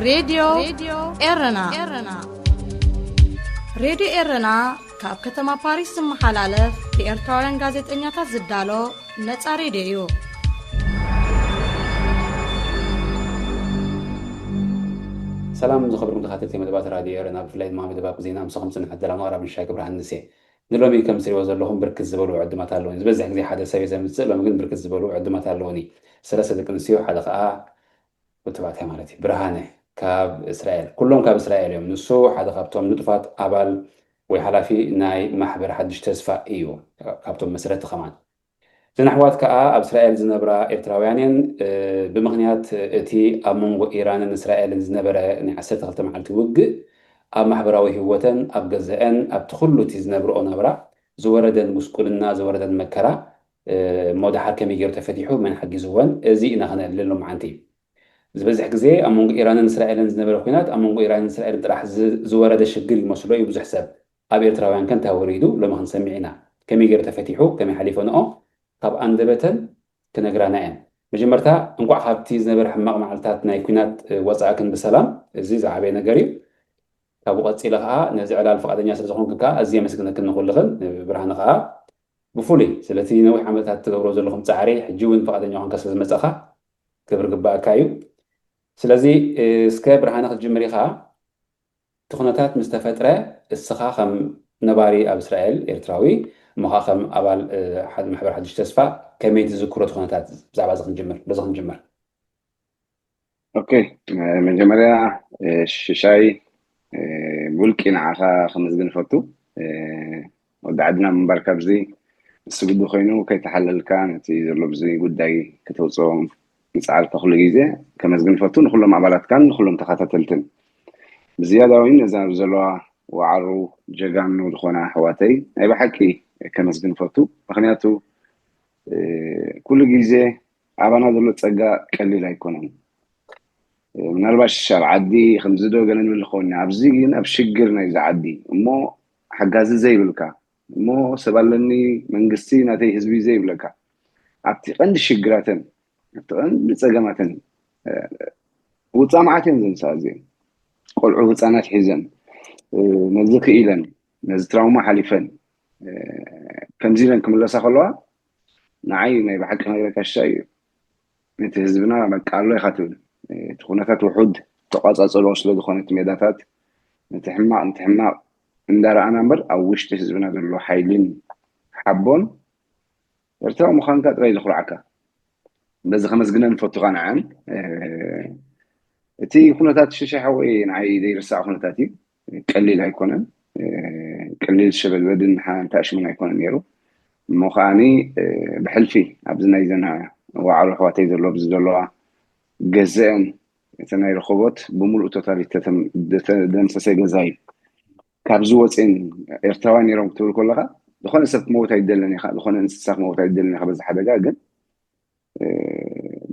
ሬድዮ ኤረና። ሬድዮ ኤረና ካብ ከተማ ፓሪስ ዝመሓላለፍ ብኤርትራውያን ጋዜጠኛታት ዝዳሎ ነጻ ሬድዮ እዩ። ሰላም ዝኸበርኩም ተኸታተልቲ መደባት ራድዮ ኤረና፣ ብፍላይ ድማ መደባት ዜና ምሳኹም ጽንሕ ዕድል ኣቕራቢ ምሻይ ክብርሃን ንሴ። ንሎሚ ከም ትሪእዎ ዘለኹም ብርክት ዝበሉ ዕድማት ኣለውኒ። ዝበዝሕ ግዜ ሓደ ሰብ እየ ዘምጽእ፣ ሎሚ ግን ብርክት ዝበሉ ዕድማት ኣለውኒ። ሰለስተ ደቂ ኣንስትዮ፣ ሓደ ከኣ ወዲ ተባዕታይ ማለት እዩ። ብርሃነ ካብ እስራኤል፣ ኩሎም ካብ እስራኤል እዮም። ንሱ ሓደ ካብቶም ንጡፋት ኣባል ወይ ሓላፊ ናይ ማሕበር ሓድሽ ተስፋ እዩ፣ ካብቶም መስረቲ ከማን። እዘን ኣሕዋት ከኣ ኣብ እስራኤል ዝነብራ ኤርትራውያን እየን። እ፣ ብምኽንያት እቲ ኣብ መንጎ ኢራንን እስራኤልን ዝነበረ ናይ ዓሰርተ ክልተ መዓልቲ ውግእ ኣብ ማሕበራዊ ህይወተን፣ ኣብ ገዘአን፣ ኣብቲ ኩሉ እቲ ዝነብርኦ ናብራ ዝወረደን ጉስቁልና፣ ዝወረደን መከራ፣ እ፣ እሞ ደሓር ከመይ ገይሩ ተፈቲሑ፣ መን ሓጊዝወን፣ እዚ ኢና ክነልዕል ሎማዓንቲ። ዝበዝሕ ግዜ ኣብ መንጎ ኢራንን እስራኤልን ዝነበረ ኲናት ኣብ መንጎ ኢራንን እስራኤልን ጥራሕ ዝ-፣ ዝወረደ ሽግር ይመስሎ እዩ ብዙሕ ሰብ። ኣብ ኤርትራውያን ከ እንታይ ወሪዱ ሎሚ ክንሰምዕ ኢና። ከመይ ገይሩ ተፈቲሑ፣ ከመይ ሓሊፈንኦ ካብ ኣንደበተን ክነግራና እየን። መጀመርታ እንቋዕ ካብቲ ዝነበረ ሕማቕ መዓልታት ናይ ኲናት፣ እ፣ ወጻእክን ብሰላም። እዚ ዝዓበየ ነገር እዩ። ካብኡ ቀጺለ ከኣ ነዚ ዕላል ፍቓደኛ ስለ ዝኾንክ ከኣ ኣዝየ የመስግነክን ንኹልኽን። ብርሃነ ከኣ ብፍሉይ ስለቲ ነዊሕ ዓመታት ትገብሮ ዘለኹም ጻዕሪ ሕጂ እውን ፍቓደኛ ኮንካ ስለ ዝመጻእካ ክብሪ ግባእካ እዩ። ስለዚ፣ እ፣ እስከ ብርሃነ ክትጅምር ኢኻ። እቲ ኩነታት ምስ ተፈጥረ እስኻ ከም ነባሪ ኣብ እስራኤል ኤርትራዊ እሞ ኸኣ ከም ኣባል፣ እ፣ ሓድ-፣ ማሕበር ሓድሽ ተስፋ ከመይ ትዝክሮ እቲ ኩነታት? ብዛዕባ እዚ ክንጅምር፣ በዚ ክንጅምር። ኦኬ፣ እ፣ መጀመርያ፣ እ፣ ሽሻይ፣ እ፣ ብውልቂ ንዓኻ ከመስግን እፈቱ። እ፣ ወዲ ዓድና ምንባርካ ኣብዚ ምስ ግዲ ኮይኑ ከይተሓለልካ ነቲ ዘሎ ብዚ ጉዳይ ከተውፅኦ ምፅዓርካ ኩሉ ግዜ ከመስግን እፈቱ፣ ንኩሎም ኣባላትካን ንኩሎም ተኸታተልትን። ብዝያዳ እውን ነዛ ኣብ ዘለዋ ዋዕሮ ጀጋኑ ዝኾና ኣሕዋተይ ናይ ብሓቂ ከመስግን እፈቱ። ምክንያቱ፣ እ፣ ኩሉ ግዜ ኣባና ዘሎ ጸጋ ቀሊል ኣይኮነን። እ፣ ምናልባሽ ኣብ ዓዲ ከምዚ ዶ ገለ ንብል ንኸውን ኢና። ኣብዚ ግን ኣብ ሽግር ናይዚ ዓዲ እሞ ሓጋዚ ዘይብልካ፣ እሞ ሰብ ኣለኒ መንግስቲ ናተይ ህዝቢ ዘይብለካ፣ ኣብቲ ቀንዲ ሽግራተን፣ ኣብቲ ቀንዲ ጸገማተን፣ እ፣ ውጻእ መዓት እየን ዘንስኣ እዚአን። ቆልዑ ህጻናት ሒዘን፣ እ፣ ነዚ ክኢለን፣ ነዚ ትራውማ ሓሊፈን፣ እ፣ ከምዚ ኢለን ክምለሳ ከለዋ፣ ንዓይ ናይ ብሓቂ ነግረካ ሽሻይ እዩ። ነቲ ህዝብና በቃ ኣሎ ኢኻ ትብል። እ፣ እቲ ኩነታት ውሑድ ተቋጻጸሮ ስለ ዝኾነ እቲ ሜዳታት፣ ነቲ ሕማቕ፣ ነቲ ሕማቕ እንዳረኣና እምበር፣ ኣብ ውሽጢ ህዝብና ዘሎ ሓይልን ሓቦን ኤርትራዊ ምዃንካ ጥራይ ዘኹርዓካ። በዚ ከመስግነን እፈቱ ኻንዓን። እ፣ እቲ ኩነታት ሽሻይ ሓወይ ንዓይ ዘይርሳዕ ኩነታት እዩ። ቀሊል ኣይኮነን። እ፣ ቀሊል ሸበድበድን ሓንታ ሽምን ኣይኮነን ነይሩ። እሞ ከዓኒ፣ እ፣ ብሕልፊ ኣብዚ ናይ ዘን ዋዕሮ ኣሕዋተይ ዘሎ ኣብዚ ዘለዋ ገዘአን እቲ ናይ ረኸቦት ብምሉእ ቶታሊቲ ተተም-፣ ተደምሰሰ ገዛ እዩ። ካብዚ ወፅእን ኤርትራውያን ነይሮም ክትብል ከለኻ ዝኾነ ሰብ ክመውት ኣይደልን ኢኻ፣ ዝኾነ እንስሳ ክመውት ኣይደልን ኢኻ በዚ ሓደጋ። ግን፣ እ፣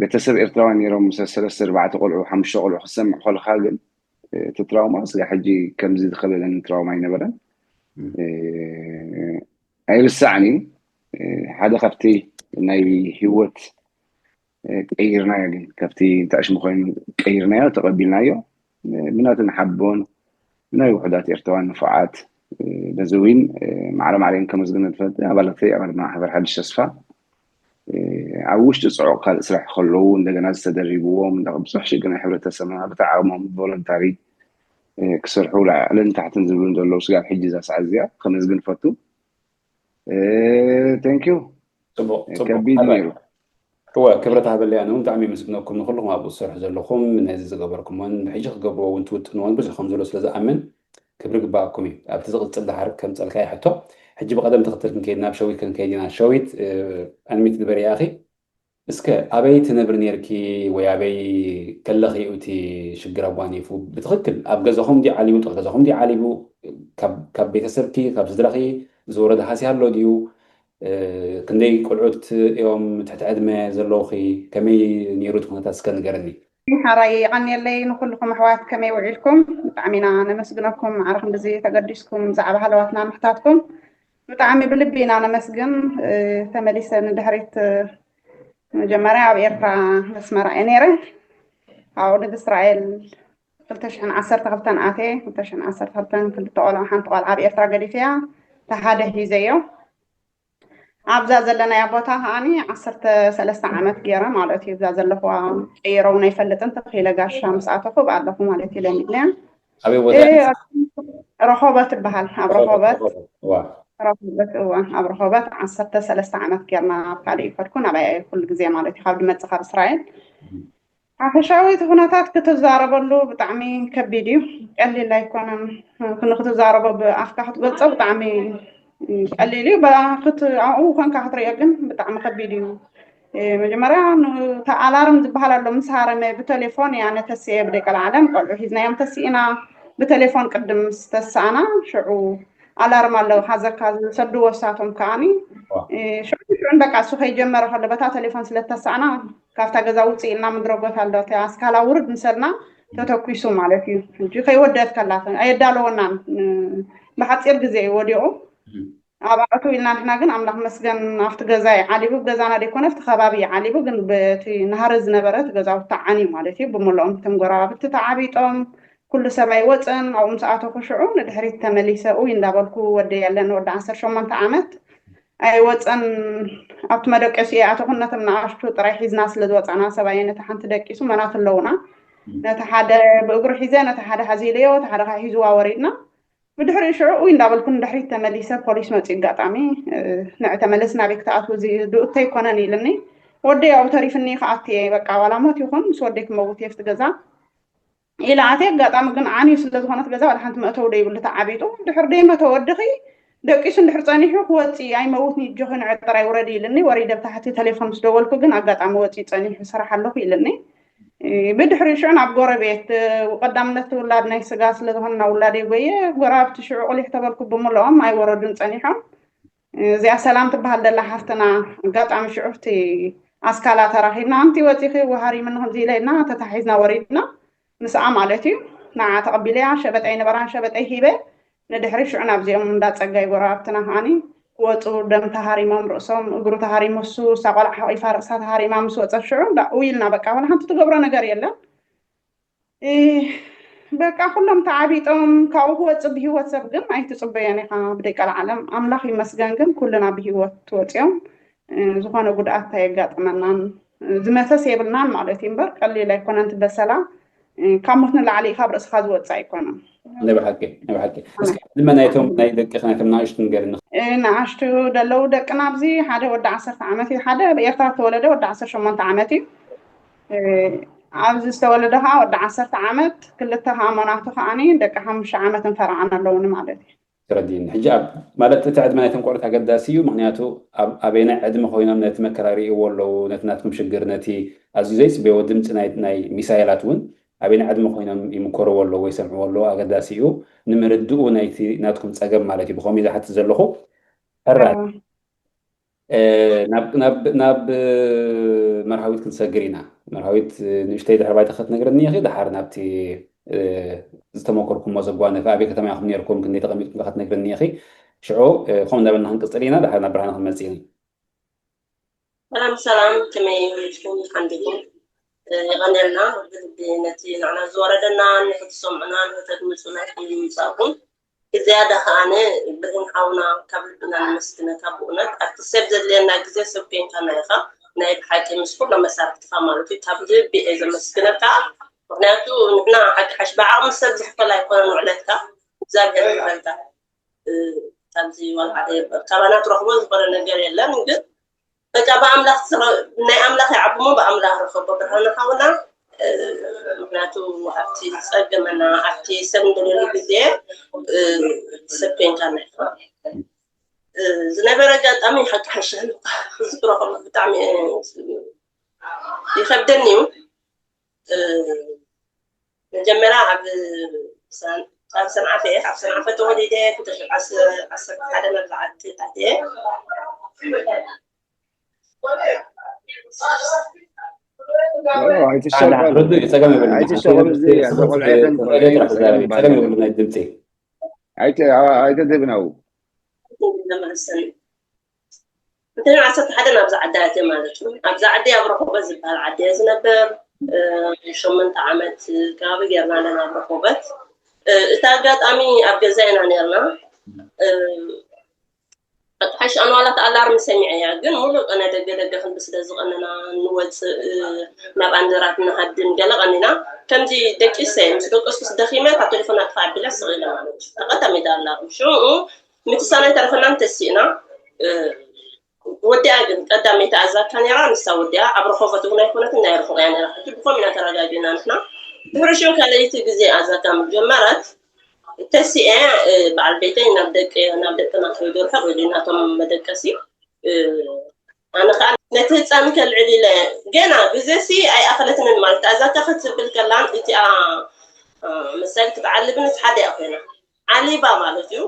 ቤተሰብ ኤርትራውያን ነይሮም፣ ሰ-፣ ሰለስተ ኣርባዕተ ቆልዑ፣ ሓሙሽተ ቆልዑ ክትሰምዕ ከለኻ ግን፣ እ፣ እቲ ትራውማ ስጋ ሕጂ ከምዚ ዝኸበደኒ ትራውማ ኣይነበረን። እ፣ ኣይርሳዕን እዩ። እ፣ ሓደ ካብቲ ናይ ህይወት፣ እ፣ ቀይርናዮ፣ ግን ካብቲ እንተ ኣሽሙ ኮይኑ ቀይርናዮ፣ ተቐቢልናዮ። እ፣ ብናትን ሓቦን ናይ ውሑዳት ኤርትራውያን ንፉዓት፣ እ፣ በዚ እውን፣ እ፣ ማዕረ ማዕረን ከመስግኖ ዝፈቲ ኣባላተይ፣ ኣባላት ማሕበር ሓድሽ ተስፋ፣ እ፣ ኣብ ውሽጢ ጽዑቕ ካልእ ስራሕ ከለዉ እንደገና ዝተደሪብዎም፣ እንዳ-፣ ብዙሕ ሽግር ናይ ሕብረተሰብና በቲ ዓቕሞም ቮለንታሪ፣ እ፣ ክሰርሑ ላዕልን ታሕትን ዝብሉ ዘለዉ ስጋብ ሕጂ እዛ ሰዓት እዚኣ ከመስግን እፈቱ። እ፣ thank you። ጽቡቕ፣ ጽቡቕ። ከቢድ ሓራይ። ነይሩ። እወ፣ ክብረት ሃበለይ። ኣነ እውን ብጣዕሚ የመስግነኩም ንኹልኹም ኣብኡ ትሰርሑ ዘለኹም፣ ነዚ ዝገበርኩሞን ብሕጂ ክገብርዎ እውን ትውጥንዎን ብዙሕ ከም ዘሎ ስለ ዝኣምን ክብሪ ግባኣኩም እዩ። ኣብቲ ዝቕጽል ደሓር ከምጸልካዮ ሕቶ፣ ሕጂ ብቐደም ተኸተል ክንከይድ ናብ ሸዊት ክንከይድ ኢና። ሸዊት፣ እ፣ ኣንሚት ግበሪ ኢኺ። እስከ ኣበይ ትነብሪ ነይርኪ ወይ ኣበይ ከለኺ እዩ እቲ ሽግር ኣጓኒፉ? ብትኽክል ኣብ ገዛኹም ድዩ ዓሊቡ? ጥቕ ገዛኹም ድዩ ዓሊቡ? ካብ፣ ካብ ቤተሰብኪ፣ ካብ ስድራኺ ዝወረደ ሃስያ ኣሎ ድዩ? እ፣ ክንደይ ቆልዑት እዮም ትሕቲ ዕድመ ዘለውኺ? ከመይ ነይሩ እቲ ኩነታት እስከ ንገረኒ። ሓራይ የቐንየለይ ንኹልኹም ኣሕዋት ከመይ ውዒልኩም? ብጣዕሚ ኢና ነመስግነኩም ማዕረ ክንድዚ ተገዲስኩም ብዛዕባ ሃለዋትና ምሕታትኩም ብጣዕሚ ብልቢ ኢና ነመስግን። እ፣ ተመሊሰ ንድሕሪት፣ እ፣ መጀመርያ ኣብ ኤርትራ ኣስመራ እየ ነይረ። ኣብኡ ንእስራኤል ክልተ ሽሕን ዓሰርተ ክልተን ኣትየ። ክልተ ሽሕን ዓሰርተ ክልተን ክልተ ቆልዓ፣ ሓንቲ ቆልዓ ኣብ ኤርትራ ገዲፈያ፣ ተሓደ ሒዘዮ። ኣብዛ ዘለናያ ቦታ ከዓኒ ዓሰርተ ሰለስተ ዓመት ገይረ ማለት እዩ። እዛ ዘለኹዋ ቀይረውን ኣይፈልጥን፣ ተኺለ ጋሻ ምስ ኣተኹ ብኣለኹ ማለት እዩ። ለሚድናያ። ኣበይ ቦታ? ረኾበት ትበሃል። ኣብ ረኾበት ዋ ረኾበት እዋ ኣብ ረኾበት ዓሰርተ ሰለስተ ዓመት ጌርና። ኣብ ካልእ ይከድኩ፣ ናባይ ኩሉ ግዜ ማለት እዩ፣ ካብ ድመጽእ ካብ እስራኤል። ሓፈሻዊ እቲ ኩነታት ክትዛረበሉ ብጣዕሚ ከቢድ እዩ። ቀሊል ኣይኮነን። ንክትዛረቦ ብኣፍካ ክትገልጾ ብጣዕሚ ቀሊል እዩ። ብኣ- ክት- ኣብኡ ኮንካ ክትሪኦ ግን ብጣዕሚ ከቢድ እዩ። እ፣ መጀመርያ ን- እቲ ኣላርም ዝበሃል ኣሎ፣ ምስ ሃረመ ብቴሌፎን እያ ነተስየ። ብደቂ ዓለም ቆልዑ ሒዝናዮም ተሲእና፣ ብቴሌፎን ቅድም ምስ ተሳእና ሽዑ ኣላርም ኣሎ፣ ሓዘካ ዝሰድዎ እሳቶም ከዓኒ። እ፣ ሽዑ ሽዑን በቃ እሱ ከይጀመረ ከሎ በታ ቴሌፎን ስለ ተሳእና ካብታ ገዛ ውፅእ ኢልና ምድረጎት ኣሎ፣ እቲ ኣስካላ ውርድ ምሰልና ተተኩሱ ማለት እዩ። ሕጂ ከይወደት ከላ ኣየዳለወናን፣ እ፣ ብሓፂር ግዜ እዩ ወዲቑ። ኣብ ኣዕቱ ኢልና ንሕና ግን ኣምላኽ መስገን ኣብቲ ገዛ ይዓሊቡ፣ ገዛና ደይኮነ ኣብቲ ከባቢ ይዓሊቡ። ግን በቲ ናህሪ ዝነበረ እቲ ገዛውቲ ተዓንዩ ማለት እዩ። ብምልኦም እቶም ጎረባብቲ ተዓቢጦም፣ ኩሉ ሰብ ኣይወፅን። ኣብኡ ምስ ኣተኹ ሽዑ ንድሕሪት ተመሊሰ ኡይ እንዳበልኩ፣ ወደይ ያለን ወዲ ዓሰርተ ሸሞንተ ዓመት ኣይወፀን። ኣብቲ መደቀሲ ኣተኹ፣ ነቶም ንኣሽቱ ጥራይ ሒዝና ስለ ዝወፃና፣ ሰብኣየ ነቲ ሓንቲ ደቂሱ፣ መናት ኣለውና። ነቲ ሓደ ብእግሩ ሒዘ፣ ነቲ ሓደ ሓዚለዮ፣ እቲ ሓደ ከዓ ሒዝዋ ወሪድና። ብድሕሪኡ ሽዑ ኡይ እንዳበልኩ ንድሕሪት ተመሊሰ፣ ፖሊስ መፂኡ ኣጋጣሚ፣ እ፣ ንዕ ተመለስ፣ ናበይ ክትኣትው፣ እዚ ድኡተይ ኣይኮነን ኢልኒ። ወደይ ኣብኡ ተሪፍኒ ክኣቱ እየ፣ በቃ ዋላ ሞት ይኹን ምስ ወደይ ክመውት እየ ኣብቲ ገዛ ኢለ ኣትየ። ኣጋጣሚ ግን ዓንዩ ስለ ዝኾነ እቲ ገዛ ዋላ ሓንቲ መእተዊ ደይብሉ ተዓቢጡ። ድሕሪ ደይመተ ወድኺ ደቂሱ እንድሕር ፀኒሑ ክወፅእ ኣይመውትን እዩ፣ እጆኺ ንዕ ጥራይ ውረዲ ኢልኒ። ወሪደ ብታሕቲ ቴሌፎን ምስ ደወልኩ ግን ኣጋጣሚ ወፂኡ ፀኒሑ ስራሕ ኣለኹ ኢልኒ። እ፣ ብድሕሪ ሽዑ ናብ ጎረቤት፣ እ፣ ቀዳምነት ውላድ ናይ ስጋ ስለ ዝኾነ ናብ ውላደይ ጎየ፣ ጎረባብቲ ሽዑ ቁሊሕ ተበልኩ ብምልኦም ኣይወረዱን ጸኒሖም። እ፣ እዚኣ ሰላም ትበሃል ደላ ሓፍትና ኣጋጣሚ ሽዑ እቲ ኣስካላ ተራኺብና፣ ኣንቲ ወጺኺ ወሃሪምኒ ከምዚ ኢለና ተታሒዝና ወሪድና ምስኣ ማለት እዩ። ንዓ ተቐቢለያ ሸበጠይ ነበራን ሸበጠይ ሂበ ንድሕሪ ሽዑ ናብዚኦም እንዳ ጸጋይ ጎረባብትና ከዓኒ ክወፁ ደም ተሃሪሞም ርእሶም እግሩ ተሃሪሙ እሱ እሳ ቆልዓ ሓቂፋ ርእሳ ተሃሪማ ምስ ወፀት ሽዑ እንዳ ኡይ ኢልና በቃ ዋላ ሓንቲ ትገብሮ ነገር የለን። እ፣ በቃ ኩሎም ተዓቢጦም ካብኡ ክወፅእ ብህይወት ሰብ ግን ኣይትፅበዮን ኢኻ ብደቂ ዓለም። ኣምላኽ ይመስገን ግን ኩልና ብህይወት ወፂኦም፣ እ፣ ዝኾነ ጉድኣት ኣየጋጠመናን፣ እ፣ ዝመተስ የብልናን ማለት እዩ እምበር ቀሊል ኣይኮነን እቲ በሰላ። እ፣ ካብ ሞት ንላዕሊ ካብ ርእስኻ ዝወፅእ ኣይኮነን። ናይ ብሓቂ ናይ ብሓቂ እስኪ ድማ ናይቶም ናይ ደቂ ናይቶም ንኣሽቱ ንገርኒ። እ፣ ንኣሽቱ ደለዉ ደቅና ኣብዚ ሓደ ወዲ ዓሰርተ ዓመት እዩ፣ ሓደ ኣብ ኤርትራ ዝተወለደ ወዲ ዓሰርተ ሸሞንተ ዓመት እዩ። እ፣ ኣብዚ ዝተወለደ ከዓ ወዲ ዓሰርተ ዓመት፣ ክልተ ከዓ መናቱ ከዓኒ ደቂ ሓሙሽተ ዓመትን ፈረቓን ኣለውኒ ማለት እዩ። ተረዲእኒ። ሕጂ ኣብ ማለት እቲ ዕድመ ናይቶም ቆልዑት ኣገዳሲ እዩ፣ ምክንያቱ ኣብ ኣበየናይ ዕድመ ኮይኖም ነቲ መከራ ይርእይዎ ኣለዉ፣ ነቲ ናትኩም ሽግር፣ ነቲ ኣዝዩ ዘይጽበይዎ ድምጺ ናይ ናይ ሚሳይላት እውን ኣበየናይ ዕድመ ኮይኖም ይምከርዎ ኣለዉ ወይ ይሰምዕዎ ኣለዉ ኣገዳሲ እዩ፣ ንምርድኡ ናይቲ ናትኩም ጸገም ማለት እዩ። ብኸምኡ ዝሓትት ዘለኹ። ሕራይ። ናብ ናብ ናብ መርሃዊት ክንሰግር ኢና። መርሃዊት ንእሽተይ ድሕሪ ባይታ ክትነግረኒ ኢኺ፣ ድሓር ናብቲ ዝተመኮርኩሞ ዘጓነፈ ኣበይ ከተማ ኢኹም ነርኩም፣ ክንደይ ተቐሚጥኩም ክትነግረኒ ኢኺ። ሽዑ ከምኡ እንዳበልና ክንቅጽል ኢና፣ ድሓር ናብ ብርሃነ ክንመጽእ ኢና። ሰላም ሰላም፣ ከመይ ውዒልኩም? ሓንዲኩም የቐንየልና ብልቢ ነቲ ንዓና ዝወረደና ንክትሰምዑና ንክተድምፁና ምምፃእኩም። ብዝያዳ ከዓነ ብርሂን ሓውና ካብ ልብና ነመስግነካ። ብእውነት ኣብቲ ሰብ ዘድልየና ግዜ ሰብ ኮይንካና ኢኻ። ናይ ብሓቂ ምስ ኩሎም መሳርሕትኻ ማለት እዩ። ካብ ልቢ እየ ዘመስግነካ። ምክንያቱ ንሕና ሓቂ ሓሽ ብዓቕሚ ሰብ ዝሕፈል ኣይኮነን ውዕለትካ። እግዚኣብሔር ይባርካ። ካብዚ ዋላ ሓደ ካባና ትረኽቦ ዝኾነ ነገር የለን ግን በቃ ብኣምላኽ ናይ ኣምላኽ ይዓብሞ ብኣምላኽ ረኸቦ ብርሃነ ሓውና። ምክንያቱ ኣብቲ ዝፀገመና ኣብቲ ሰብ እንደለሉ ግዜ ሰብ ኮይንካ ናይኻ ዝነበረ ኣጋጣሚ ሓቂ ሓሻ ዝረኸቦ ብጣዕሚ ይኸብደኒ እዩ። መጀመርያ ኣብ ኣብ ሰንዓፈ እየ። ካብ ሰንዓፈ ተወሊደ ክልተ ሺሕ ዓሰርተ ሓደ ናብዛ ዓዲ ኣትየ። ርዱእ እዩ፣ ጸገም የብሉን። ኣይትሸቆም፣ እዚ ኣቶ ቆልዓ የለን፣ ተፈለየ ጥራሕ ተዛረቢ፣ ጸገም የብሉን ናይ ድምፂ። ኣይተ- ኣይተድብናው። እንትን ዓሰርተ ሓደ ናብዛ ዓዲ ኣትየ ማለት እዩ። ኣብዛ ዓዲ ኣብ ረኾቦ ዝበሃል ዓዲ እየ ዝነብር። እ፣ ሸሞንተ ዓመት ከባቢ ጌርና ኣለና ኣብ ረኾበት። እ፣ እቲ ኣጋጣሚ ኣብ ገዛ ኢና ኔርና። እ፣ ሓሽ ኣንዋላት ኣላርም ሰሚዐያ፣ ግን ሙሉእ ቀነ ደገ ደገ ክንብል ስለ ዝቐነና፣ ንወፅእ፣ ናብ ኣንደራት ንሃድም ገለ ቀኒና። ከምዚ ደቂሰ ምስ ደቀስኩስ ደኺመ፣ እታ ቴሌፎን ኣጥፋ ኣቢለ ስቕ ኢለ ማለት እዩ። ተቐዳሚት ኣላርም ሽዑ ምትሳና ኣይተረፈናን፣ ተሲእና። እ፣ ወዲኣ ግን ቀዳመይቲ ኣዛካ ነይራ፣ ንሳ ወዲኣ ኣብ ረኾበት እውን ኣይኮነትን፣ ናይ ርሑቕ እያ ነይራ። ሕጂ ብኸምኡ ኢና ተረጋጊእና ንሕና። ድሕሪ ሽዑ ካልኣይቲ ግዜ ኣዛካ ምስ ጀመረት፣ ተሲኤ፣ እ፣ በዓል ቤተይ ናብ ደቂ፣ ናብ ደቅና ከይዱ ርሕቕ ኢሉ ናቶም መደቀሲ። እ፣ ኣነ ኸዓ ነቲ ህፃን ከልዕል ኢለ፣ ገና ግዜ ሲ ኣይኣኸለትንን ማለት፣ ኣዛካ ክትብል ከላን እቲኣ፣ እ፣ መሳይል ክትዓልብን እቲ ሓደ እያ ኮይና። ዓሊባ ማለት እዩ።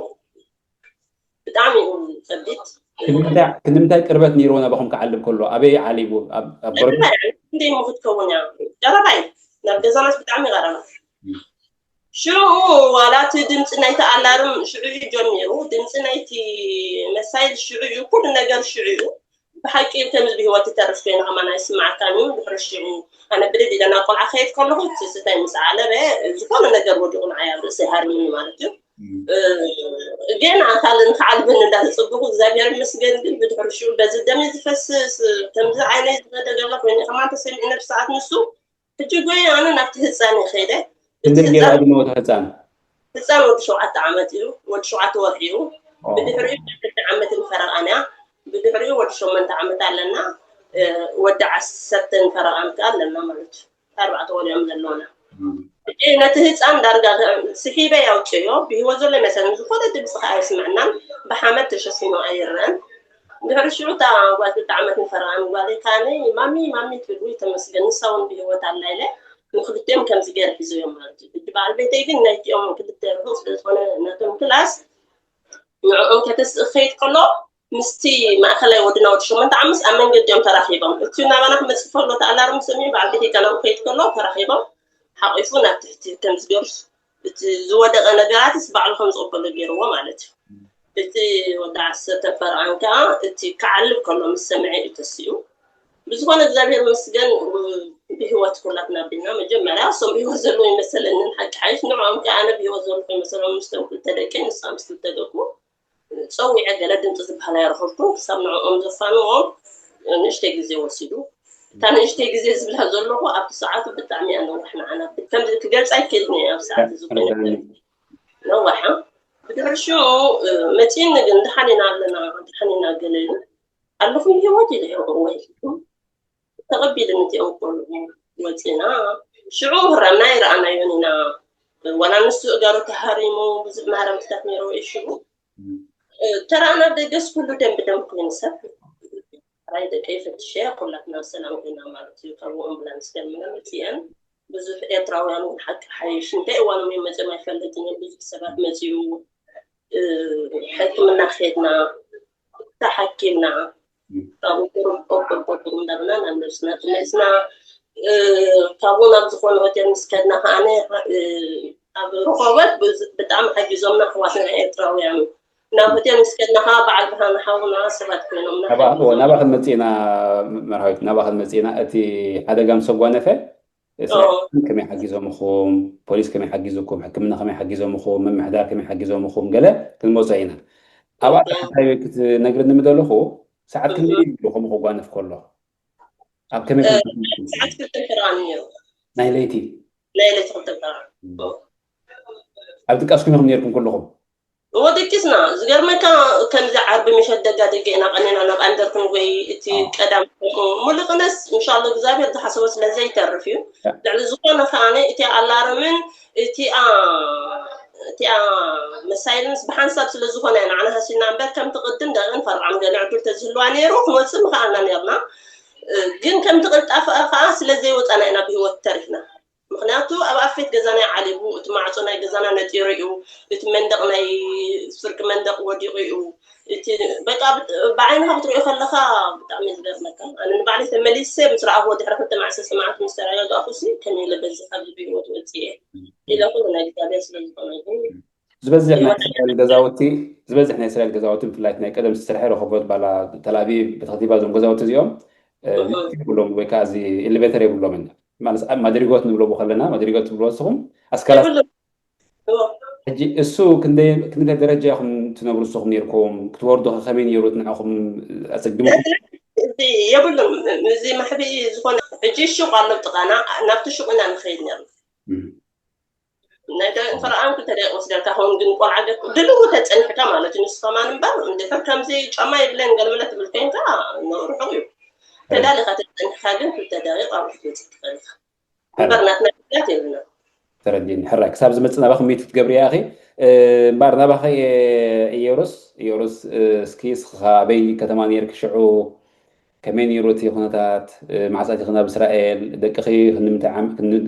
ብጣዕሚ እዩ ከቢድ። ክንምንታይ፣ ክንምንታይ ቅርበት ነይርዎ ናባኹም ክዓልብ ከሎ? ኣበይ ዓሊቡ? ኣብ፣ ኣብ ጎረቤት? ክንደይ እሞ ክትከውን እያ? ቀረባ እዩ። ናብ ገዛናስ ብጣዕሚ ቀረባ። ም። ሽዑ ዋላ እቲ ድምፂ ናይቲ ኣላርም ሽዑ እዩ ጀሚሩ። ድምፂ ናይቲ መሳይል ሽዑ እዩ። ኩሉ ነገር ሽዑ እዩ። ብሓቂ ከምዚ ብህይወት ትተርፍ ኮይና ከማን ኣይስምዓካን እዩ። ድሕሪ ሽዑ ኣነ ብድድ ኢለ ናብ ቆልዓ ከይድ ከለኹ እቲ ስታይ ምስ ዓለበ ዝኾነ ነገር ወዲቑ ንዓይ ኣብ ርእሰይ ሃሪሙኒ ማለት እዩ። ም። እ፣ ገና ኣካል ንክዓልበኒ እንዳተፀበኹ እግዚኣብሔር ይመስገን። ግን ብድሕሪ ሽዑ በዚ ደመይ ዝፈስስ ከምዚ ዓይነይ ዝኸደ ገለ ኮይኑ ከማን ተሰሚዑ ነብሲ ሰዓት ንሱ። ሕጂ ጎይ ኣነ ናብቲ ህፃን እየ ከይደ። እቲ ክንደይ ገይሩ ህፃን ዕድመ እቲ ህፃን? ህፃን ወዲ ሸውዓተ ዓመት እዩ፣ ወዲ ሸውዓተ ወርሒ እዩ። ኦ። ብድሕሪኡ ክልተ ዓመትን ፈረቓን እያ። ብድሕሪኡ ወዲ ሸሞንተ ዓመት ኣለና። እ፣ ወዲ ዓሰርተን ፈረቓን ከኣ ኣለና ማለት እዩ። ኣርባዕተ ቆልዑ እዮም ዘለውና። ም። ሕጂ ነቲ ህፃን ዳርጋ ስሒበ ኣውፅኤዮ፣ ብህይወት ዘሎ ይመስለኒ፣ ዝኾነ ድምፂ ከኣ ኣይስምዕናን፣ ብሓመድ ተሸፊኑ ኣይረአን። ድሕሪ ሽዑ እታ ጓል ክልተ ዓመት ንፈረቓን ጓለይ ከኣ ማሚ፣ ማሚ ትብል፣ ውይ ተመስገን፣ ንሳ እውን ብህይወት ኣላ ኢለ ንክልቲኦም ከምዚ ገይረ ሒዘዮም ማለት እዩ። ሕጂ በዓል ቤተይ ግን ናይቲኦም ክልተ ርሑቕ ስለ ዝኾነ ናቶም ክላስ ንዕኦም ከተስእ ክኸይድ ከሎ ምስቲ ማእኸላይ ወድና ወዲ ሸሞንተ ዓመት ኣብ መንገዲ እዮም ተራኺቦም። እቲ ናባና ክመፅእ ከሎ እቲ ኣላርም ሰሚዑ በዓል ቤተይ ከናብኡ ከይድ ከሎ ተራኺቦም ሓቂፉ ናብ ትሕቲ ከምዚ ገይሩ እቲ ዝወደቐ ነገራትስ ባዕሉ ከም ዝቕበሎ ገይርዎ ማለት እዩ። እቲ ወዲ ዓሰርተ ፈርቓን ከዓ እቲ ክዓልብ ከሎ ምስ ሰምዐ እዩ ተሲኡ። ብዝኾነ እግዚኣብሔር ይመስገን ብህይወት ኩላትና ኣቢልና። መጀመርያ እሶም ብህይወት ዘለዉ ይመሰለንን ሓቂ ሓይሽ ንዕኦም ከዓ ኣነ ብህይወት ዘለኹ ይመሰሎም ምስቶም ክልተ ደቂ ንሳ ምስ ክልተ ደቁ ጸዊዐ ገለ ድምፂ ዝበሃል ኣይረኸብኩን። ክሳብ ንዕኦም ዘፋንዎም ንእሽተይ ግዜ ወሲዱ። እታ ንእሽተይ ግዜ ዝብላ ዘለኹ ኣብቲ ሰዓቱ ብጣዕሚ እያ ነዋሕ ንዓና። ከምዚ ክገልፃ ኣይክእልን እየ ኣብ ሰዓት እዚ ኮይነ ነዋሓ። ብድሕሪ ሽዑ መፂእኒ ግን ደሓን ኢና ኣለና፣ ደሓን ኢና ገለ ኢሉ ኣለኹም ብህይወት ኢለ እየ ወይ ተቐቢልኒ እቲኦም ቆልዑ ወፂና። ሽዑ ህራምና ኣይረኣናዮን ኢና። ዋላ ንሱ እጋሩ ተሃሪሙ ብዙሕ ማህረምትታት ነይርዎ እዩ ሽዑ። ተራእና ደገስ ኩሉ ደም ብደም ኮይኑ ሰብ ራይ ደቀይ ፈትሸ ኩላትና ሰላም ኮይና ማለት እዩ። ካብኡ ኣምቡላንስ ገምነ መፅአን ብዙሕ ኤርትራውያን እውን ሓቂ ሓይሽ እንታይ እዋኖም እዮም መፅኦም ኣይፈልጥን እዮም። ብዙሕ ሰባት መፅኡ ሕክምና ከድና ተሓኪምና ካብኡ ቁሩብ ቁሩብ ቁሩብ እንዳበልና ናብ ነብስና ተመሊስና። ካብኡ ናብ ዝኾነ ሆቴል ምስ ከድና ከዓነ ኣብ ረኾበት ብጣዕሚ ሓጊዞምና ኣሕዋትና ኤርትራውያን። ናብ ሆቴል ምስ ከድና ከዓ በዓል ብርሃን ሓውና ሰባት ኮይኖምና ናባኸን መፂእና መርሃዊት ናባኸን መፂእና እቲ ሓደጋ ምስ ኣጓነፈ ስራሕኩም ከመይ ሓጊዞምኹም፣ ፖሊስ ከመይ ሓጊዙኩም፣ ሕክምና ከመይ ሓጊዞምኹም፣ ምምሕዳር ከመይ ሓጊዞምኹም ገለ ክንመፆ ኢና። ኣብኣ ዳሕታይ ክትነግርኒ ምደለኹ ሰዓት ክንደይ እዩ ከምኡ ከጓንፍ ከሎ? ኣብ ከመይ ሰዓት ክልተ ፍርቓን እዩ። ናይ ለይቲ? ናይ ለይቲ ክልተ ፍርቓን። ኣብ ድቃስኩም ኢኹም ነይርኩም ኩልኹም? እወ ደቂስና ዝገርመካ ከምዚ ዓርቢ ምሸት ደጋ ደገ ኢና ቀኒና ናብ ኣንደር ክንጎይ እቲ ቀዳም ሙሉቅነስ እንሻላ እግዚኣብሔር ዝሓሰቦ ስለ ዘይተርፍ እዩ። ልዕሊ ዝኾነ ከዓነ እቲ ኣላርምን እቲኣ እቲኣ መሳይልንስ ብሓንሳብ ስለ ዝኾነ ንዓና ሃሲና እምበር ከምቲ ቅድም ደቂን ፈርዓም ገለ ዕዱል ተዝህልዋ ነይሩ ክንወፅእ ምኸኣልና ነርና። ግን ከምቲ ቅልጣፈ ከዓ ስለ ዘይወፃና ኢና ብህይወት ተሪፍና። ምክንያቱ ኣብ ኣፌት ገዛና ይዓሊቡ፣ እቲ ማዕፆ ናይ ገዛና ነጢሩ እዩ፣ እቲ መንደቕ ናይ ፍርቂ መንደቕ ወዲቑ እዩ። እቲ በቃ ብዓይንኻ ክትሪኦ ከለኻ ብጣዕሚ ዝገርመካ። ኣነ ንባዕለይ ተመሊሰ ምስ ረኣኽዎ ድሕሪ ክልተ መዓልቲ ሰማዕቲ ምስ ተረጋጋእኹ ሲ ከመይ ኢለ በዚ ካብዚ ብህይወት ወፅየ ኢለ ኩሉ ናይ እግዚኣብሔር ስለ ዝኾነ ግን ዝበዝሕ ናይ እስራኤል ገዛውቲ ዝበዝሕ ናይ እስራኤል ገዛውቲ ብፍላይ ናይ ቀደም ዝተሰርሐ ረኸቦት ባላ ተላቪቭ ብተኸቲባ እዞም ገዛውቲ እዚኦም ሊፍት የብሎም ወይ ከዓ እዚ ኤሌቬተር የብሎምን። ማለት ኣብ ማድሪጎት ንብሎ ከለና ማድሪጎት ትብሎ ንስኹም ኣስካላ ሕጂ እሱ ክንደይ ደረጃ ኢኹም ትነብሩ ንስኹም ነርኩም ክትወርዱ ከመይ ነይሩ ንዕኹም ኣፀግሙ የብሉም እዚ ማሕቢ ዝኾነ ሕጂ ሹቅ ኣሎ ጥቃና ናብቲ ሹቅ ኢና ንኸይድ ነርና ናይ ደቂ ፈርኣን ክልተ ደቂቅ ወስደልካ ኸውን ግን ቆልዓ ገ ድልው ተጸኒሕካ ማለት እዩ ንሱ ከማን እምበር እንድሕር ከምዚ ጫማ የብለን ገለመለ ትብል ኮይንካ ርሑቅ እዩ ተዳሊኻ ተጸኒሕካ ግን ክልተ ደቂቅ ኣብ ውሽጢ ወጽእ ትኽእል ኢኻ እምበር ናትና ግዳት የብልና ተረዲኒ ሕራይ ክሳብ ዝመጽእ ናባኺ ሚት ክትገብሪ ኢኺ እምበር ናባኺ እየሩስ እየሩስ እስኪ እስኻ ኣበይ ከተማ ነርኪ ሽዑ ከመይ ነይሩ እቲ ኩነታት? መዓስ ኣቲኺ ናብ እስራኤል? ደቅኺ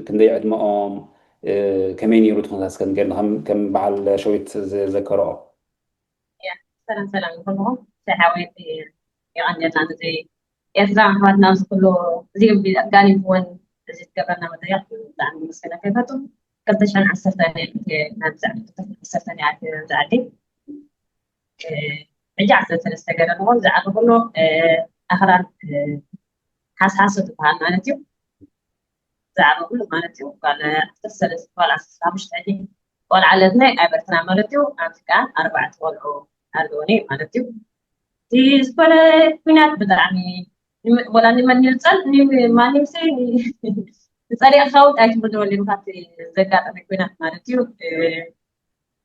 ክንደይ ዕድመኦም? ከመይ ነይሩ እቲ ኩነታት እስከ ንገርኒ ከም በዓል ሸዊት ዝዘከርኦ። ሰላም ሰላም ንኩልኹም ሰሓወይ የቐንየልና ነዚ ኤርትራ ኣሕዋትና ኣብዚ ኩሉ እዚ ኣጋሊብዎን እዚ ትገብረና መጠየቕ ብጣዕሚ መስገና ከይፈቱ ክልተ ሽሕን ዓሰርተ ናብ ዝዓዲ ክልተ ሽሕን ዓሰርተ ናብ ዝዓዲ ሕጂ ዓሰርተ ሰለስተ ገለ ንኹን ዝዓበኹሉ ኣኽራን ሓስሓሶ ትበሃል ማለት እዩ። ዝዓበኹሉ ማለት እዩ። ጓል ዓሰርተ ሰለስተ ጓል ዓሰርተ ሓሙሽተ ዕድመ ቆልዓ ኣለትኒ ኣብ ኤርትራ ማለት እዩ። ኣብዚ ከኣ ኣርባዕተ ቆልዑ ኣለውኒ ማለት እዩ። እቲ ዝኾነ ኩናት ብጣዕሚ ወላ ንመን ይርፀል ማንም ሰ ንፀሊእካ እውን ኣይትምድበሉ ኢልካ ዘጋጠመ ኩናት ማለት እዩ።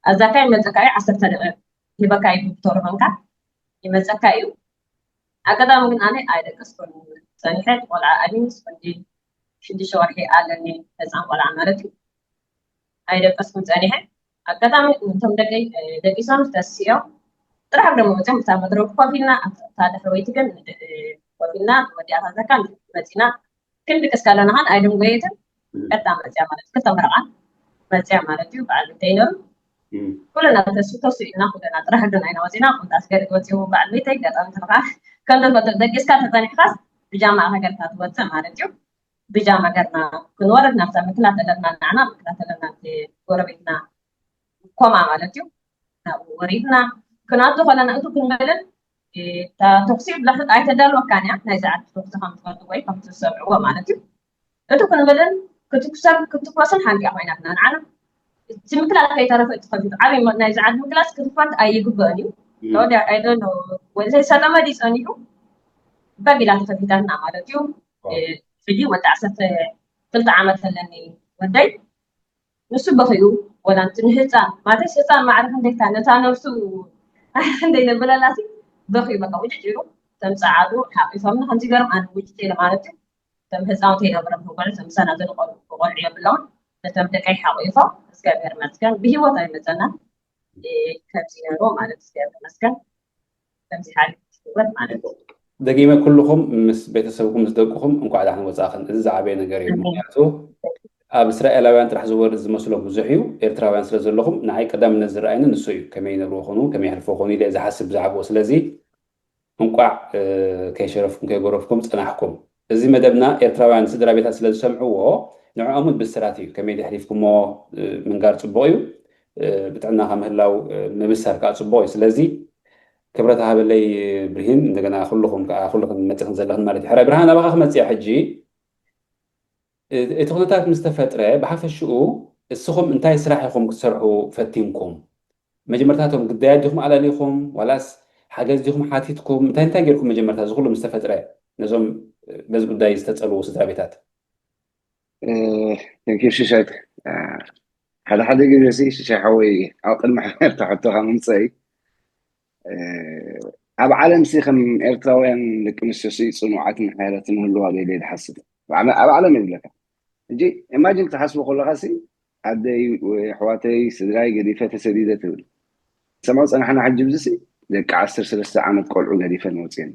ኣዛካ ይመፀካ እዩ ዓሰርተ ደቂቕ ሂበካ እዩ ዶክተር ኾንካ ይመፀካ እዩ ኣጋጣሚ ግን ኣነ ኣይደቀስኩን ፀኒሐ ቆልዓ ኣቢኒ ስፈንዲ ሽዱሽተ ወርሒ ኣለኒ ህፃን ቆልዓ ማለት እዩ ኣይደቀስኩን ፀኒሐ ኣጋጣሚ እቶም ደቂ ደቂሶም ተስኦም ጥራሕ ደሞ መፅኦም እታ መድረክ ኮፍ ኢልና እታ ድሕረወይቲ ግን ኮፍ ኢልና ወዲኣታተካ መፂና ክንድቅስ ከለና ኸን ኣይደንጎየትን ቀጥታ መፅያ ማለት ክልተ መርዓ መፅያ ማለት እዩ በዓል ቤተይ ነሩ ኩልና ተሱ ተሱ ኢልና ኩልና ጥራሕ ዶ ናይና ወፂና ቁምጣ ስገሪ ወፂኡ በዓል ቤተይ ገጠም ትንኻ ከም ተፈጥሮ ደቂስካ ተፀኒሕካስ ብጃማ ሃገርካ ትወፅእ ማለት እዩ ብጃማ ገርና ክንወርድ ናብታ ምክላት ኣለና ንዓና ምክላት ኣለና ጎረቤትና ኮማ ማለት እዩ ናብኡ ወሪድና ክነኣቱ ከለና እቱ ክንበልን እታ ተኩሲ ብላሕት ኣይተዳልወካን እያ ናይዚ ዓዲ ተኩሲ ከም ትፈልጥዎ ወይ ከም ትሰምዕዎ ማለት እዩ እቱ ክንበልን ክትኩሰን ክትኮስን ሓንዲኣ ኮይናትና ንዓና እቲ ምክላት ከይተረፈ እቲ ከፊቱ ዓበይ ናይዚ ዓዲ ምክላት ክትፈት ኣይግበእን እዩ ተወዲያ ኣይደሎ ወይ ዘይሰጠመ ድዩ ጸኒሑ በጊላ ተኸፊታትና ማለት እዩ ሕጂ ወዲ ዓሰርተ ክልተ ዓመት ኣለኒ ወደይ ንሱ በኺኡ ወላ ንህፃን ማለትስ ህፃን ማዕረ ክንደይታ ነታ ነብሱ ክንደይ ነብለላሲ በኺኡ በቃ ውጭጭ ኢሉ ተምፀዓሉ ሓቂፎምኒ ከምዚ ገርም ኣነ ውጭጭ ኢለ ማለት እዩ ከም ህፃውንቲ ነብረም ክቆልዑ ምሳና ዘንቆልዑ ክቆልዑ የብሎም ነቶም ደቀይ ሓቂፎም እግዚኣብሔር መስገን ብሂወት ኣይመፀና ከምዚ ነሩ ማለት እግዚኣብሔር መስገን ከምዚ ሓሊፍ ህይወት ማለት እዩ። ደጊመ ኩልኹም ምስ ቤተሰብኩም ምስ ደቅኹም እንኳዕ ዳሕን ወፃእኽን። እዚ ዝዓበየ ነገር እዩ። ምክንያቱ ኣብ እስራኤላውያን ጥራሕ ዝወርድ ዝመስሎ ብዙሕ እዩ። ኤርትራውያን ስለ ዘለኹም ንዓይ ቀዳምነት ዝረኣየኒ ንሱ እዩ። ከመይ ይነብሩ ይኾኑ፣ ከመይ የሕልፉ ይኾኑ ኢለ እየ ዝሓስብ ብዛዕባኡ። ስለዚ እንቋዕ ከይሸረፍኩም ከይጎረፍኩም ጸናሕኩም። እዚ መደብና ኤርትራውያን ስድራ ቤታት ስለ ዝሰምዕዎ ንዕኦም እውን ብስራት እዩ። ከመይ የሕሊፍኩሞ ምንጋር ጽቡቕ እዩ። ብጥዕናኻ ምህላው ምብሳር ከዓ ጽቡቕ እዩ። ስለዚ ክብረት ሃበለይ ብርሂን፣ እንደገና ኩልኹም ከዓ ኩልኽን መፂኽን ዘለኽን ማለት እዩ። ሕራይ ብርሃን ኣባኻ ክመፅእ ሕጂ እቲ ኩነታት ምስ ተፈጥረ ብሓፈሽኡ እስኹም እንታይ ስራሕ ኢኹም ክትሰርሑ ፈቲንኩም? መጀመርታቶም ግዳያት ዲኹም ኣላሊኹም ዋላስ ሓገዝ ዲኹም ሓቲትኩም? እንታይ እንታይ ጌርኩም መጀመርታ እዚ ኩሉ ምስ ተፈጥረ ነዞም በዚ ጉዳይ ዝተፀልዉ ስድራ ቤታት? ተንኪ ሽሻይ ሓደ ሓደ ግዜ ሲ ሽሻይ ሓወይ ኣብ ቅድሚ ሕመርታ ሕቶኻ ምምፀኢ ኣብ ዓለም ሲ ከም ኤርትራውያን ደቂ ኣንስትዮ ሲ ፅኑዓትን ሓያላትን ምህልዋ ገይደ ዝሓስብ ኣብ ዓለም ይብለካ ሕጂ ኢማጂን ክትሓስቦ ከለካ ሲ ኣደይ ኣሕዋተይ ስድራይ ገዲፈ ተሰዲደ ትብል ሰምዖ ፀናሕና ሕጂ ብዝሲ ደቂ ዓሰርተ ሰለስተ ዓመት ቆልዑ ገዲፈን ወፅየን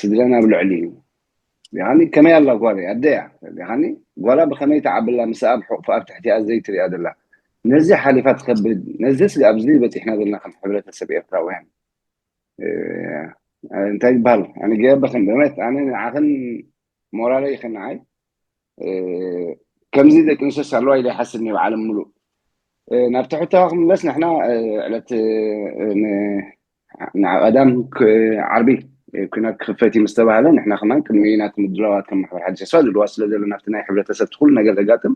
ስድረን ኣብ ልዕሊ እዩ ዲኻኒ ከመይ ኣላ ጓለይ ኣደያ ዲኻኒ ጓላ ብኸመይ ተዓብላ ምስ ኣብ ሕቑፍ ኣብ ትሕቲኣ ዘይትሪኣ ዘላ ነዚ ሓሊፋ ትኸብድ ነዚስ ኣብዚ በፂሕና ዘለና ከም ሕብረተሰብ ኤርትራውያን እንታይ ይበሃል ኣነ ገበኽን ብመት ኣነ ንዓኽን ሞራለይ ይኽንዓይ ከምዚ ደቂ ኣንስዮስ ኣለዋ ኢለ ይሓስብ እኒኦ ዓለም ሙሉእ ናብቲ ሕቶኻ ክምለስ ንሕና ዕለት ንቐዳም ዓርቢ ኩናት ክኽፈት እዩ ምስ ተባሃለ፣ ንሕና ከማን ቅድሚ ናቲ ምድላዋት ከም ማሕበር ሓድሽ ተስፋ ድልዋት ስለ ዘለና ኣብቲ ናይ ሕብረተሰብ እቲ ኩሉ ነገር ዘጋጥም፣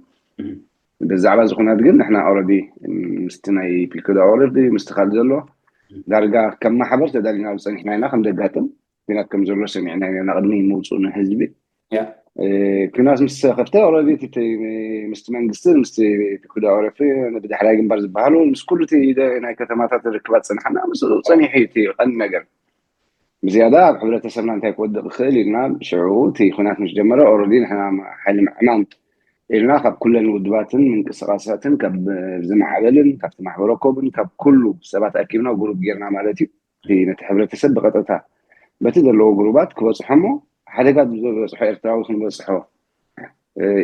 ብዛዕባ እዚ ኩናት ግን ንሕና ኦረዲ ምስቲ ናይ ፒኮዳ ኦረዲ ምስቲ ካልእ ዘሎ ዳርጋ ከም ማሕበር ተዳሊና ዝፀኒሕና ኢና። ከም ዘጋጥም ኩናት ከም ዘሎ ሰሚዕና ኢና ቅድሚ ምውፅኡ ንህዝቢ። ኩናት ምስ ከፍተ ኦረዲ ምስቲ መንግስቲ ምስቲ ፒኮዳ ኦረፊ ብዳሕላይ ግንባር ዝበሃሉ ምስ ኩሉ ናይ ከተማታት ርክባት ፀንሓና ምስ ፀኒሑ እቲ ቀንዲ ነገር ብዝያዳ ኣብ ሕብረተሰብና እንታይ ክወድቕ ይኽእል ኢልና ሽዑ እቲ ኩናት ምስ ጀመረ ኦረዲ ንሕና ሓይሊ ምዕማን ኢልና ካብ ኩለን ውድባትን ምንቅስቃሳትን ካብ ዝማዕበልን ካብቲ ማሕበረ ኮብን ካብ ኩሉ ሰባት ኣኪብና ጉሩብ ጌርና ማለት እዩ። ነቲ ሕብረተሰብ ብቐጥታ በቲ ዘለዎ ጉሩባት ክበፅሖ እሞ ሓደጋ ዝበፅሖ ኤርትራዊ ክንበፅሖ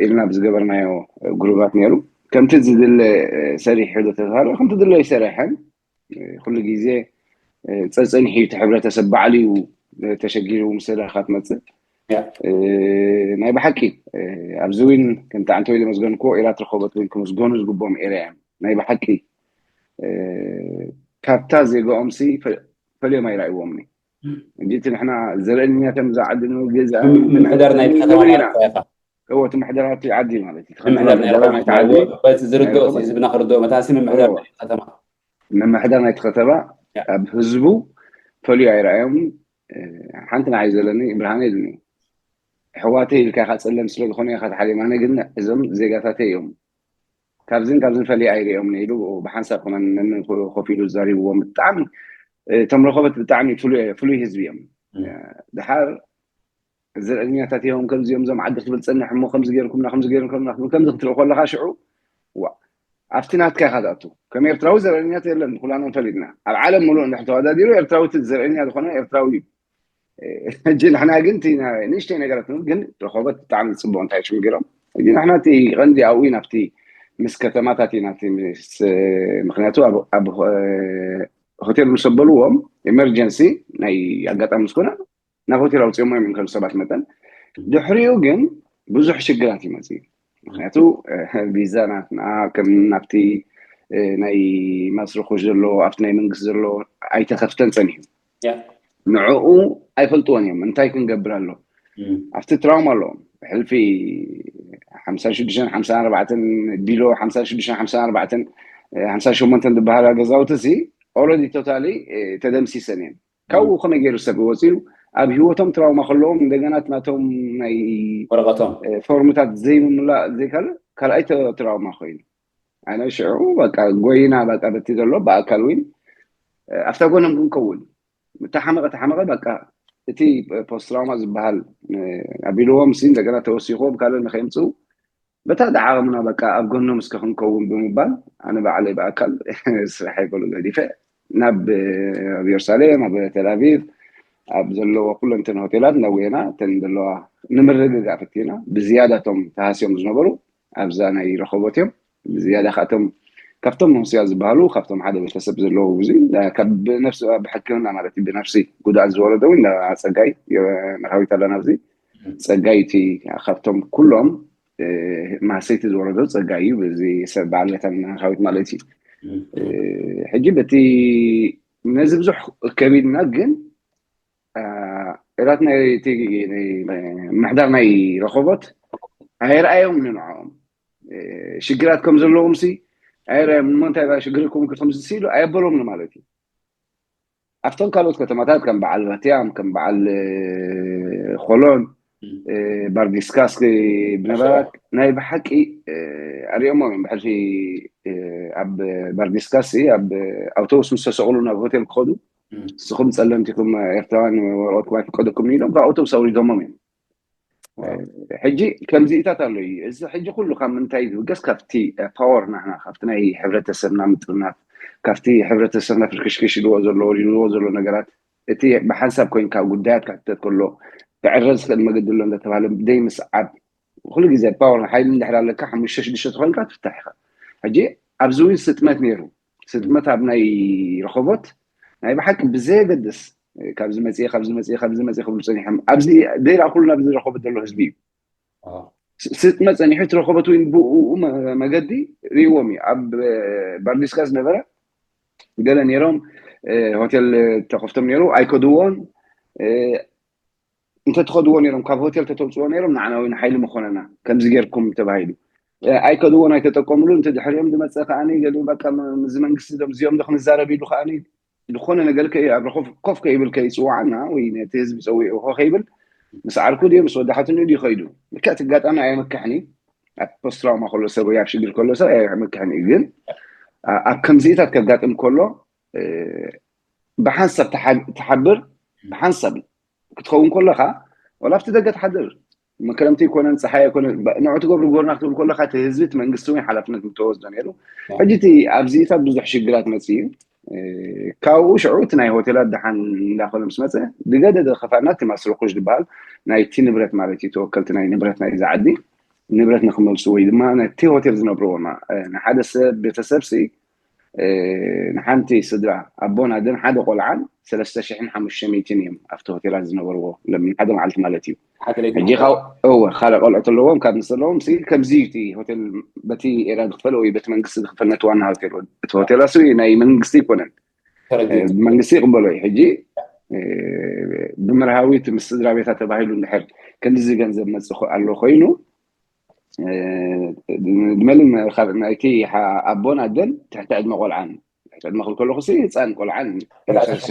ኢልና ብዝገበርናዮ ጉሩባት ነይሩ። ከምቲ ዝድለ ሰሪሑ ተዛረበ ከምቲ ድለ ይሰረሐን ኩሉ ግዜ ፀፀኒሑ እቲ ሕብረተሰብ ባዕሉ እዩ ተሸጊሩ ምስ ሰደኻ ትመፅእ። ናይ ብሓቂ ኣብዚ እውን ከምቲ ዓንተ ወይ ዘመስገንክዎ ኢራት ረኸበት እውን ክምስገኑ ዝግብኦም ኤርያ እዮም። ናይ ብሓቂ ካብታ ዜጋኦም ሲ ፈልዮም ኣይረእይዎም። እንጂ እቲ ንሕና ዘርእንኛቶም ዝዓዲ ንምግዛእ ምምሕዳር ናይ ከተማ ማለት ኢኻ። እዎ እቲ ምሕደራ እቲ ዓዲ ማለት እዩ። ምምሕዳር ናይ ከተማ ዓዲ። በቲ ዝርድኦ ህዝብና ክርድኦ መታሲ ምምሕዳር ናይ ከተማ ምምሕዳር ናይቲ ከተማ ኣብ ህዝቡ ፈልዩ ኣይረኣዮም። ሓንቲ ንዓይ ዘለኒ ብርሃነ ኢሉኒ። ኣሕዋተይ ኢልካ ኢኻ ጸለም ስለ ዝኾነ ኢኻ ተሓሊም፣ ኣነ ግን እዞም ዜጋታተይ እዮም። ካብዝን ካብዝን ፈልየ ኣይርእዮም ኢሉ ብሓንሳብ ከማን ነንን ኮፍ ኢሉ ዘሪብዎም። ብጣዕሚ እቶም ረኸበት ብጣዕሚ ፍሉይ ህዝቢ እዮም። ድሓር ዘርእኛታት እዮም ከምዚኦም እዞም ዓዲ ክብል ጸንሕ እሞ ከምዚ ገይርኩምና ከምዚ ገይርኩምና ክብል ከምዚ ክትርኢ ከለኻ ሽዑ ዋ ኣብቲ ናትካ ኢኻ ትኣቱ። ከም ኤርትራዊ ዘርእኛት የለን ኩላና ፈሊጥና። ኣብ ዓለም ሙሉእ እንድሕር ተወዳዲሩ ኤርትራዊ እቲ ዘርእኛ ዝኾነ ኤርትራዊ እዩ። ሕጂ ንሕና ግን እቲ ንእሽተይ ነገራት ግን ረኸበት ብጣዕሚ ዝፅቡቅ እንታይ ሽም ገይሮም ሕጂ ንሕና እቲ ቀንዲ ኣብኡ ኢና ኣብቲ ምስ ከተማታት ኢና እቲ ምስ ምክንያቱ ኣብ ሆቴል ምስ ኣበልዎም ኢመርጀንሲ ናይ ኣጋጣሚ ምስ ኮነ ናብ ሆቴል ኣውፅኦሞ እዮም ከም ሰባት መጠን ድሕሪኡ ግን ብዙሕ ሽግራት ይመፅእ። ምክንያቱ ቪዛ ናትና ከም ናብቲ ናይ ማስርኩሽ ዘሎ ኣብቲ ናይ መንግስቲ ዘሎ ኣይተኸፍተን ፀኒሑ ንዕኡ ኣይፈልጥዎን እዮም እንታይ ክንገብር ኣሎ ኣብቲ ትራውማ ኣለዎም ሕልፊ ሓምሳ ሽዱሽተ ሓምሳ ኣርባዕተ ቢሎ ሓምሳ ሽዱሽተ ሓምሳ ኣርባዕተ ሓምሳ ሸሞንተ ዝበሃላ ገዛውቲ ሲ ኦረዲ ቶታሊ ተደምሲሰን እየን ካብኡ ከመይ ገይሩ ሰብ ወፂኡ ኣብ ህይወቶም ትራውማ ከለዎም እንደገና ናቶም ናይ ወረቀቶም ፎርምታት ዘይምምላእ ዘይካል ካልኣይ ትራውማ ኮይኑ ኣነ ሽዑ በቃ ጎይና በቃ በቲ ዘሎ ብኣካል ወይ ኣብታ ጎኖም ክንከውን ተሓመቐ ተሓመቐ በቃ እቲ ፖስት ትራውማ ዝበሃል ኣቢልዎም ሲ እንደገና ተወሲኽዎም ካልእ ንኸይምፅኡ በታ ደዓቕምና በቃ ኣብ ጎኖም እስከ ክንከውን ብምባል ኣነ ባዕለይ ብኣካል ስራሕ ይበሉ ገዲፈ ናብ ኣብ ኢየሩሳሌም ኣብ ተላቪቭ ኣብ ዘለዎ ኩለንተን ሆቴላት ነዊና እተን ዘለዋ ንምርግጋእ ፈቲና ብዝያዳቶም ተሃስዮም ዝነበሩ ኣብዛ ናይ ረኸቦት እዮም ብዝያዳ ካብቶም ካብቶም መንስያ ዝበሃሉ ካብቶም ሓደ ቤተሰብ ዘለዎ ብዙ ካብ ብነፍሲ ብሕክምና ማለት እዩ ብነፍሲ ጉድኣት ዝወረደ እውን ፀጋይ መርሃዊት ኣለና ኣብዚ ፀጋይ እቲ ካብቶም ኩሎም ማሰይቲ ዝወረዶ ፀጋይ እዩ እዚ ሰብ በዓል ቤታ መርሃዊት ማለት እዩ ሕጂ በቲ ነዚ ብዙሕ ከቢድና ግን እራት ናይ ምሕዳር ናይ ረኸቦት ኣይረኣዮም ንንዕኦም ሽግራት ከም ዘለዎም ሲ ኣይረኣዮም እሞ እንታይ ሽግርኩም ከምዚ ኢሉ ኣየበሎም ማለት እዩ ኣብቶም ካልኦት ከተማታት ከም በዓል ራትያም ከም በዓል ኮሎን ባርዲስካስ ብነበራት ናይ ብሓቂ ኣሪኦሞም እዮም ብሕልፊ ኣብ ባርዲስካስ ኣብ ኣውቶቡስ ምስ ተሰቕሉ ናብ ሆቴል ክኸዱ ንስኹም ጸለምቲኹም ኤርትራውያን ወረቐትኩም ኣይፍቀደኩም ኢሎም ካብ ኣውቶቡስ ኣውሪዶሞም እዮም ሕጂ ከምዚኢታት ኣሎ እዩ እዚ ሕጂ ኩሉ ካብ ምንታይ ዝብገስ ካብቲ ፓወር ናና ካብቲ ናይ ሕብረተሰብና ምጥርናፍ ካብቲ ሕብረተሰብና ፍርክሽክሽ ኢልዎ ዘሎ ወሪድዎ ዘሎ ነገራት እቲ ብሓንሳብ ኮይንካ ጉዳያት ክትተት ከሎ ክዕረ ዝኽእል መገዲ ኣሎ እንዳተባሃለ ብደይ ምስዓብ ኩሉ ግዜ ፓወር ሓይሊ እንድሕር ኣለካ ሓሙሽተ ሽዱሽተ ተኮይንካ ትፍታሕ ኢኻ ሕጂ ኣብዚ እውን ስጥመት ነይሩ ስጥመት ኣብ ናይ ረኸቦት ናይ ብሓቂ ብዘየገድስ ካብዚ መፅእ ካብዚ መፅእ ካብዚ መፅእ ክብሉ ፀኒሖም ኣብዚ ደይራ ኩሉ ናብዚ ረኸቦት ዘሎ ህዝቢ እዩ ስጥመት ፀኒሑ እቲ ረኸቦት እውን ብኡ መገዲ ርእዎም እዩ ኣብ ባርዲስካ ዝነበረ ገለ ነይሮም ሆቴል ተኸፍቶም ነይሩ ኣይከድዎን እንተትኸድዎ ነይሮም፣ ካብ ሆቴል ተተውፅዎ ነይሮም፣ ንዓና እውን ሓይሊ መኾነና። ከምዚ ጌርኩም ተባሂሉ ኣይከድዎን ኣይተጠቀምሉን። እንተ ድሕሪኦም ዝመፀ ከዓኒ ገሊኡ በቃ ምዚ መንግስቲ ዶም እዚኦም ዶ ክንዛረብ ኢሉ ከዓኒ ዝኾነ ነገር ከ ኣብ ኮፍ ከይብል ከይፅዋዓና ወይ ነቲ ህዝቢ ፀዊዑ ኮ ከይብል ምስ ዓርኩ ድዮ ምስ ወዳሓትኑ ድዩ ከይዱ። ልክዕ እቲ ኣጋጣሚ ኣየመክሕኒ። ኣብ ፖስትራውማ ከሎ ሰብ ወይ ኣብ ሽግር ከሎ ሰብ ኣየመክሕኒ። ግን ኣብ ከምዚኢታት ከጋጥም ከሎ ብሓንሳብ ትሓብር፣ ብሓንሳብ ክትኸውን ከለኻ፣ ወላ ኣብቲ ደገ ትሓድር፣ መክረምቲ ይኮነን ፀሓይ ኣይኮነን፣ ንዑ ትገብሩ ጎርና ክትብል ከለካ፣ እቲ ህዝቢ እቲ መንግስቲ እውን ሓላፍነት ምተወስዶ ነይሩ። ሕጂ እቲ ኣብዚታት ብዙሕ ሽግራት መፅእ እዩ። ካብኡ ሽዑ እቲ ናይ ሆቴላት ደሓን እንዳኮነ ምስ መፀ፣ ዝገደደ ከፋና እቲ ማስርኩሽ ዝበሃል ናይቲ ንብረት ማለት እዩ፣ ተወከልቲ ናይ ንብረት ናይዚ ዓዲ ንብረት ንክመልሱ ወይ ድማ ነቲ ሆቴል ዝነብርዎ ንሓደ ሰብ ቤተሰብ ሲ ንሓንቲ ስድራ ኣቦን ኣደን ሓደ ቆልዓን ሰለስተ ሽሕን ሓሙሽተ ሚእትን እዮም ኣብቲ ሆቴላት ዝነበርዎ ለምን ሓደ መዓልቲ ማለት እዩ። ሕጂ እወ ካልእ ቆልዑት ኣለዎም ካብ ምስ ዘለዎም ሲ ከምዚ እቲ ሆቴል በቲ ኤራ ዝክፈል ወይ በቲ መንግስቲ ዝክፈል ነቲ ዋና ሆቴል እቲ ሆቴላ ሲ ናይ መንግስቲ ይኮነን መንግስቲ ይቅበሎ እዩ። ሕጂ ብምርሃዊት ምስ ስድራ ቤታ ተባሂሉ እንድሕር ከምዚ ገንዘብ መፅእ ኣሎ ኮይኑ ድመልን ናይቲ ኣቦን ኣደን ትሕቲ ዕድመ ቆልዓን ትሕቲ ዕድመ ክብል ከለኹ ሲ ህፃን ቆልዓን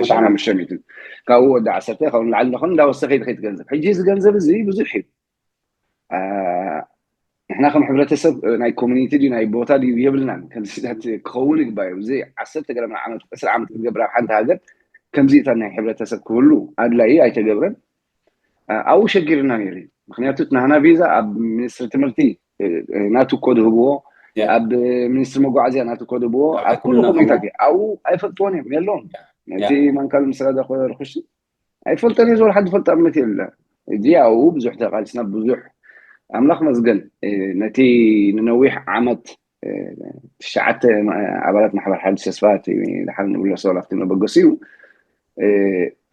ሽዓን ሓሙሽተ ሚእትን ካብኡ ወዲ ዓሰርተ ካብኡ ንላዕሊ ንኾን እንዳወሰኸ ይድኸይት ገንዘብ። ሕጂ እዚ ገንዘብ እዚ ብዙሕ እዩ። ንሕና ከም ሕብረተሰብ ናይ ኮሚኒቲ ድዩ ናይ ቦታ ድዩ የብልናን። ከምዚታት ክኸውን ይግባእ እዩ። እዚ ዓሰርተ ገለ ዓመት ዕስራ ዓመት ክትገብር ኣብ ሓንቲ ሃገር ከምዚታት ናይ ሕብረተሰብ ክህሉ ኣድላይ ኣይተገብረን። ኣብኡ ሸጊርና ነይሩ እዩ። ምክንያቱ እቲ ናህና ቪዛ ኣብ ሚኒስትሪ ትምህርቲ ናቱ ኮድ ህብዎ፣ ኣብ ሚኒስትሪ መጓዓዝያ ናቱ ኮድ ህብዎ፣ ኣብ ኩሉ ኮሚኒታት እዩ። ኣብኡ ኣይፈልጥዎን እዮም የለዎም። ነቲ ማንካል ምስራዳ ኮርኩሽ ኣይፈልጠን እዩ ዝበሉ ሓዲ ፈልጠ እምነት የለ። እዚ ኣብኡ ብዙሕ ተቃልስና ብዙሕ ኣምላኽ መስገን ነቲ ንነዊሕ ዓመት ትሽዓተ ኣባላት ማሕበር ሓድሽ ተስፋ ድሓን ንብሎ ሰው ኣብቲ መበገሲኡ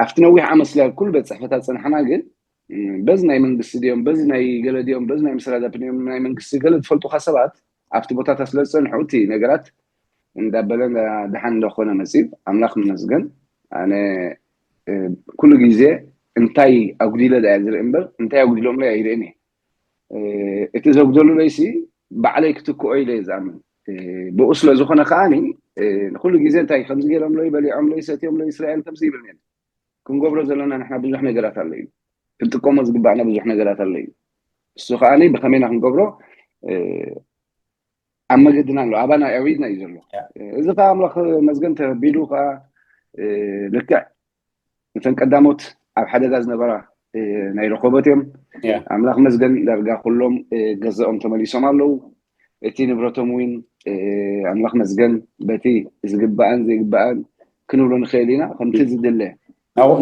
ኣብቲ ነዊሕ ዓመት ስለ ኩሉ ቤት ፅሕፈታት ፀናሕና ግን በዚ ናይ መንግስቲ ድዮም በዚ ናይ ገለ ድዮም በዚ ናይ ምስራዳፕ ድዮም ናይ መንግስቲ ገለ ዝፈልጡካ ሰባት ኣብቲ ቦታታት ስለ ዝፀንሑ እቲ ነገራት እንዳበለ ድሓን እንዳኮነ መፅዩ ኣምላኽ ይመስገን። ኣነ ኩሉ ግዜ እንታይ ኣጉዲለ ዳ ዝርኢ እምበር እንታይ ኣጉዲሎም ላይ ኣይርእን እየ። እቲ ዘጉደሉ ለይሲ ባዕለይ ክትክኦ ኢለ እየ ዝኣምን። ብኡ ስለ ዝኾነ ከዓኒ ንኩሉ ግዜ እንታይ ከምዚ ገይሮም ለይ በሊዖም ለይ ሰትዮም ለይ እስራኤል ከምዚ ይብል ነን። ክንገብሮ ዘለና ንሕና ብዙሕ ነገራት ኣሎ እዩ። ክንጥቀሞ ዝግባእና ብዙሕ ነገራት ኣሎ እዩ። እሱ ከዓኒ ብኸመይና ክንገብሮ ኣብ መገድና ኣሎ ኣባና ኣዊድና እዩ ዘሎ። እዚ ከዓ ኣምላኽ መዝገን ተቢሉ ከዓ ልክዕ እተን ቀዳሞት ኣብ ሓደጋ ዝነበራ ናይ ረኮበት እዮም። ኣምላኽ መዝገን ዳርጋ ኩሎም ገዛኦም ተመሊሶም ኣለዉ። እቲ ንብረቶም እውን ኣምላኽ መዝገን በቲ ዝግባኣን ዘይግባኣን ክንብሎ ንኽእል ኢና ከምቲ ዝድለ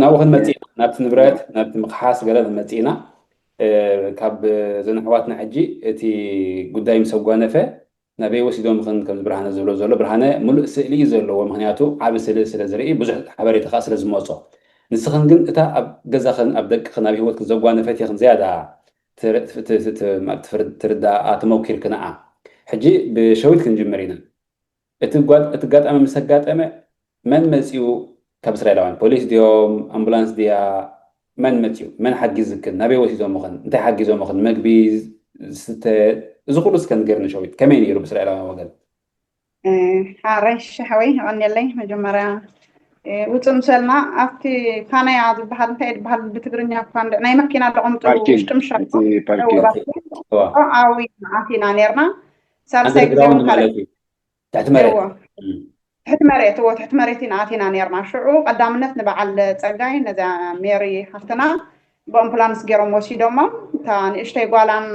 ናብኡ ክንመፅእ ኢና ናብቲ ንብረት ናብቲ ምክሓስ ገለ ክንመፅእ ኢና። ካብ ዘንሕዋትና ሕጂ እቲ ጉዳይ ምስ ኣጓነፈ ናበይ ወሲዶም ኽን ከምዚ ብርሃነ ዝብሎ ዘሎ ብርሃነ ሙሉእ ስእሊ እዩ ዘለዎ ምክንያቱ ዓቢ ስእሊ ስለ ዝርኢ ብዙሕ ሓበሬታ ከዓ ስለ ዝመፆ ንስኽን ግን እታ ኣብ ገዛኽን ኣብ ደቅኽን ኣብ ህይወትክን ዘጓነፈት ኢኽን ዝያዳ ትርዳኣ ተመኪርክንኣ ሕጂ ብሸዊት ክንጅምር ኢና እቲ ኣጋጣሚ ምስ ኣጋጠመ መን መፂኡ ካብ እስራኤላውያን ፖሊስ ድዮም ኣምቡላንስ ድያ መን መፅኡ መን ሓጊዝክን ናበይ ወሲዶምኽን እንታይ ሓጊዞምኽን መግቢ ዝስተ እዚ ኩሉ እስከ ንገርኒ ሸዊት ከመይ ነይሩ ብእስራኤላውያን ወገን ሓረሽ ሓወይ ይቐንየለይ መጀመርያ ውፅእ ምሰልና ኣብቲ ፋናያ ዝበሃል እንታይ ዝበሃል ብትግርኛ እኳ ናይ መኪና ደቐምጡ ውሽጢ ምሻ ዓዊ ኣቲና ነርና ሳልሳይ ግዜ ትሕቲ መሬት ትሕቲ መሬት እዎ ትሕቲ መሬት ኢና ኣቲና ነርና ሽዑ ቀዳምነት ንበዓል ፀጋይ ነዚያ ሜሪ ሓፍትና ብኣምቡላንስ ገይሮም ወሲዶሞም እታ ንእሽተይ ጓላን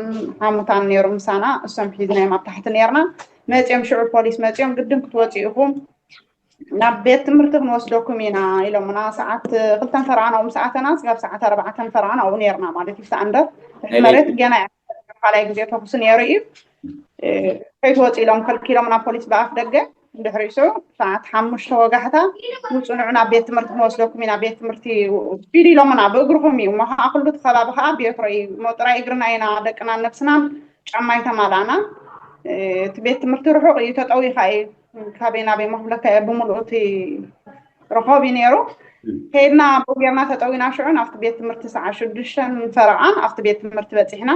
ሓሙታን ነይሩ ምሳና እሶም ሒዝናዮም ኣብ ታሕቲ ነርና መፂኦም ሽዑ ፖሊስ መፂኦም ግድን ክትወፂ ኢኹም ናብ ቤት ትምህርቲ ክንወስደኩም ኢና ኢሎምና ሰዓት ክልተን ፈረቓን ኣብኡ ሰዓተና ስጋብ ሰዓት ኣርባዕተን ፈረቓን ኣብኡ ነርና ማለት እዩ ሰኣንደር ትሕቲ መሬት ገና ካልኣይ ግዜ ተኩሲ ነይሩ እዩ ከይትወፁ ኢሎም ከልኪሎምና ፖሊስ ብኣፍ ደገ እንድሕሪሱ ሰዓት ሓሙሽተ ወጋሕታ ውፁ ንዑ ናብ ቤት ትምህርቲ ክንወስደኩም ኢና ቤት ትምህርቲ ስፒድ ኢሎምና ብእግርኹም እዩ እሞ ከዓ ኩሉ እቲ ከባቢ ከዓ ቤትሮ እዩ እሞ ጥራይ እግርና ኢና ደቅናን ነብስናን ጫማ ኣይተማላእና እቲ ቤት ትምህርቲ ርሑቅ እዩ ተጠዊካ እዩ ካበይ ናበይ መክብለካ እየ ብምልኡ እቲ ረኸብ እዩ ነይሩ ከይድና ኣቦ ጌርና ተጠዊና ሽዑ ናብቲ ቤት ትምህርቲ ሰዓት ሽዱሽተን ፈረቓን ኣብቲ ቤት ትምህርቲ በፂሕና።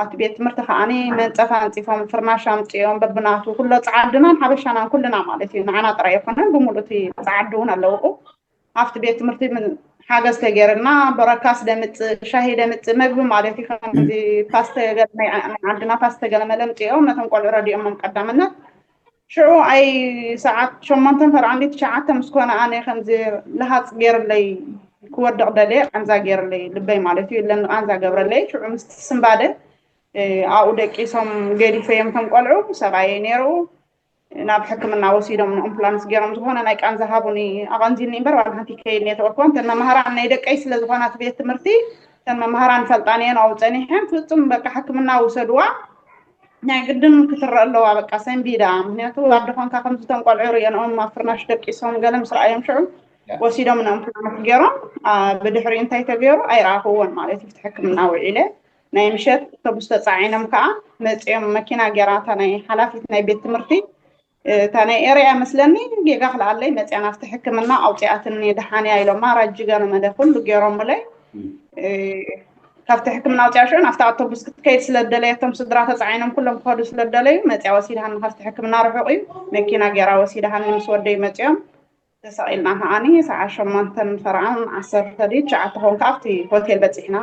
ኣብቲ ቤት ትምህርቲ ከዓኒ መንፀፍ ኣንፂፎም፣ ፍርናሽ ኣምፅኦም፣ በብናቱ ኩሎ ፃዓዱናን ሓበሻናን ኩልና ማለት እዩ። ንዓና ጥራይ ኣይኮነን፣ ብምሉእ እቲ ፃዓዱ እውን ኣለውኡ። ኣብቲ ቤት ትምህርቲ ሓገዝ ተገይርና፣ በረካስ ደምፅእ፣ ሻሂ ደምፅእ፣ መግቢ ማለት እዩ። ከምዚ ፓስተ ገለ ናይ ዓድና ፓስተ ገለ መለ ኣምፅኦም ነቶም ቆልዑ ረዲኦሞም ቀዳምነት ሽዑ ኣይ ሰዓት ሸሞንተን ፈርዓንዲ ትሽዓተ ምስ ኮነ ኣነ ከምዚ ለሃፅ ገይርለይ ክወድቕ ደልየ ቃንዛ ገይርለይ ልበይ ማለት እዩ ለኒ ቃንዛ ገብረለይ ሽዑ ምስ ስምባደ ኣብኡ ደቂሶም ገዲፈዮም ከም ቆልዑ ሰብኣየ ነይሩ ናብ ሕክምና ወሲዶም ንኦምፕላንስ ገይሮም ዝኾነ ናይ ቃንዛ ሃቡኒ ኣቐንዚልኒ እምበር ዋላ ሓንቲ ከይል እየ ተወልኮ እንተን መምሃራን ናይ ደቀይ ስለ ዝኾና እቲ ቤት ትምህርቲ እተን መምሃራን ፈልጣን እየን ኣብኡ ፀኒሐን ፍፁም በቃ ሕክምና ውሰድዋ ናይ ግድን ክትረአ ኣለዋ በቃ ሰንቢዳ ምክንያቱ ኣደ ኮንካ ከምዚ እቶም ቆልዑ ርእየንኦም ኣብ ፍርናሽ ደቂሶም ገለ ምስ ረኣዮም ሽዑ ወሲዶም ንኦምፕላንስ ገይሮም ብድሕሪኡ እንታይ ተገይሩ ኣይረኣኽዎን ማለት እዩ ሕክምና ውዒለ ናይ ምሸት ኣውቶቡስ ተፃዒኖም ከዓ መፂኦም መኪና ገይራ እታ ናይ ሓላፊት ናይ ቤት ትምህርቲ እታ ናይ ኤርያ መስለኒ ጌጋ ክልኣለይ መፅያ ናብቲ ሕክምና ኣውፅኣትኒ ደሓንያ ኢሎማ ራጂ ገለ መለ ኩሉ ገይሮምለይ ካብቲ ሕክምና ኣውፅኣ ሽዑ ናብቲ ኣውቶቡስ ክትከይድ ስለደለየቶም ስድራ ተፃዒኖም ኩሎም ክኸዱ ስለደለዩ መፅያ ወሲድሃኒ ካብቲ ሕክምና ርሑቕ እዩ መኪና ገይራ ወሲድሃኒ ምስ ወደይ መፅኦም ተሰቒልና ከዓኒ ሰዓት ሸሞንተን ፈርዓን ዓሰርተ ድዩ ትሽዓተ ክኸውን ከዓ ኣብቲ ሆቴል በፂሕና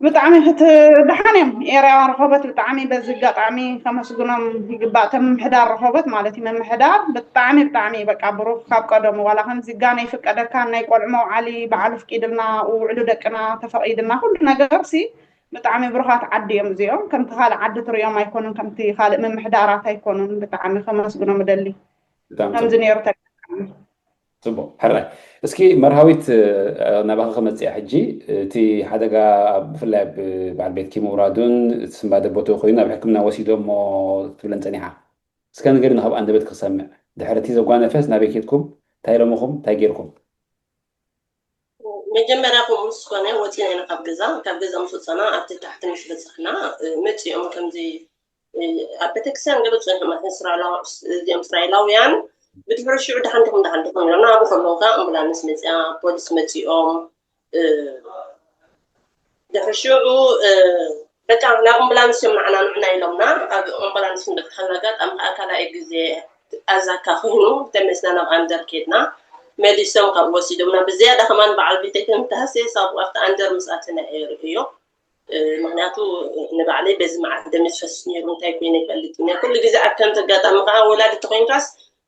ብጣዕሚ ክትደሓን እዮም ኤርያ ረኸበት ብጣዕሚ በዚ ኣጋጣሚ ከመስግኖም ይግባእ እቶም ምምሕዳር ረኸበት ማለት እዩ ምምሕዳር ብጣዕሚ ብጣዕሚ በቃ ብሩክ ካብ ቀደሙ ዋላ ከምዚ ጋን ኣይፍቀደካን ናይ ቆልዑ መውዓሊ በዓሉ ፍቂድልና ውዕሉ ደቅና ተፈቒድልና ኩሉ ነገር ሲ ብጣዕሚ ብሩኻት ዓዲ እዮም እዚኦም ከምቲ ካልእ ዓዲ ትሪኦም ኣይኮኑን ከምቲ ካልእ ምምሕዳራት ኣይኮኑን ብጣዕሚ ከመስግኖም እደሊ ከምዚ ነይሩ ተጋጣሚ ፅቡቅ ሕራይ እስኪ መርሃዊት ናባኺ ክመፅእ ሕጂ እቲ ሓደጋ ብፍላይ ኣብ በዓል ቤትኪ ምውራዱን እቲ ስንባደ ቦትኡ ኮይኑ ናብ ሕክምና ወሲዶሞ ትብለን ፀኒሓ እስከ ንገሪና ካብ ኣንደበት ክሰምዕ ድሕሪ እቲ ዘጓነፈስ ናበይ ኬድኩም እንታይ ኢሎምኹም እንታይ ጌርኩም መጀመርያ ከምኡ ምስ ኮነ ወፂና ኢና ካብ ገዛ ካብ ገዛ ምስ ወፀና ኣብቲ ታሕቲ ምስ በፃሕና መፂኦም ከምዚ ኣብ ቤተክርስትያን ገለ ዝፀንሑ ማለት እዚኦም እስራኤላውያን ብድሕሪ ሽዑ ደሓን ዲኹም ደሓን ዲኹም ኢሎም ንኣብኡ ከለዉ ከዓ ኣምቡላንስ መፅያ ፖሊስ መፂኦም ድሕሪ ሽዑ በቃ ናብ ኣምቡላንስ እዮም ንዓና ንዑና ኢሎምና ኣብ ኣምቡላንስ ንበፅሓና ኣጋጣሚ ከዓ ካልኣይ ግዜ ኣዛካ ኮይኑ ተመልስና ናብ ኣንደር ኬድና መሊሶም ካብ ወሲዶምና ብዝያዳ ከማን በዓል ቤተይ ተምታህሴ ሳብኡ ኣብቲ ኣንደር ምስ ኣተና እየ ርእዮ ምክንያቱ ንባዕለይ በዚ መዓት ደመ ዝፈስስ ነይሩ እንታይ ኮይነ ይፈልጥ እየ ኩሉ ግዜ ኣብ ከምዚ ኣጋጣሚ ከዓ ወላዲ ተኮይንካስ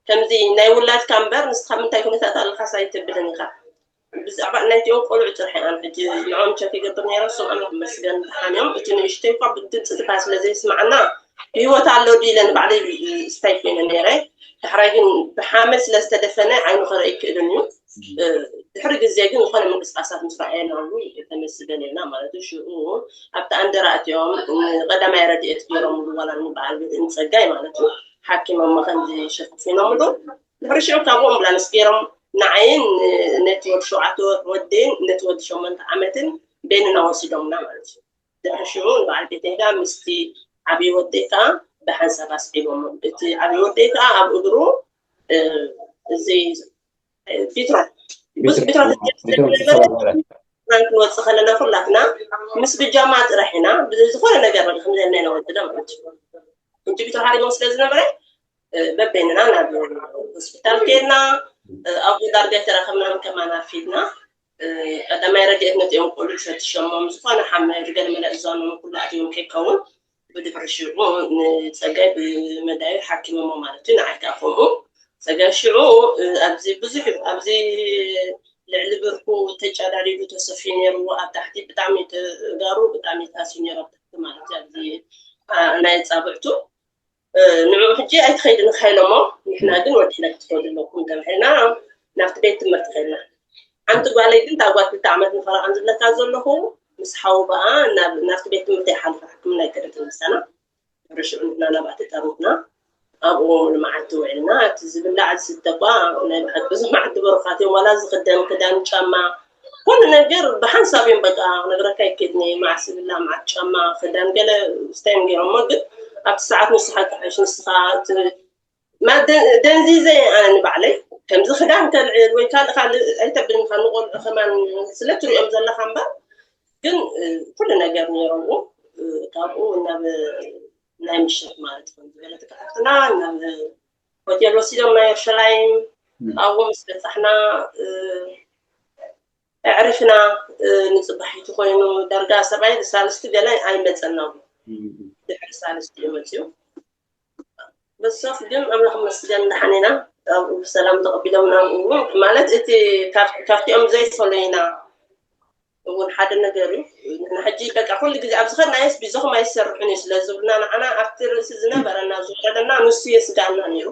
ከምዚ ናይ ውላድካ እምበር ንስካ ምንታይ ኩነታት ኣለካስ ኣይተብልን ኢካ ብዛዕባ ናይቲኦም ቆልዑ ጥራሕ እየ ሕጂ ንዖም ቸክ ይገብር ነይረ እሶም ኣምላክ መስገን ደሓን እዮም እቲ ንእሽተይ እኳ ድምፂ ትካ ስለ ዘይስማዓና ብሂወት ኣሎ ድዩ ኢለ ንባዕለይ ስታይ ኮይነ ነይረ ዳሕራይ ግን ብሓመድ ስለ ዝተደፈነ ዓይኑ ክርኢ ኣይክእልን እዩ ድሕሪ ግዜ ግን ዝኾነ ምንቅስቃሳት ምስ ረኣየናሉ ተመስገን ኢልና ማለት እዩ ሽኡ ኣብቲ ኣንደራ ኣትዮም ቀዳማይ ረድኤት ገይሮምሉ ዋላ በዓል ቤት ንፀጋይ ማለት እዩ ሓኪሞም ከምዚ ሸፍፊኖምሉ ድሕሪ ሽዑ ካብኡ ኣምቡላንስ ገይሮም ንዓይን ነቲ ወዲ ሸውዓተ ወር ወደይን ነቲ ወዲ ሸሞንተ ዓመትን ቤንና ወሲዶምና ማለት እዩ ድሕሪ ሽዑ ንበዓል ቤተይ ከዓ ምስቲ ዓብዪ ወደይ ከዓ ብሓንሳብ ኣስዒቦም እቲ ዓብዪ ወደይ ከዓ ኣብ እግሩ እዚ ቢትሮ ብዙ ቢትሮ ክንወፅእ ከለና ኩላትና ምስ ብጃማ ጥራሕ ኢና ብዝኾነ ነገር ከምዘልና ኢና ወፅና ማለት እዩ እቲ ቢትሮ ሓሪጎም ስለ ዝነበረ በበይንና ናብ ሆስፒታል ከይድና ኣብኡ ዳርጋ ተራኸብናን ከማን ኣርፊድና ቀዳማይ ረድኤት ነቲኦም ቆልዑ ፈትሸሞም ዝኾነ ሓመድ ገለ መለ እዛኖም ኩሉ ኣትዮም ከይከውን ብድሕሪ ሽዑ ንፀጋይ ብመዳዩ ሓኪሞሞ ማለት እዩ ንዓይ ከዓ ከምኡ ፀጋይ ሽዑ ኣብዚ ብዙሕ ኣብዚ ልዕሊ ብርኩ ተጫዳዲዱ ተሰፍዩ ነይርዎ ኣብ ታሕቲ ብጣዕሚ ተጋሩ ብጣዕሚ ታስዩ ነይሩ ኣብ ታሕቲ ማለት እዩ ኣብዚ ናይ ፃብዕቱ ንዕኡ ሕጂ ኣይትኸይድን ኢኻ ኢሎሞ ንሕና ግን ወዲሕና ክትኸዱ ኣለኩም ተባሂልና ናብቲ ቤት ትምህርቲ ከድና ሓንቲ ጓለይ ግን እታ ጓል ክልተ ዓመት ንፈረቓን ዝብለካ ዘለኹ ምስ ሓውባኣ ናብቲ ቤት ትምህርቲ ይሓልፋ ሕክምና ይከደት ምሳና ርሽዑ ንሕና ናብኣ ተጠርኒፍና ኣብኡ ንመዓልቲ ውዒልና እቲ ዝብላዕ ዝስተ እኳ ናይ ብሓቂ ብዙ መዓልቲ ብሩኻት እዮም ዋላ ዝኽደን ክዳን ጫማ ኩሉ ነገር ብሓንሳብ እዮም በቃ ክነግረካ ይክእልኒ መዓስ ዝብላዕ መዓት ጫማ ክዳን ገለ ስታይ እዮም ገይሮሞ ግን ኣብቲ ሰዓት ንስኻ ጥዕሽ ንስኻ ደንዚዘ ኣነ ንባዕለይ ከምዚ ክዳን ከልዕል ወይ ካልእ ካልእ ኣይተብልን ኢኻ፣ ንቆልዑ ከማን ስለ ትሪኦም ዘለኻ እምበር። ግን ኩሉ ነገር ነይሮም ካብኡ ናብ ናይ ምሸት ማለት ከም ዝበለት ሓፍትና ናብ ሆቴል ወሲዶም ናይ የሩሸላይም። ኣብኡ ምስ በፃሕና ኣዕሪፍና፣ ንፅባሒቱ ኮይኑ ዳርጋ ሰብኣይ ሳልስቲ ገለ ኣይመፀና። ድሕሪ ሳልስቲ እዩ መፅዩ። በሶፍ ግን ኣምላኽ መስገን ደሓን ኢና። ኣብኡ ብሰላም ተቐቢሎምና። እውን ማለት እቲ ካብቲኦም ዘይፈለዩና እውን ሓደ ነገር እዩ። ንሕና ሕጂ በቃ ኩሉ ግዜ ኣብ ዝኸድናዮስ ቢዞኹም ኣይሰርሑን እዩ ስለ ዝብሉና፣ ንዓና ኣብቲ ርእሲ ዝነበረና ዝወረደና ንሱ የስጋእና ነይሩ።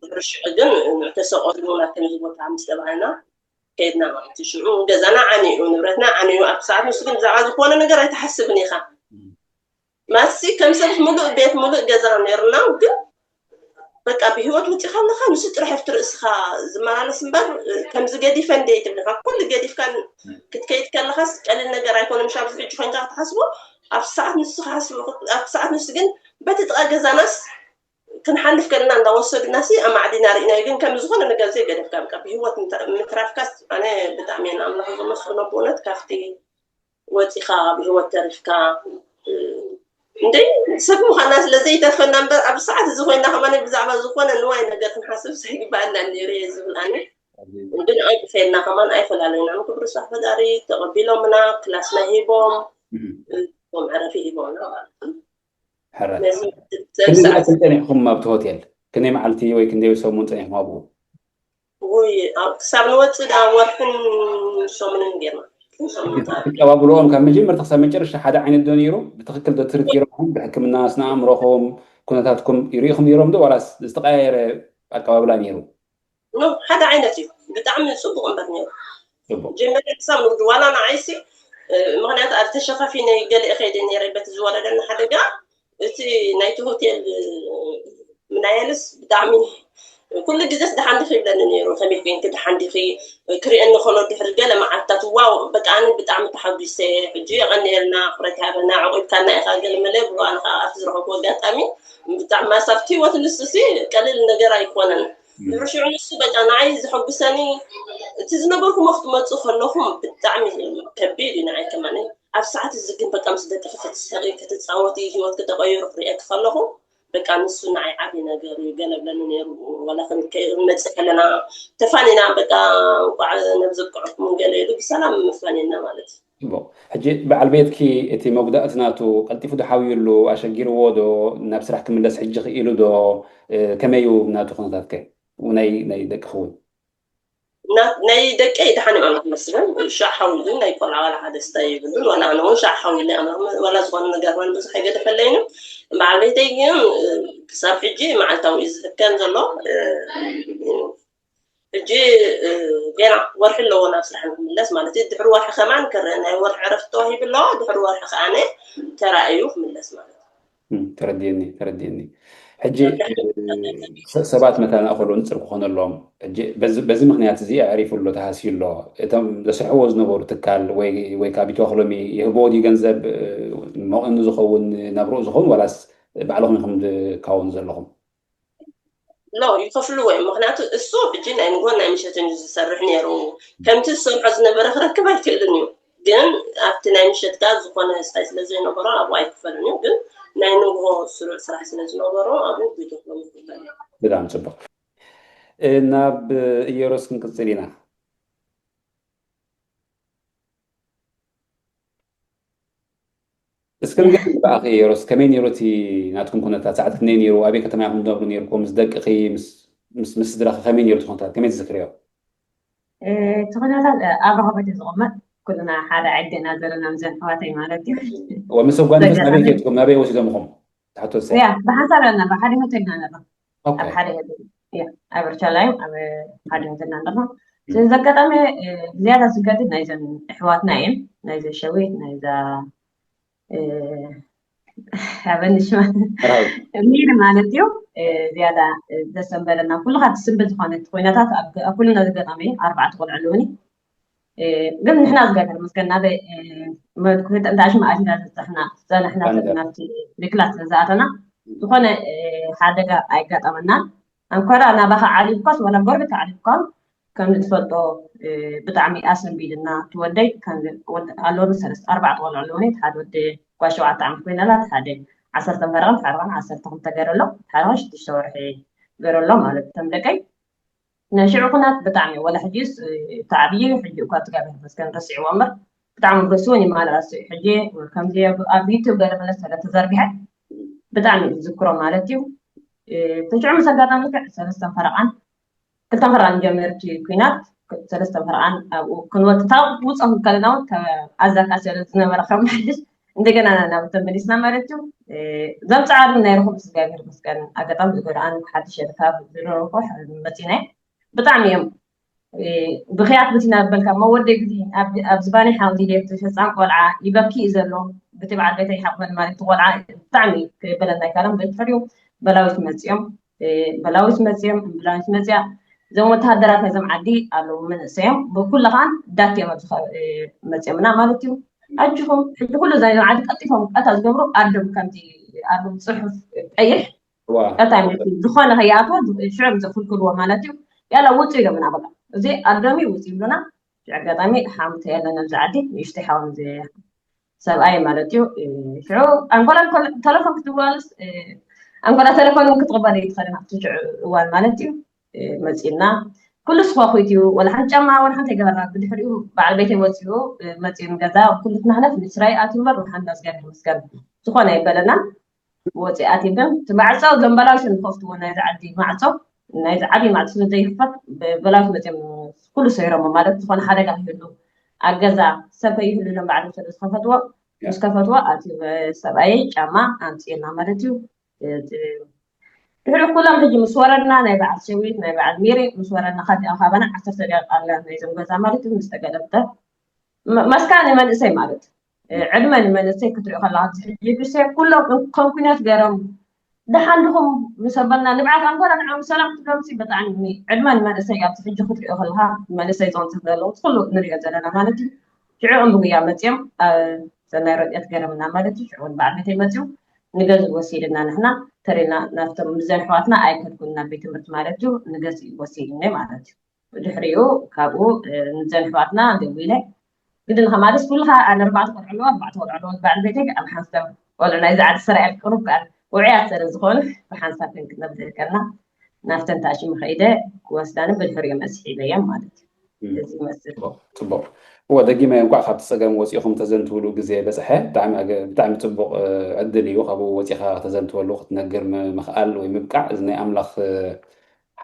ድሕሪ ሽዑ ግን ንዕተሰቐሉ ናብቲ ነዚ ቦታ ምስ ተባህልና ከይድና ማለት እዩ። ሽዑ ገዛና ዓንዩ፣ ንብረትና ዓንዩ። ኣብቲ ሰዓት ንሱ ግን ብዛዕባ ዝኾነ ነገር ኣይትሓስብን ኢኻ። ማሲ ከም ሰብ ሙሉእ ቤት ሙሉእ ገዛ ነይርና። ግን በቃ ብህይወት ውፂኻ ኣለኻ፣ ንሱ ጥራሕ ኣብቲ ርእስኻ ዝመላለስ እምበር ከምዚ ገዲፈ እንደ ትብልኻ ኩሉ ገዲፍካ ክትከይድ ከለኻስ ቀሊል ነገር ኣይኮነን። ምሽ ኣብዚ ሕጂ ኮይንካ ክትሓስቦ ኣብ ሰዓት ንሱ ክሓስቦ ኣብ ሰዓት ንሱ ግን በቲ ጥቓ ገዛናስ ክንሓልፍ ከለና እንዳወሰዱና ሲ ኣማዕዲና ርኢናዮ። ግን ከም ዝኾነ ነገር ዘይገደፍካ በቃ ብህይወት ምትራፍካስ ኣነ ብጣዕሚ እየ ንኣምላኽ ዘመስግኖ ብእውነት። ካብቲ ወፂኻ ብህይወት ተሪፍካ እንደ ሰብ ምዃና ስለ ዘይተርፈና እምበር ኣብ ሰዓት እዚ ኮይና ከማን ብዛዕባ ዝኾነ ንዋይ ነገር ክንሓስብ ዘይግባኣና ነይሩ እየ ዝብል ኣነ። ግን ኣይጥፈየና ከማን ኣይፈላለዩና። ንክብሪ ስራሕ ፈጣሪ ተቐቢሎምና ክላስና ሂቦም ም ዕረፊ ሂቦምና ማለት እዩ። ሕራይ። ክንደይ ዝኣክል ጸኒሕኹም ኣብቲ ሆቴል? ክንደይ መዓልቲ ወይ ክንደይ ሰሙን ጸኒሕኹም ኣብኡ? ውይ ክሳብ ንወፅእ ደኣ ወርሕን ሰሙንን ጌርና። ኣቀባብልኦም ካብ መጀመርታ ክሳብ መጨረሻ ሓደ ዓይነት ዶ ነይሩ? ብትኽክል ዶ ትሪት ገይሮምኩም? ብሕክምና ስነ ኣእምሮኹም ኩነታትኩም ይርኢኹም ነይሮም ዶ ዋላስ ዝተቀያየረ ኣቀባብላ ነይሩ? ኖ ሓደ ዓይነት እዩ። ብጣዕሚ ፅቡቅ እምበር ነይሩ። ጀመረ ክሳብ ንውዲ ዋላ ንዓይሲ ምክንያቱ ኣብ ተሸፋፊነ ገለ ከይደ ነይረ በቲ ዝወረደኒ ሓደጋ እቲ ናይቲ ሆቴል ምናየልስ ብጣዕሚ ኩሉ ግዜስ ደሓን ዲኺ ይብለኒ ነይሩ። ከመይ ኮይንኪ ደሓን ዲኺ ክሪአኒ ከሎ ድሕሪ ገለ መዓልትታት ዋው በቃ ኣነ ብጣዕሚ ተሓጒሰ። ሕጂ የቐንየልና ክብረት ይሃበልና። ዕቑብካና ኢኻ ገለ መለ ብሎ ኣነ ከዓ ኣብቲ ዝረኸብኩ ኣጋጣሚ ብጣዕሚ ማሳብቲ ህይወት ንሱ ሲ ቀሊል ነገር ኣይኮነን። ድሕሪ ሽዑ ንሱ በቃ ንዓይ ዘሐጉሰኒ እቲ ዝነበርኩሞ ክትመፁ ከለኹም ብጣዕሚ ከቢድ እዩ ንዓይ ከማኒ። ኣብ ሰዓት እዚ ግን በቃ ምስ ደቅኺ ክትስሕቂ ክትፃወቲ ህይወትኪ ተቐይሩ ክርእየኪ ከለኹ በቃ ንሱ ንዓይ ዓብዪ ነገር እዩ። ገለ ብለኒ ነይሩ ዋላ ክንመፅእ ከለና ተፋኒና በቃ እንቋዕ ነብዚ ኣብቅዐኩም ገለ ኢሉ ብሰላም መፋኒና ማለት እዩ። ሕጂ በዓል ቤትኪ እቲ መጉዳእቲ ናቱ ቀልጢፉ ዶ ሓውዩ ኣሎ? ኣሸጊርዎ ዶ? ናብ ስራሕ ክምለስ ሕጂ ክኢሉ ዶ? ከመይ እዩ ናቱ ኩነታት ከ? ናይ ናይ ደቅኺ እውን? ናይ ደቀይ ደሓን እዮም ኣምላኽ ይመስገን። ሻዕ ሓውዩ ናይ ቆልዓ ዋላ ሓደ ስታይ ይብሉን ዋላ ኣነ እውን ሻዕ ሓውዩ ናይ ኣምላኽ ዋላ ዝኾነ ነገር ማን ብዙሕ ኣይገደፈለይን። በዓል ቤተይ ግን ክሳብ ሕጂ መዓልታዊ እዩ ዝሕከም ዘሎ። ሕጂ ገና ወርሒ ኣለዎ ናብ ስራሕ ንክምለስ ማለት እዩ። ድሕሪ ወርሒ ከማን ክረአ ናይ ወርሒ ዕረፍቲ ተዋሂቡ ኣለዎ። ድሕሪ ወርሒ ከዓነ ተራእዩ ክምለስ ማለት እዩ። ተረድየኒ ተረድየኒ። ሕጂ ሰባት መታን ኣኸሉ ንፅር ክኾነሎም በዚ ምክንያት እዚ ኣዕሪፉ ኣሎ ተሃስዩ ኣሎ። እቶም ዘስርሕዎ ዝነበሩ ትካል ወይ ካብ ኢትዮ ክሎሚ ይህብዎ ድዩ ገንዘብ መቐኑ ዝኸውን ናብርኡ ዝኸውን ዋላስ ባዕልኹም ኢኹም ዝካወኑ ዘለኹም? ሎ ይኸፍልዎ እዮም። ምክንያቱ እሱ ሕጂ ናይ ንግሆን ናይ ምሸትን እዩ ዝሰርሕ ነይሩ። ከምቲ ዝሰርሖ ዝነበረ ክረክብ ኣይክእልን እዩ። ግን ኣብቲ ናይ ምሸት ጋር ዝኾነ ስታይ ስለ ዘይነበሮ ኣብኡ ኣይክፈልን እዩ። ግን ናይ ንግሆ ስሩዕ ስራሕ ስለ ዝነበሮ ኣብኡ ቤት ክሎም ይክፈል እዩ። ብጣዕሚ ፅቡቅ። ናብ እየሮስ ክንቅፅል ኢና። እስከ ንገርኒ ብኣኺ ሮስ ከመይ ነይሩ እቲ ናትኩም ኩነታት ሰዓት ክንደይ ነይሩ ኣበይ ከተማ ኢኹም ትነብሩ ነይርኩም ምስ ደቅኺ ምስ ምስ ስድራኺ ከመይ ነይሩ እቲ ኩነታት ከመይ ትዝክርዮ? እቲ ኩነታት ኣብ ረኸቦት እዩ ዝቕመጥ ኩልና ሓደ ዓዲ ኢና ዘለና ምስዘን ኣሕዋተይ ማለት እዩ። ወ ምስ ጓንፍስ ናበይ ከድኩም ናበይ ወሲዶምኹም? ትሓቶ ሰ ያ ብሓንሳብ ኢና ነራ ሓደ ሆቴል ኢና ነራ ኣብ ሓደ ሆቴል ያ ኣብ ርቻላይም ኣብ ሓደ ሆቴል ኢና ነራ። ስለዚ ኣጋጣሚ ዝያዳ ዝገድድ ናይዘን ኣሕዋትና እየን ናይዘ ሸዊት ናይዛ ኣበኒ ሽማ ሚር ማለት እዩ። ዝያዳ ደስ ዘንበለና ኩሉ ካብ ትስምብል ዝኾነት ኮይነታት ኣብ ኩልና ዘጋጣሚ ኣርባዕተ ቆልዑ ኣለውኒ። ግን ንሕና እግዚኣብሔር ይመስገን ናበይ መድኩት እንዳ ሽማ ኣቲና ዝበፃሕና ዝፀናሕና ዘለና ኣብቲ ብክላስ ስለዝኣተና ዝኾነ ሓደጋ ኣይጋጠመናን። ኣንኮራ ናባኻ ዓሊብኳስ ዋላ ጎረቤት ዓሊብኳ ከም ትፈልጦ ብጣዕሚ ኣሰንቢድና ትወደይ ኣሎኒ ሰለስተ ኣርባዕተ ቆልዑ ኣለውኒ ሓደ ወዲ ኳ ሸውዓተ ዓመት ኮይናላ ሓደ ዓሰርተ ፈረቐን ሓደ ዓሰርተ ክልተ ገረሎ ሓደ ሽዱሽተ ወርሒ ገረሎ ማለት ከም ደቀይ ናይ ሽዑ ኩናት ብጣዕሚ ወላ ሕጂስ ተዓብዩ ሕጂ እኳ ትጋብር መስገን ረስዕዎ እምበር ብጣዕሚ ረስዎ ይማለስ ሕጂ ከምዚ ኣብ ዩቱብ ገለ መለስ ተዘርግሐ ብጣዕሚ ዝዝክሮ ማለት እዩ ተሽዑ ምስ ኣጋጣሚ ልክዕ ሰለስተ ፈረቓን ክልተ ፈረቓን ጀመርቲ ኩናት ሰለስተ ፈረቓን ኣብኡ ክንወጥታ ውፅእ ከለና እውን ኣዛካ ስለ ዝነበረ ከም ሓድሽ እንደገና ናብ ተመሊስና ማለት እዩ ዘምፃኣሉ ናይ ረኹብ እግዚኣብሔር መስገን ኣጋጣሚ ዝጎዳኣን ሓድሽ ካብ ዝረረኩ መፂና ብጣዕሚ እዮም ብክያት ብቲ እናበልካ መወደይ ግዜ ኣብ ዝባኒ ሓውዚ ደ ተሸፃን ቆልዓ ይበኪ እዩ ዘሎ ብቲ በዓል ቤተይ ሓቆን ማለት ቆልዓ ብጣዕሚ ክበለና ይካሎም ብድሕሪኡ በላዊት መፅኦም በላዊት መፅኦም እምብላዊት መፅያ እዞም ወተሃደራት ናይዞም ዓዲ ኣለዉ መንእሰዮም ብኩሉ ከዓ ዳት እዮም ኣብዚ መፅኦምና ማለት እዩ ኣጅኹም ሕጂ ኩሉ ናይ ዓዲ ቀልጢፎም ቀታ ዝገብሩ ኣዶም ከምዚ ኣብ ፅሑፍ ቀይሕ ቀታ ዝኾነ ከይኣትዎ ሽዑም ዘክልክልዎ ማለት እዩ ያላ ውፁ ኢሎምና በቃ እዚ ኣዶም ውፁ ይብሉና ሽዑ ኣጋጣሚ ሓምተ ያለን ኣብዚ ዓዲ ንእሽተይ ሓዎም ሰብኣይ ማለት እዩ ሽዑ ኣንጎላ ተለፎን ክትዋልስ ኣንጎላ ተለፎን ክትቕበል ይትኸልን ኣብቲ ሽዑ እዋን ማለት እዩ መፂና ኩሉ ስኳ ኮይት እዩ ወላ ሓንቲ ጫማ ወላ ሓንቲ ገበርና ብድሕሪኡ በዓል ቤተይ ወፂኡ መፂኡ ንገዛ ኩሉ ትናህነት ንስራይ ኣትዩ እምበር ንሓንዳ እግዚኣብሔር መስገን ዝኾነ ኣይበለና ወፂኣት ይብል እቲ ማዕፆ እዞም በላዊት ንከፍትዎ ናይዚ ዓዲ ማዕፆ ናይዚ ዓብዪ ማዕፆ ስለ ዘይክፈት በላዊት መፂኦም ኩሉ ሰይሮሞ ማለት ዝኾነ ሓደጋ ክህሉ ኣብ ገዛ ሰብ ከይህሉ ኢሎም ባዕሎም ስለ ዝከፈትዎ ምስ ከፈትዎ ኣቲ ሰብኣየይ ጫማ ኣምፅእና ማለት እዩ ድሕሪ ኩሎም ሕጂ ምስ ወረድና ናይ በዓል ሸዊት ናይ በዓል ሚሪ ምስ ወረድና ካብ ካባና ዓሰርተ ደቂቃ ኣላ ናይዞም ገዛ ማለት እዩ ምስ ተገለብጠ መስካ ንመንእሰይ ማለት ዕድመ ንመንእሰይ ክትሪኦ ከለካ ሕጂ ግዜ ኩሎም ከም ኩነት ገይሮም ደሓን ድኹም ምስ ኣበልና ንብዓት ኣንኮራ ንዓም ሰላም ክትብሎም ብጣዕሚ ዕድመ ንመንእሰይ ኣብዚ ሕጂ ክትሪኦ ከለካ መንእሰይ ዝቕንፅት ዘለዉ ኩሉ ንሪኦ ዘለና ማለት እዩ ሽዑ እምብጉያ መፅኦም ሰናይ ረድኤት ገረምና ማለት እዩ ሽዑ በዓል ቤተይ መፅኡ ንገዝ ወሲድና ንሕና ተሪና ናብቶም ምዘን ኣሕዋትና ኣይከድኩን ናብ ቤት ትምህርቲ ማለት እዩ ንገዝ ወሲድኒ ማለት እዩ ድሕሪኡ ካብኡ ንዘን ኣሕዋትና ደዊለ ግድን ከማለስ ኩልካ ኣነ ኣርባዕተ ቆልዑ ኣለዎ ኣርባዕተ ቆልዑ ኣለዎ በዓል ቤተይ ኣብ ሓንስተ ቆልዑ ናይ ዝዓዲ ስራኤል ቅሩብ ከኣ ውዕያት ስለ ዝኾኑ ብሓንሳብ ክንክነብ ዝህከልና ናብተን ታሽሙ ከይደ ክወስዳኒ ብድሕሪኦም ኣስሒበዮም ማለት እዩ እዚ ይመስል ጽቡቕ እወ ደጊመ እንኳዕ ካብቲ ጸገም ወፂኹም ተዘንትውሉ ግዜ በፅሐ ብጣዕሚ ኣገ- ብጣዕሚ ፅቡቕ እ፣ ዕድል እዩ ካብኡ ወፂኻ ከተዘንትወሉ ክትነግር ም- ምኽኣል ወይ ምብቃዕ እዚ ናይ ኣምላኽ እ፣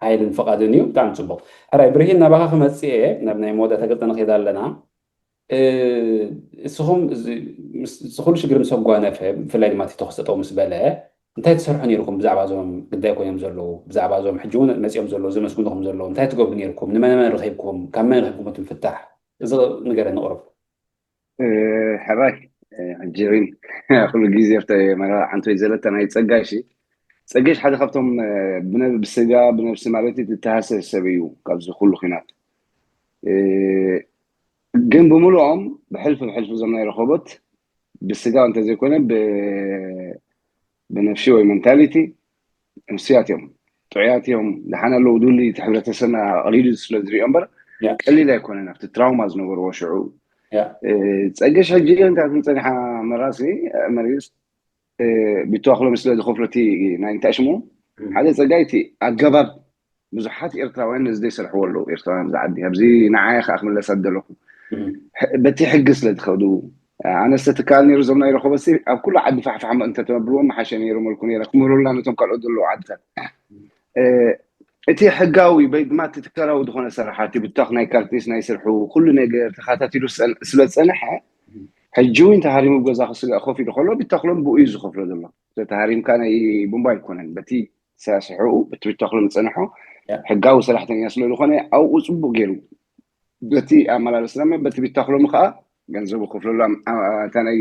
ሓይልን ፍቓድን እዩ ብጣዕሚ ፅቡቕ ሕራይ ብርሂን ናባኻ ክመፅእ እየ ናብ ናይ መወዳእታ ገፀ ንኸይድ ኣለና እ፣ እስኹም እዚ ምስ- እዚ ኩሉ ሽግር ምስ ኣጓነፈ ብፍላይ ድማ እቲ ተኽስጠው ምስ በለ እንታይ ትሰርሑ ነይርኩም ብዛዕባ እዞም ግዳይ ኮይኖም ዘለዉ ብዛዕባ እዞም ሕጂ እውን መፂኦም ዘለዉ ዘመስግኑኹም ዘለዉ እንታይ ትገብሩ ነይርኩም ንመን መን ረኺብኩም ካብ መን ረኺብኩም እቲ ምፍታሕ እዚ ንገረ ንቕርብ ሕራይ ሕጂ ሪን ኩሉ ግዜ ኣብተ መራ ዓንቶይ ዘለተ ናይ ፀጋይ ሺ ፀጋሽ ሓደ ካብቶም ብስጋ ብነብሲ ማለት እዩ ትተሃሰ ሰብ እዩ ካብዚ ኩሉ ኩናት ግን ብምሉኦም ብሕልፊ ብሕልፊ እዞም ናይ ረኸቦት ብስጋ እንተዘይኮነ ብነፍሲ ወይ መንታሊቲ እንስያት እዮም ጥዑያት እዮም ደሓን ኣለዉ ድሉ እቲ ሕብረተሰብና ኣቕሊሉ ስለ ዝሪኦ እምበር ቀሊል ኣይኮነን ኣብቲ ትራውማ ዝነበርዎ ሽዑ ፀገሽ ሕጂ እንታይ ክንፀኒሓ መራሲ መሪስ ቢተዋክሎም ስለ ዝኸፍሎ እቲ ናይ እንታይ ሽሙ ሓደ ፀጋይ እቲ ኣገባብ ብዙሓት ኤርትራውያን ነዚ ዘይሰርሕዎ ኣለዉ ኤርትራውያን ኣብዚ ዓዲ ኣብዚ ንዓይ ከዓ ክምለስ ኣደለኹ በቲ ሕጊ ስለ ዝኸዱ ኣነስተ ትከኣል ነይሩ እዞም ናይ ረኸበሲ ኣብ ኩሉ ዓዲ ፋሕፋሕ እንተተነብርዎም መሓሸ ነይሩ መልኩ ነይረ ክምህሩልና ነቶም ካልኦት ዘለዉ ዓድታት እቲ ሕጋዊ ወይ ድማ እቲ ትካላዊ ዝኾነ ሰራሓ እቲ ብታኽ ናይ ካርቲስ ናይ ስርሑ ኩሉ ነገር ተኻታቲሉ ስለ ዝፀንሐ ሕጂ እውን ተሃሪሙ ገዛ ክስጋእ ኮፍ ኢሉ ከሎ ብታክሎም ብኡ እዩ ዝኸፍሎ ዘሎ ተሃሪምካ ናይ ቡምባ ኣይኮነን በቲ ሳስሕኡ በቲ ብታክሎም ዝፀንሖ ሕጋዊ ሰራሕተኛ ስለ ዝኾነ ኣብኡ ፅቡቅ ገይሩ በቲ ኣመላለስና በቲ ብታክሎም ከዓ ገንዘቡ ክፍለሉ እታ ናይ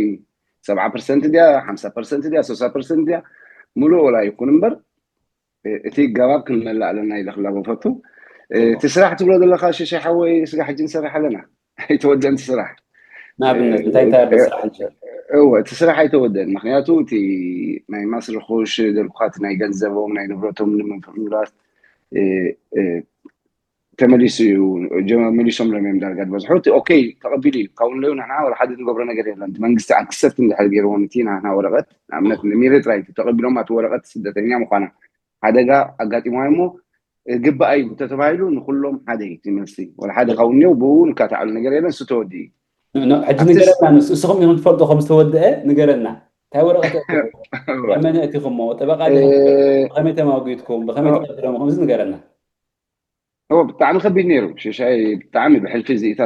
ሰብዓ ፐርሰንት ድያ ሓምሳ ፐርሰንት ድያ ሶሳ ፐርሰንት ድያ ሙሉእ ወላ ይኩን እምበር እቲ ገባብ ክንመልእ ኣለና ኢለ ክላቦ ፈቱ እቲ ስራሕ ትብሎ ዘለካ ሽሻ ሓወይ ስጋ ሕጂ ንሰርሕ ኣለና ኣይተወደን እቲ ስራሕ ንኣብነት እንታይ እንታይ ኣሎ ስራሕ ሕጂ እወ እቲ ስራሕ ኣይተወደን ምክንያቱ እቲ ናይ ማስርኩሽ ደልኩኻት ናይ ገንዘቦም ናይ ንብረቶም ንምፍራት ተመሊሱ እዩ። መሊሶም ሎም እዮም ዳርጋ ዝበዝሑ። እቲ ኦኬ፣ ተቐቢሉ እዩ። ካብኡ ንለዩ ንሕና ወላ ሓደ ዝገብሮ ነገር የለን። እቲ መንግስቲ ኣክሰፕት እንድሕር ገይርዎ፣ እቲ ናህና ወረቐት፣ ንኣብነት ንሚሪት ራይት ተቐቢሎም፣ እቲ ወረቐት ስደተኛ ምዃና፣ ሓደጋ ኣጋጢሞ እሞ ግባእ እዩ እንተተባሂሉ፣ ንኩሎም ሓደ እዩ እቲ መልሲ። ወላ ሓደ ካብኡ እኒኦ ብኡ ንካታዓሉ ነገር የለን። እሱ ተወዲ እዩ። ሕጂ ንገረና፣ ንስኹም ኢኹም ትፈልጡ ከም ዝተወደአ ንገረና። እንታይ ወረቐት መን እቲኹሞ? ጠበቃ ዲኹም? ብኸመይ ተማጒትኩም? ብኸመይ ተቐቢሎም? ከምዚ ንገረና። ብጣዕሚ ከቢድ ነይሩ ሽሻይ። ብጣዕሚ ብሕልፊ እዚኢታ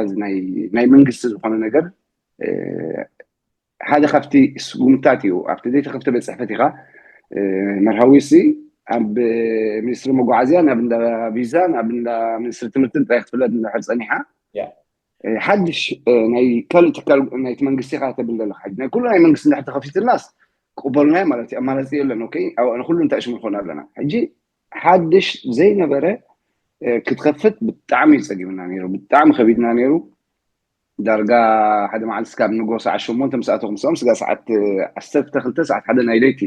ናይ መንግስቲ ዝኾነ ነገር ሓደ ካብቲ ስጉምታት እዩ። ኣብቲ ዘይተኸፍተ ቤት ፅሕፈት ኢኻ መርሃዊ ሲ ኣብ ሚኒስትሪ መጓዓዝያ ናብ እንዳ ቪዛ ናብ እንዳ ሚኒስትሪ ትምህርቲ ጥራይ ክትፍለጥ እንድሕር ፀኒሓ ሓድሽ ናይ ካልእ ትካል ናይቲ መንግስቲ ኢኻ ተብል ዘለኻ። ናይ ኩሉ ናይ መንግስቲ እንድሕር ተኸፊትልናስ ቅበሉናይ ማለት እዩ። ኣማራፂ የለን። ኦኬ፣ ንኩሉ እንታይ ሽሙ ንኾን ኣለና። ሕጂ ሓድሽ ዘይነበረ ክትኸፍት ብጣዕሚ እዩ ፀጊምና ነይሩ፣ ብጣዕሚ ከቢድና ነይሩ። ዳርጋ ሓደ መዓልቲ ስጋብ ንጎ ሰዓት ሸሞንተ ምስ ኣተኹም ምስኦም ስጋ ሰዓት ዓሰርተ ክልተ ሰዓት ሓደ ናይ ለይቲ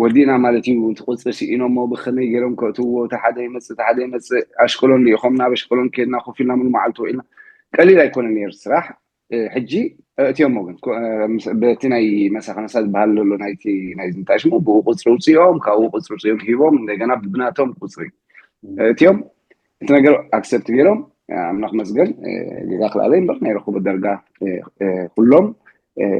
ወዲእና ማለት እዩ። እቲ ቁፅሪ ስኢኖሞ ብኸመይ ገይሮም ከእትዎ፣ እቲ ሓደ ይመፅእ፣ እቲ ሓደ ይመፅእ። ኣሽቀሎን ልኢኾምና፣ ኣብ ኣሽቀሎን ከድና ኮፍ ኢልና ሙሉ መዓልቲ ውዒልና። ቀሊል ኣይኮነ ነይሩ ስራሕ። ሕጂ እእትዮሞ ግን በቲ ናይ መሳኸነሳ ዝበሃል ዘሎ ናይቲ ናይ ዝንጣሽሙ ብኡ ቁፅሪ ውፅኦም፣ ካብኡ ቁፅሪ ውፅኦም ሂቦም እንደገና ብናቶም ቁፅሪ እእትዮም እቲ ነገር ኣክሰፕት ገይሮም ኣምላኽ መስገን ጌጋ ክልኣለ እምበር ናይ ረኽቡ ደርጋ ኩሎም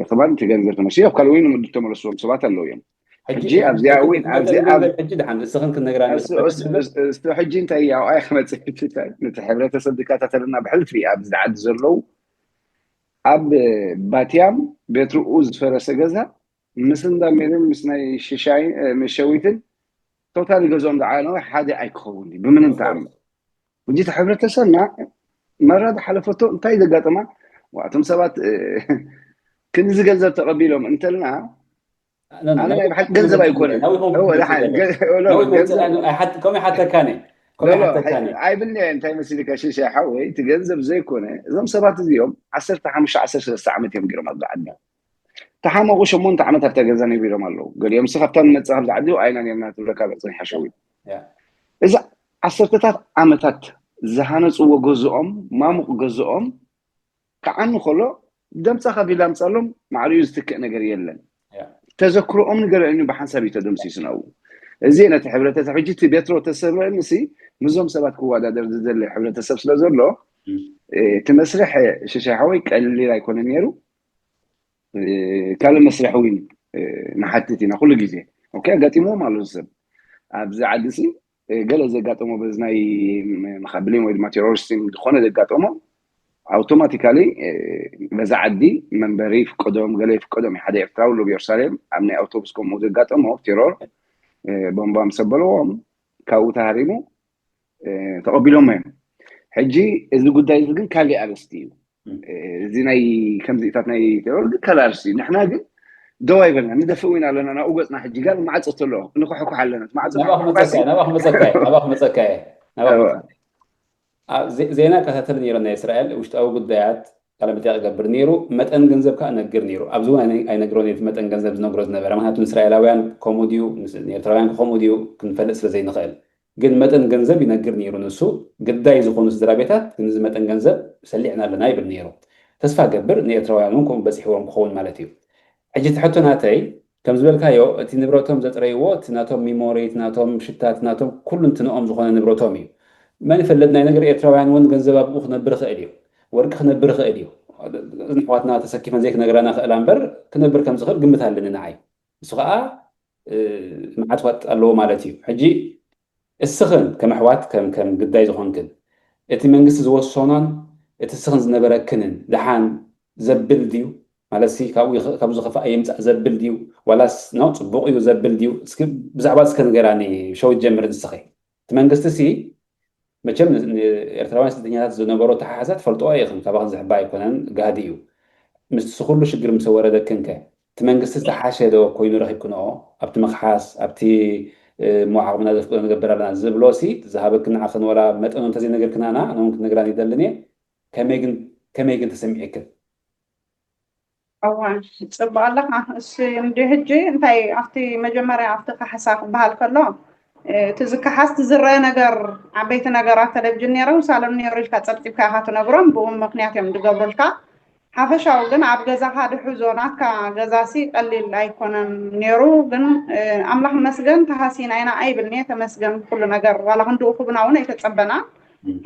ክማን እቲ ገንዘብ ተመሲ ኣብ ካልእ ወይ ንምድር ተመለስዎም ሰባት ኣለዉ እዮም። ሕጂ ኣብዚኣ እውን ኣብዚኣ ሕጂ ድሓን ንስኽን ክነግራ እሱ ሕጂ እንታይ ኣብኣይ ክመፅእ ነቲ ሕብረተሰብ ዝከታተልና ብሕልፊ ኣብዚ ዓዲ ዘለዉ ኣብ ባትያም ቤት ርኡ ዝፈረሰ ገዛ ምስ እንዳ ሜልን ምስ ናይ ሽሻይ መሸዊትን ቶታሊ ገዝኦም ዝዓነወ ሓደ ኣይክኸውን እዩ ብምንም ተኣምር። ሕጂ እቲ ሕብረተሰብና መራ ዝሓለፈቶ እንታይ ዘጋጠማ እቶም ሰባት ክንዚ ገንዘብ ተቐቢሎም እንተልና ኣነ ናይ ብሓቂ ገንዘብ ኣይኮነን። ከምኡ ይሓተካኒ ኣይብልኒ እንታይ መሲልካ ሽሻ ሓወይ፣ እቲ ገንዘብ ዘይኮነ እዞም ሰባት እዚኦም ዓሰርተ ሓሙሽተ ዓሰርተ ሰለስተ ዓመት እዮም ገይሮም ኣብዚ ዓዲ። ተሓመቑ ሸሞንተ ዓመት ኣብታ ገዛ ነቢሮም ኣለዉ። ገሊኦም ሲ ካብታ ንመፅእ ካብዚ ዓዲ ኣይና ነርና ትብለካ በፅን ሓሸዊ እዛ ዓሰርተታት ዓመታት ዝሃነፅዎ ገዝኦም ማሙቕ ገዝኦም ክዓኑ ከሎ ደምፃ ካብ ኢላ ምፃሎም ማዕሪኡ ዝትክእ ነገር የለን። ተዘክሮኦም ንገለ እዩ ብሓንሳብ እዩ ተደምሲሱ ናብኡ። እዚ ነቲ ሕብረተሰብ ሕጂ እቲ ቤትሮ ተሰብረኒ ሲ ምስዞም ሰባት ክወዳደር ዝደለ ሕብረተሰብ ስለ ዘሎ እቲ መስርሕ ሽሻይ ሓወይ ቀሊል ኣይኮነ ነይሩ። ካልእ መስርሕ እውን ንሓትት ኢና ኩሉ ግዜ። ኦኬ ኣጋጢምዎም ኣሎ ሰብ ኣብዚ ዓዲ ሲ ገለ ዘጋጠሞ በዚ ናይ መኻብሊን ወይ ድማ ቴሮሪስቲን ዝኾነ ዘጋጠሞ ኣውቶማቲካሊ በዛ ዓዲ መንበሪ ይፍቀዶም ገለ ይፍቀዶም ሓደ ኤርትራዊ ሎብ የሩሳሌም ኣብ ናይ ኣውቶቡስ ከምኡ ዘጋጠሞ ቴሮር ቦምባ ምስ ኣበልዎም ካብኡ ተሃሪሙ ተቐቢሎሞ እዮም። ሕጂ እዚ ጉዳይ እዚ ግን ካልእ ኣርእስቲ እዩ። እዚ ናይ ከምዚታት ናይ ቴሮር ግን ካልእ ኣርእስቲ እዩ። ንሕና ግን ደው ኣይበልና ንደፍእ ኢና ኣለና ናብኡ ገፅና። ሕጂ ጋር ማዕፆ ተሎ ንኩሕኩሕ ኣለና። ማዕፆ ናብኣ ክመፀካ እየ፣ ናብኣ ክመፀካ እየ፣ ናብኣ ክመፀካ እየ፣ ናብኣ ክመፀካ እየ። ዜና እከታተል ነይረ ናይ እስራኤል ውሽጣዊ ጉዳያት ቃለ መጠይቕ ይገብር ነይሩ። መጠን ገንዘብ ከዓ እነግር ነይሩ። ኣብዚ እውን ኣይነግሮን እየ እቲ መጠን ገንዘብ ዝነግሮ ዝነበረ። ምክንያቱ ንእስራኤላውያን ከምኡ ድዩ ንኤርትራውያን ከምኡ ድዩ ክንፈልጥ ስለ ዘይንኽእል። ግን መጠን ገንዘብ ይነግር ነይሩ ንሱ። ግዳይ ዝኾኑ ስድራ ቤታት ግን እዚ መጠን ገንዘብ ሰሊዕና ኣለና ይብል ነይሩ። ተስፋ ገብር ንኤርትራውያን እውን ከምኡ በፂሕዎም ክኸውን ማለት እዩ። ሕጂ እቲ ሕቶ ናተይ ከም ዝበልካዮ እቲ ንብረቶም ዘጥረይዎ እቲ ናቶም ሚሞሪ እቲ ናቶም ሽታ እቲ ናቶም ኩሉ እንትንኦም ዝኾነ ንብረቶም እዩ። መን ይፈልጥ ናይ ነገር ኤርትራውያን እውን ገንዘብ ኣብኡ ክነብር ይኽእል እዩ። ወርቂ ክነብር ይኽእል እዩ። እዘን ኣሕዋትና ተሰኪፈን ዘይክነግራና ክእላ እምበር ክነብር ከም ዝኽእል ግምት ኣለኒ ንዓይ። ንሱ ከዓ መዓት ዋጥ ኣለዎ ማለት እዩ። ሕጂ እስኽን ከም ኣሕዋት ከም ከም ግዳይ ዝኾንክን እቲ መንግስቲ ዝወሰኖን እቲ እስኽን ዝነበረክንን ደሓን ዘብል ድዩ? ማለት ሲ ካብኡ ይኽ- ካብኡ ዝኸፍኣ ይምፃእ ዘብል ድዩ? ዋላስ ነው ፅቡቕ እዩ ዘብል ድዩ? እስኪ ብዛዕባ እስከ ንገራኒ ሸዊት ጀምር ንስኺ። እቲ መንግስቲ ሲ መቸም ን- ንኤርትራውያን ስደተኛታት ዝነበሮ ተሓሓዛ ትፈልጥኦ ኢኽን ካባኽን ዝሕባ ኣይኮነን ጋህዲ እዩ። ምስቲ ሲ ኩሉ ሽግር ምስ ወረደክን ከ እቲ መንግስቲ ዝተሓሸ ዶ ኮይኑ ረኺብክንኦ ኣብቲ ምኽሓስ ኣብቲ እሞ ዓቕምና ዘፍቅዶ ንገብር ኣለና ዝብሎ ሲ ዝሃበክን ንዓኽን ወላ መጠኑ እንተዘይነገርክናና ኣነ እውን ክትነግራን ይደልን እየ። ከመይ ግን ከመይ ግን ተሰሚዕክን? እዋ ጽቡቅ ኣለኻ። እሺ እንዲ ሕጂ እንታይ ኣብቲ መጀመርያ ኣብቲ ካሕሳ ክበሃል ከሎ እቲ ዝከሓስ ዝረአ ነገር፣ ዓበይቲ ነገራት ቴሌቪዥን ነይሮም፣ ሳሎን ነይሩ ኢልካ ጸብጺብካ ኢኻ ትነግሮም፣ ብኡ ምኽንያት እዮም ዝገብሩልካ። ሓፈሻዊ ግን ኣብ ገዛኻ ድሕዞ ናትካ ገዛሲ ቀሊል ኣይኮነን ነይሩ። ግን ኣምላኽ መስገን ተሃሲና ኢና ኣይብልኒ፣ ተመስገን ኩሉ ነገር። ዋላ ክንድኡ ክብና እውን ኣይተጸበና።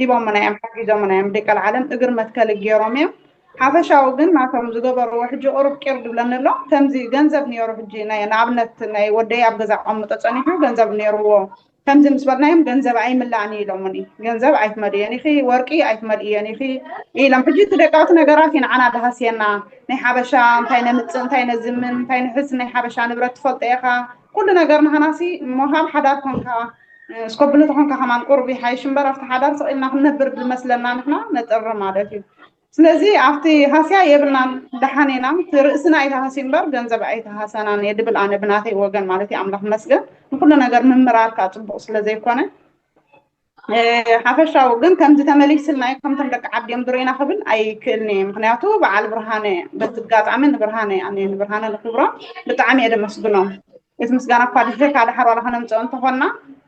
ሂቦምና እዮም፣ ሓጊዞምና እዮም፣ ደቂ ዓለም እግር መትከል ገይሮም እዮም። ሓፈሻዊ ግን ናቶም ዝገበርዎ ሕጂ ቁሩብ ቂር ድብለኒ ኣሎ። ከምዚ ገንዘብ ነይሩ፣ ሕጂ ናይ ንኣብነት ናይ ወደይ ኣብ ገዛ ኣቐምጦ ጸኒሑ ገንዘብ ነይርዎ፣ ከምዚ ምስ በልናዮም ገንዘብ ኣይምላእን ኢሎምኒ። ገንዘብ ኣይትመልእየን ኢኺ፣ ወርቂ ኣይትመልእየን ኢኺ ኢሎም። ሕጂ እቲ ደቃውቲ ነገራት እዩ ንዓና ድሃስየና። ናይ ሓበሻ እንታይ ነምጽእ፣ እንታይ ነዝምን፣ እንታይ ንሕዝ፣ ናይ ሓበሻ ንብረት ትፈልጦ ኢኻ። ኩሉ ነገር ንሃናሲ ምሃብ ሓዳር ኮንካ፣ እስኮብልቶ ኮንካ ከማን ቁሩብ ይሓይሽ እምበር ኣብቲ ሓዳር ስቕ ኢልና ክንነብር ዝመስለና ንሕና ነጥሪ ማለት እዩ። ስለዚ ኣብቲ ሃስያ የብልናን፣ ደሓን ኢና። እቲ ርእስና ኣይተሃስዩ እምበር ገንዘብ ኣይተሃሰናን እየ ድብል ኣነ ብናተይ ወገን ማለት እዩ። ኣምላኽ መስገን ንኩሉ ነገር ምምራር ከዓ ጽቡቕ ስለ ዘይኮነ፣ ሓፈሻዊ ግን ከምዚ ተመሊስልና እዩ፣ ከምቶም ደቂ ዓዲ እዮም ድሮና ክብል ኣይክእልን እየ። ምክንያቱ በዓል ብርሃነ፣ በቲ ኣጋጣሚ ንብርሃነ ኣነ ንብርሃነ ንክብሮም ብጣዕሚ እየ ደመስግኖም። እቲ ምስጋና እኳ ድሕርካ ድሓር ዋላ ከነምፅኦ እንተኾንና፣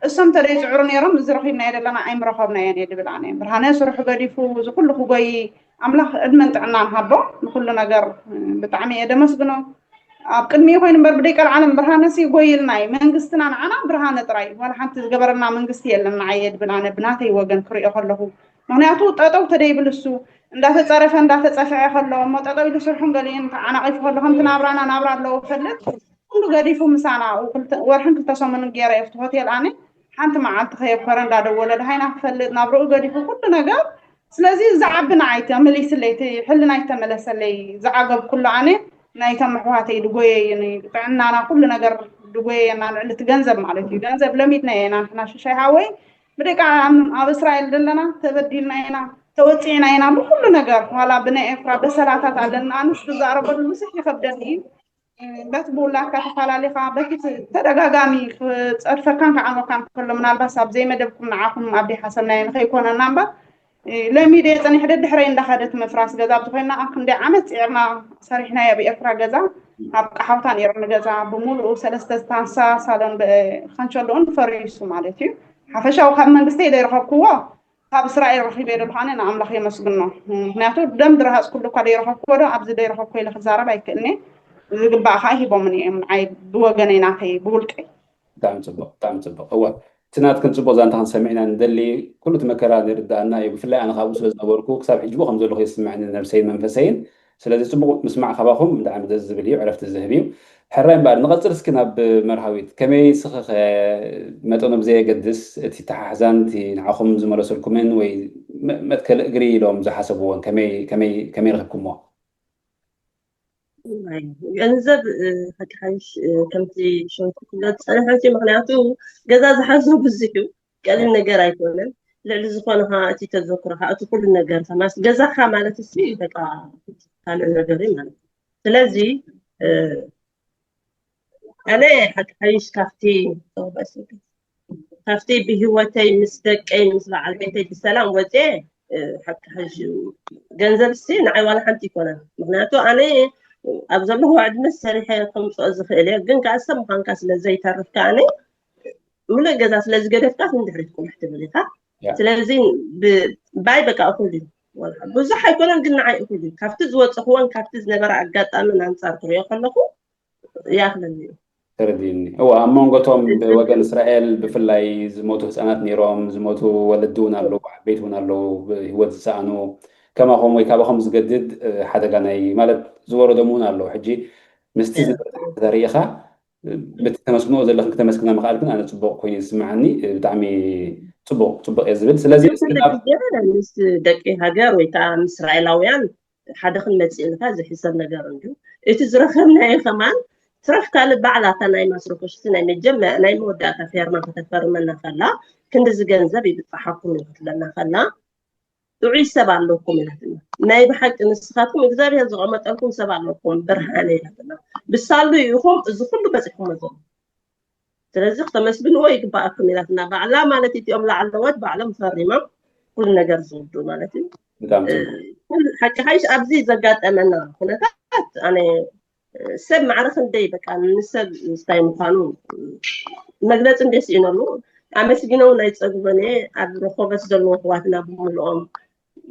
እሶም ተደይፅዕሩ ነይሮም፣ እዚ ረኺብናዮ ዘለና ኣይምረኸብናዮን እየ ድብል ኣነ። ብርሃነ ስርሑ ገዲፉ እዚ ኩሉ ክጎይ ኣምላኽ ዕድመን ጥዕናን ሃቦ። ንኩሉ ነገር ብጣዕሚ እየ ደመስግኖ። ኣብ ቅድሚኡ ኮይኑ እምበር ብደይ ቀልዓለም ብርሃነሲ ይጎይልና እዩ። መንግስትና ንዓና ብርሃነ ጥራይ እዩ። ዋላ ሓንቲ ዝገበረና መንግስቲ የለን ንዓየ ድብል ኣነ ብናተይ ወገን ክሪኦ ከለኹ። ምክንያቱ ጠጠው ተደይብል እሱ እንዳተፀረፈ እንዳተፀፍዐ ከሎ እሞ ጠጠው ኢሉ ስርሑን ገሊኡን ተዓናቒፉ ከሎ ከምቲ ናብራና ናብራ ኣለዎ ክፈልጥ ኩሉ ገዲፉ ምሳና ኣብኡ ክልተ- ወርሕን ክልተ ሰሙንን ገይረ ኣብቲ ሆቴል ኣነ ሓንቲ መዓልቲ ከየብከረ እንዳደወለ ደሃይና ክፈልጥ ናብርኡ ገዲፉ ኩሉ ነገር። ስለዚ ዝዓቢ ንዓይ ተመሊስለይ እቲ ሕልና ይተመለሰለይ ዝዓገብ ኩሉ ኣነ ናይቶም ኣሕዋተይ ድጎየይን ጥዕናና ኩሉ ነገር ድጎየየና ልዕሊ እቲ ገንዘብ ማለት እዩ። ገንዘብ ለሚድና ኢና ንሕና ሽሻይ ሃወይ ብደቂ ዓለም ኣብ እስራኤል ዘለና ተበዲልና ኢና ተወፂዕና ኢና ብኩሉ ነገር ዋላ ብናይ ኤርትራ በሰላታት ኣለና ኣንስ ክዛረበሉ ብዙሕ ይኸብደኒ እዩ። በቲ ብውላድካ ተፋላሊኻ በቲ ተደጋጋሚ ክፀድፈካን ክዓሞካን ከሎ ምናልባት ኣብ ዘይመደብኩም ንዓኹም ኣብ ደይሓሰብናዮ ንኸይኮነና እምበር ለሚደ ፀኒሐ ደድሕረይ እንዳኸደት ምፍራስ ገዛ ብዝኮይና ኣብ ክንደይ ዓመት ፅዒርና ሰሪሕናዮ ኣብ ኤርትራ ገዛ ኣብ ቃሓውታ ነይሩ ንገዛ ብምሉኡ ሰለስተ ስታንሳ ሳሎን ከንሸሎኡን ፈሪሱ ማለት እዩ። ሓፈሻዊ ካብ መንግስተይ ዘይረኸብክዎ ካብ እስራኤል ረኺበ ዶ ብሓነ ንኣምላኽ የመስግኖ። ምክንያቱ ደም ድረሃፅ ኩሉ እኳ ደይረኸብክዎ ዶ ኣብዚ ደይረኸብክዎ ኢለ ክዛረብ ኣይክእልኒ። ዝግባእ ከዓ ሂቦምኒ እዮም ንዓይ ብወገነይ ናተይ ብውልቀይ። ብጣዕሚ ፅቡቅ ብጣዕሚ ፅቡቅ እወ እቲ ናትክን ፅቡቅ ዛንታክን ሰሚዕና ንደሊ ኩሉ እቲ መከራ ንርዳእና እዩ ብፍላይ ኣነ ካብኡ ስለ ዝነበርኩ ክሳብ ሕጂ ከም ዘለኹ የስምዐኒ ነብሰይን መንፈሰይን ስለዚ ፅቡቅ ምስማዕ ካባኹም ብጣዕሚ ደስ ዝብል እዩ ዕረፍቲ ዝህብ እዩ ሕራይ እምበኣር ንቐፅል እስኪ ናብ መርሃዊት ከመይ ስኽኸ መጠኑ ብዘየገድስ እቲ ተሓሕዛን እቲ ንዓኹም ዝመለሰልኩምን ወይ መትከል እግሪ ኢሎም ዝሓሰብዎን ከመይ ረኺብኩሞ ገንዘብ ሓቂ ሓይሽ ከምቲ ሽም ክፍለጥ ዝፀንሐ እቲ ምክንያቱ ገዛ ዝሓዞ ብዙሕ እዩ ቀሊል ነገር ኣይኮነን ልዕሊ ዝኾነ ከዓ እቲ ተዘክሮ ከዓ እቲ ኩሉ ነገር ከማስ ገዛካ ማለት እሲ በቃ ካልእ ነገር እዩ ማለት ስለዚ ኣነ ሓቂ ሓይሽ ካብቲ ካብቲ ብሂወተይ ምስ ደቀይ ምስ በዓል ቤተይ ብሰላም ወፅየ ሓቂ ሓይሽ ገንዘብ ሲ ንዓይ ዋላ ሓንቲ ይኮነን ምክንያቱ ኣነ ኣብ ዘለኹ ዕድመ ሰሪሐ ከምፅኦ ዝኽእል እየ ግን ከዓ ሰብ ምኳንካ ስለ ዘይተርፍ ከዓ ኣነ ሙሉእ ገዛ ስለ ዝገደፍካ ንድሕሪት ቁልሕ ትብል ኢካ ስለዚ ባይ በቃ እኩል እዩ ብዙሕ ኣይኮነን ግን ንዓይ እኩል እዩ ካብቲ ዝወፀኽዎን ካብቲ ዝነበረ ኣጋጣምን ኣንፃር ክሪኦ ከለኹ ይኣኽለኒ እዩ ተረዲኒ እወ ኣብ መንጎቶም ብወገን እስራኤል ብፍላይ ዝሞቱ ህፃናት ነይሮም ዝሞቱ ወለዲ እውን ኣለዉ ዓበይቲ እውን ኣለዉ ህይወት ዝሰኣኑ ከማኹም ወይ ካባኹም ዝገድድ ሓደጋ ናይ ማለት ዝወረዶም እውን ኣለዉ ሕጂ ምስቲ ዝነበረ ተሪኢኻ በቲ ተመስግንኦ ዘለኽን ክተመስግና ምኽኣል ግን ኣነ ፅቡቕ ኮይኑ ዝስምዓኒ ብጣዕሚ ፅቡቕ ፅቡቕ እየ ዝብል ስለዚ ምስ ደቂ ሃገር ወይ ከዓ ምስ እስራኤላውያን ሓደ ክንመፅእ ኢልካ ዝሕሰብ ነገር እንድዩ እቲ ዝረኸብናዮ ከማን ትረፍ ካልእ ባዕላታ ናይ ማስሮኮሽቲ ናይ መጀመ ናይ መወዳእታ ፌርማ ከተፈርመና ከላ ክንድዚ ገንዘብ ይብፃሓኩም እዩ ክትብለና ከላ ጥዑይ ሰብ ኣለኩም ኢላትና ናይ ብሓቂ ንስኻትኩም እግዚኣብሔር ዝቐመጠልኩም ሰብ ኣለኩም ብርሃነ ኢላትና ብሳሉ ኢኹም እዚ ኩሉ በፂሕኩሞ ዘሎ ስለዚ ክተመስግንዎ ይግባኣኩም ኢላትና ባዕላ ማለት እቲኦም ላዕለዎት ባዕሎም ፈሪሞም ኩሉ ነገር ዝውዱ ማለት እዩ ሓቂ ሓይሽ ኣብዚ ዘጋጠመና ኩነታት ኣነ ሰብ ማዕረ ክንደይ በቃ ንሰብ እንታይ ምኳኑ መግለፂ እንደ ስኢነሉ ኣመስጊኖ እውን ኣይፀግቦን እየ። ኣብ ረኾበት ዘለዉ ኣሕዋትና ብምልኦም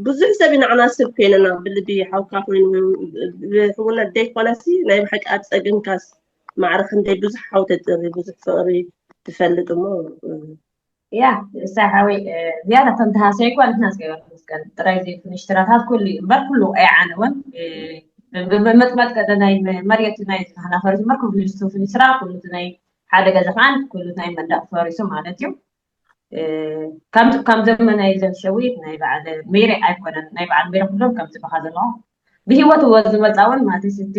ብዙሕ ሰብ ኢና ንዓና ሰብ ኮይነና፣ ብልቢ ሓውካ ኮይኑ፣ ብሕውነት ዘይኮነሲ ናይ ብሓቂ ኣብ ፀገምካስ ማዕረ ክንደይ ብዙሕ ሓው ተጥሪ፣ ብዙሕ ፍቕሪ ትፈልጥ እሞ። ያ እሳ ሓወይ፣ ዝያዳ ከም ተሃሰይ እኳ ንሕና እግዚኣብሔር ይመስገን። ጥራይ ዘይፍንሽ ትራታት ኩሉ እዩ እምበር ኩሉ ኣይዓነወን። መጥመጥቀ ናይ መሬት ናይ ዝናህና ፈሪሱ እምበር ኩሉ ስቱፍን ስራ ኩሉ ናይ ሓደ ገዛ ከዓን ኩሉ ናይ መንደቕ ፈሪሱ ማለት እዩ። ካብ ዘመናይ ዘንሸዊት ናይ በዓል ሜሬ ኣይኮነን፣ ናይ በዓል ሜሬ ኩሎም ከምዚ በኻ ዘለዋ ብህይወት እወ ዝመፃ እውን ማለት እዩ። እቲ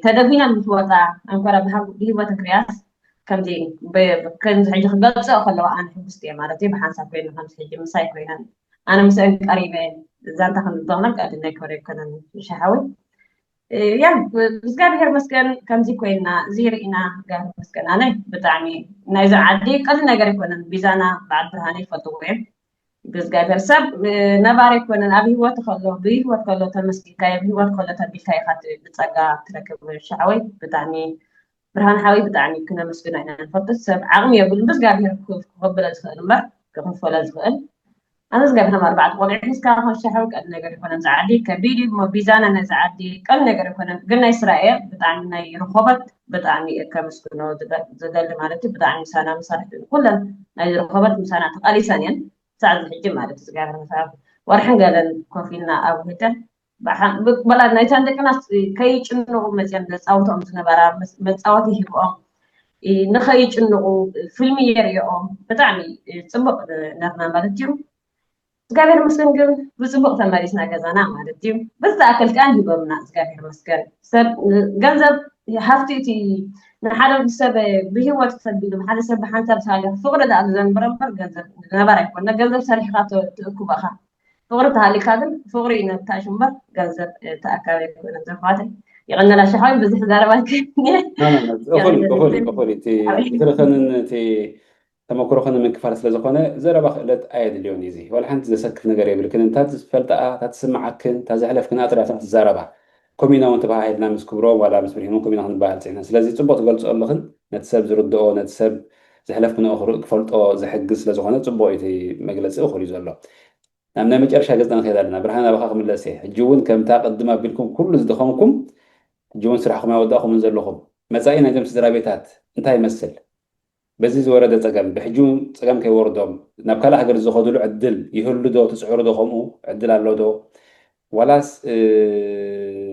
ተደፊና ምስ ወፃ ኣንኮራ ብሃ- ብህይወት ክሪያስ ከምዚ ብ- ከምዚ ሕጂ ክገልፅኦ ከለዋ ኣነ ሕጉስቲ እየ ማለት እዩ። ብሓንሳብ ኮይነ ከምዚ ሕጂ ምሳይ ኮይነን ኣነ ምስአን ቀሪበ ዛንታ ከም ዝበቕለን ቀዲ ናይ ኮረ ኣይኮነን ሻሓዊ ያ እግዚኣብሔር መስገን ከምዚ ኮይና እዚ ርኢና እግዚኣብሔር መስገን ኣነ ብጣዕሚ ናይዞ ዓዲ ቀሊል ነገር ኣይኮነን። ቢዛና በዓል ብርሃነ ይፈልጥዎ እዮም። ብእግዚኣብሔር ሰብ ነባሪ ኣይኮነን። ኣብ ህይወት ከሎ ብህይወት ከሎ ተመስጊንካ ብህይወት ከሎ ተቢልካ ኢካ ብፀጋ ትረክብ። ሻዕወይ ብጣዕሚ ብርሃን ሓወይ ብጣዕሚ ክነመስግኖ ኢና ንፈልጥ። ሰብ ዓቕሚ የብሉን ብእግዚኣብሔር ክኸብሎ ዝኽእል እምበር ክኽፈሎ ዝኽእል ኣነ እግዚኣብሔር ኣርባዕተ ቆልዑ ሒዝካ ከሻሕው ቀል ነገር ይኮነን ዝዓዲ ከቢድ እዩ እሞ ቢዛና ነዚ ዓዲ ቀል ነገር ይኮነን። ግን ናይ እስራኤል ብጣዕሚ ናይ ረኾበት ብጣዕሚ እየ ከመስግኖ ዝደሊ ማለት እዩ። ብጣዕሚ ምሳና መሳርሕቲ ኩለን ናይ ረኾበት ምሳና ተቃሊሰን እየን። ሳዕ ዝሕጂ ማለት እግዚኣብሔር ምሳብ ወርሕን ገለን ኮፍ ኢልና ኣብ ሆቴል በላ ናይተን ደቅና ከይጭንቁ መፅየን ዘፃውቶም ዝነበራ መፃወቲ ሂብኦም ንኸይጭንቁ ፊልሚ የርእኦም ብጣዕሚ ፅቡቅ ነርና ማለት እዩ። እግዚኣብሔር ምስግን ግን ብፅቡቅ ተመሊስና ገዛና ማለት እዩ። በዚ ዝኣክል ከዓ ሂቦምና እግዚኣብሔር መስገን። ሰብ ገንዘብ ሃፍቲ እቲ ንሓደ ሰብ ብህይወት ክሰቢሉ ሓደ ሰብ ብሓንሳብ ሳገር ፍቅሪ ደኣ ዘንብረ እምበር ገንዘብ ነባር ኣይኮነ። ገንዘብ ሰሪሕካ ትእክቦ ኢኻ። ፍቅሪ ተሃሊካ ግን ፍቅሪ እዩ ነብታሽ እምበር ገንዘብ ተኣካቢ ኣይኮነ። ዘፋተ ይቀነላ ሸሓዊ ብዙሕ ዘረባልክ እኹል እዩ እኹል እዩ እኹል እዩ። እቲ ዝረኸንን እቲ ተመክሮኽን ምክፋል ስለ ዝኾነ ዘረባ ክእለት ኣየድልዮን እዩ። እዚ ዋላ ሓንቲ ዘሰክፍ ነገር የብልክን። እንታ ትፈልጣኣ እታ ትስምዓክን እታ ዘሕለፍክን ኣጥራታ ትዛረባ። ኮሚና እውን ተባሃሂልና ምስ ክብሮም ዋላ ምስ ብርሂኑ ኮሚና ክንበሃል ፅሕና። ስለዚ ፅቡቅ ትገልፆ ኣለኽን ነቲ ሰብ ዝርድኦ ነቲ ሰብ ዘሕለፍክንኦ ክፈልጦ ዝሕግዝ ስለዝኾነ ፅቡቅ እዩ እቲ መግለፂ እኹል እዩ ዘሎ። ናብ ናይ መጨረሻ ገፅና ንኸይድ ኣለና። ብርሃን ኣባኻ ክምለስ እየ። ሕጂ እውን ከምታ ቅድም ኣቢልኩም ኩሉ ዝደኸምኩም ሕጂ እውን ስራሕኹም ኣይወዳእኹምን ዘለኹም መፃኢ ናይዞም ስድራ ቤታት እንታይ ይመስል? በዚ ዝወረደ ፀገም ብሕጂ እውን ፀገም ከይወርዶም ናብ ካልእ ሃገር ዝኸድሉ ዕድል ይህሉ ዶ? ትፅዕሩ ዶ? ከምኡ ዕድል ኣሎ ዶ? ዋላስ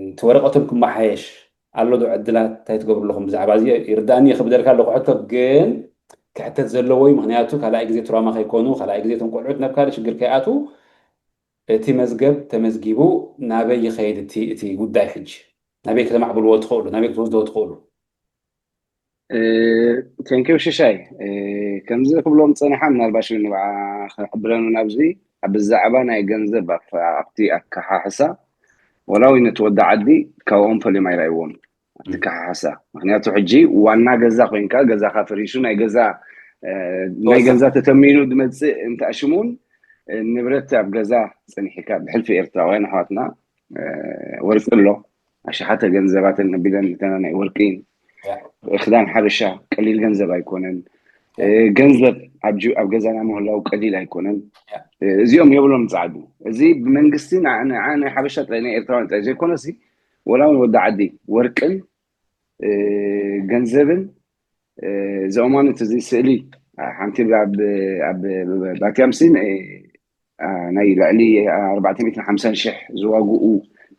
እቲ ወረቀቶም ክመሓየሽ ኣሎ ዶ ዕድላት? እንታይ ትገብሩ ኣለኹም ብዛዕባ እዚ? ይርዳእኒ ይኽብደልካ ኣለኹ ሕቶ ግን ክሕተት ዘለዎ እዩ። ምክንያቱ ካልኣይ ግዜ ትራማ ከይኮኑ ካልኣይ ግዜ እቶም ቆልዑት ናብ ካልእ ሽግር ከይኣትዉ እቲ መዝገብ ተመዝጊቡ ናበይ ይኸይድ እቲ እቲ ጉዳይ ሕጂ ናበይ ከተማዕብልዎ ትኽእሉ ናበይ ክትወስድዎ ትኽእሉ? ቴንኪው ሽሻይ ከምዚ ክብሎም ፀኒሓ ምናልባሽ ንብዓ ክሕብረን እውን ኣብዚ ኣብ ብዛዕባ ናይ ገንዘብ ኣብቲ ኣከሓሕሳ ወላ ወይ ነቲ ወዲ ዓዲ ካብኦም ፈልዮም ኣይረኣይዎም ኣትከሓሓሳ ምክንያቱ ሕጂ ዋና ገዛ ኮይንካ ገዛካ ፈሪሱ ናይ ገዛ ናይ ገዛ ተተሚኑ ዝመፅእ እንተኣሽሙን ንብረት ኣብ ገዛ ፀኒሕካ ብሕልፊ ኤርትራውያን ኣሕዋትና ወርቂ ኣሎ ኣሽሓተ ገንዘባትን ነቢለን ተናናይ ወርቂ ክዳን ሓበሻ ቀሊል ገንዘብ ኣይኮነን ገንዘብ ኣብ ገዛና ምህላው ቀሊል ኣይኮነን እዚኦም የብሎም ፃዕዱ እዚ ብመንግስቲ ናይ ሓበሻ ጥራይ ናይ ኤርትራውያን ጥራይ ዘይኮነሲ ወላ እውን ወዲ ዓዲ ወርቅን ገንዘብን ዘእማኑት እዚ ስእሊ ሓንቲ ኣብ ባትያምሲ ናይ ልዕሊ ኣርባዕተ ሚእትን ሓምሳን ሽሕ ዝዋግኡ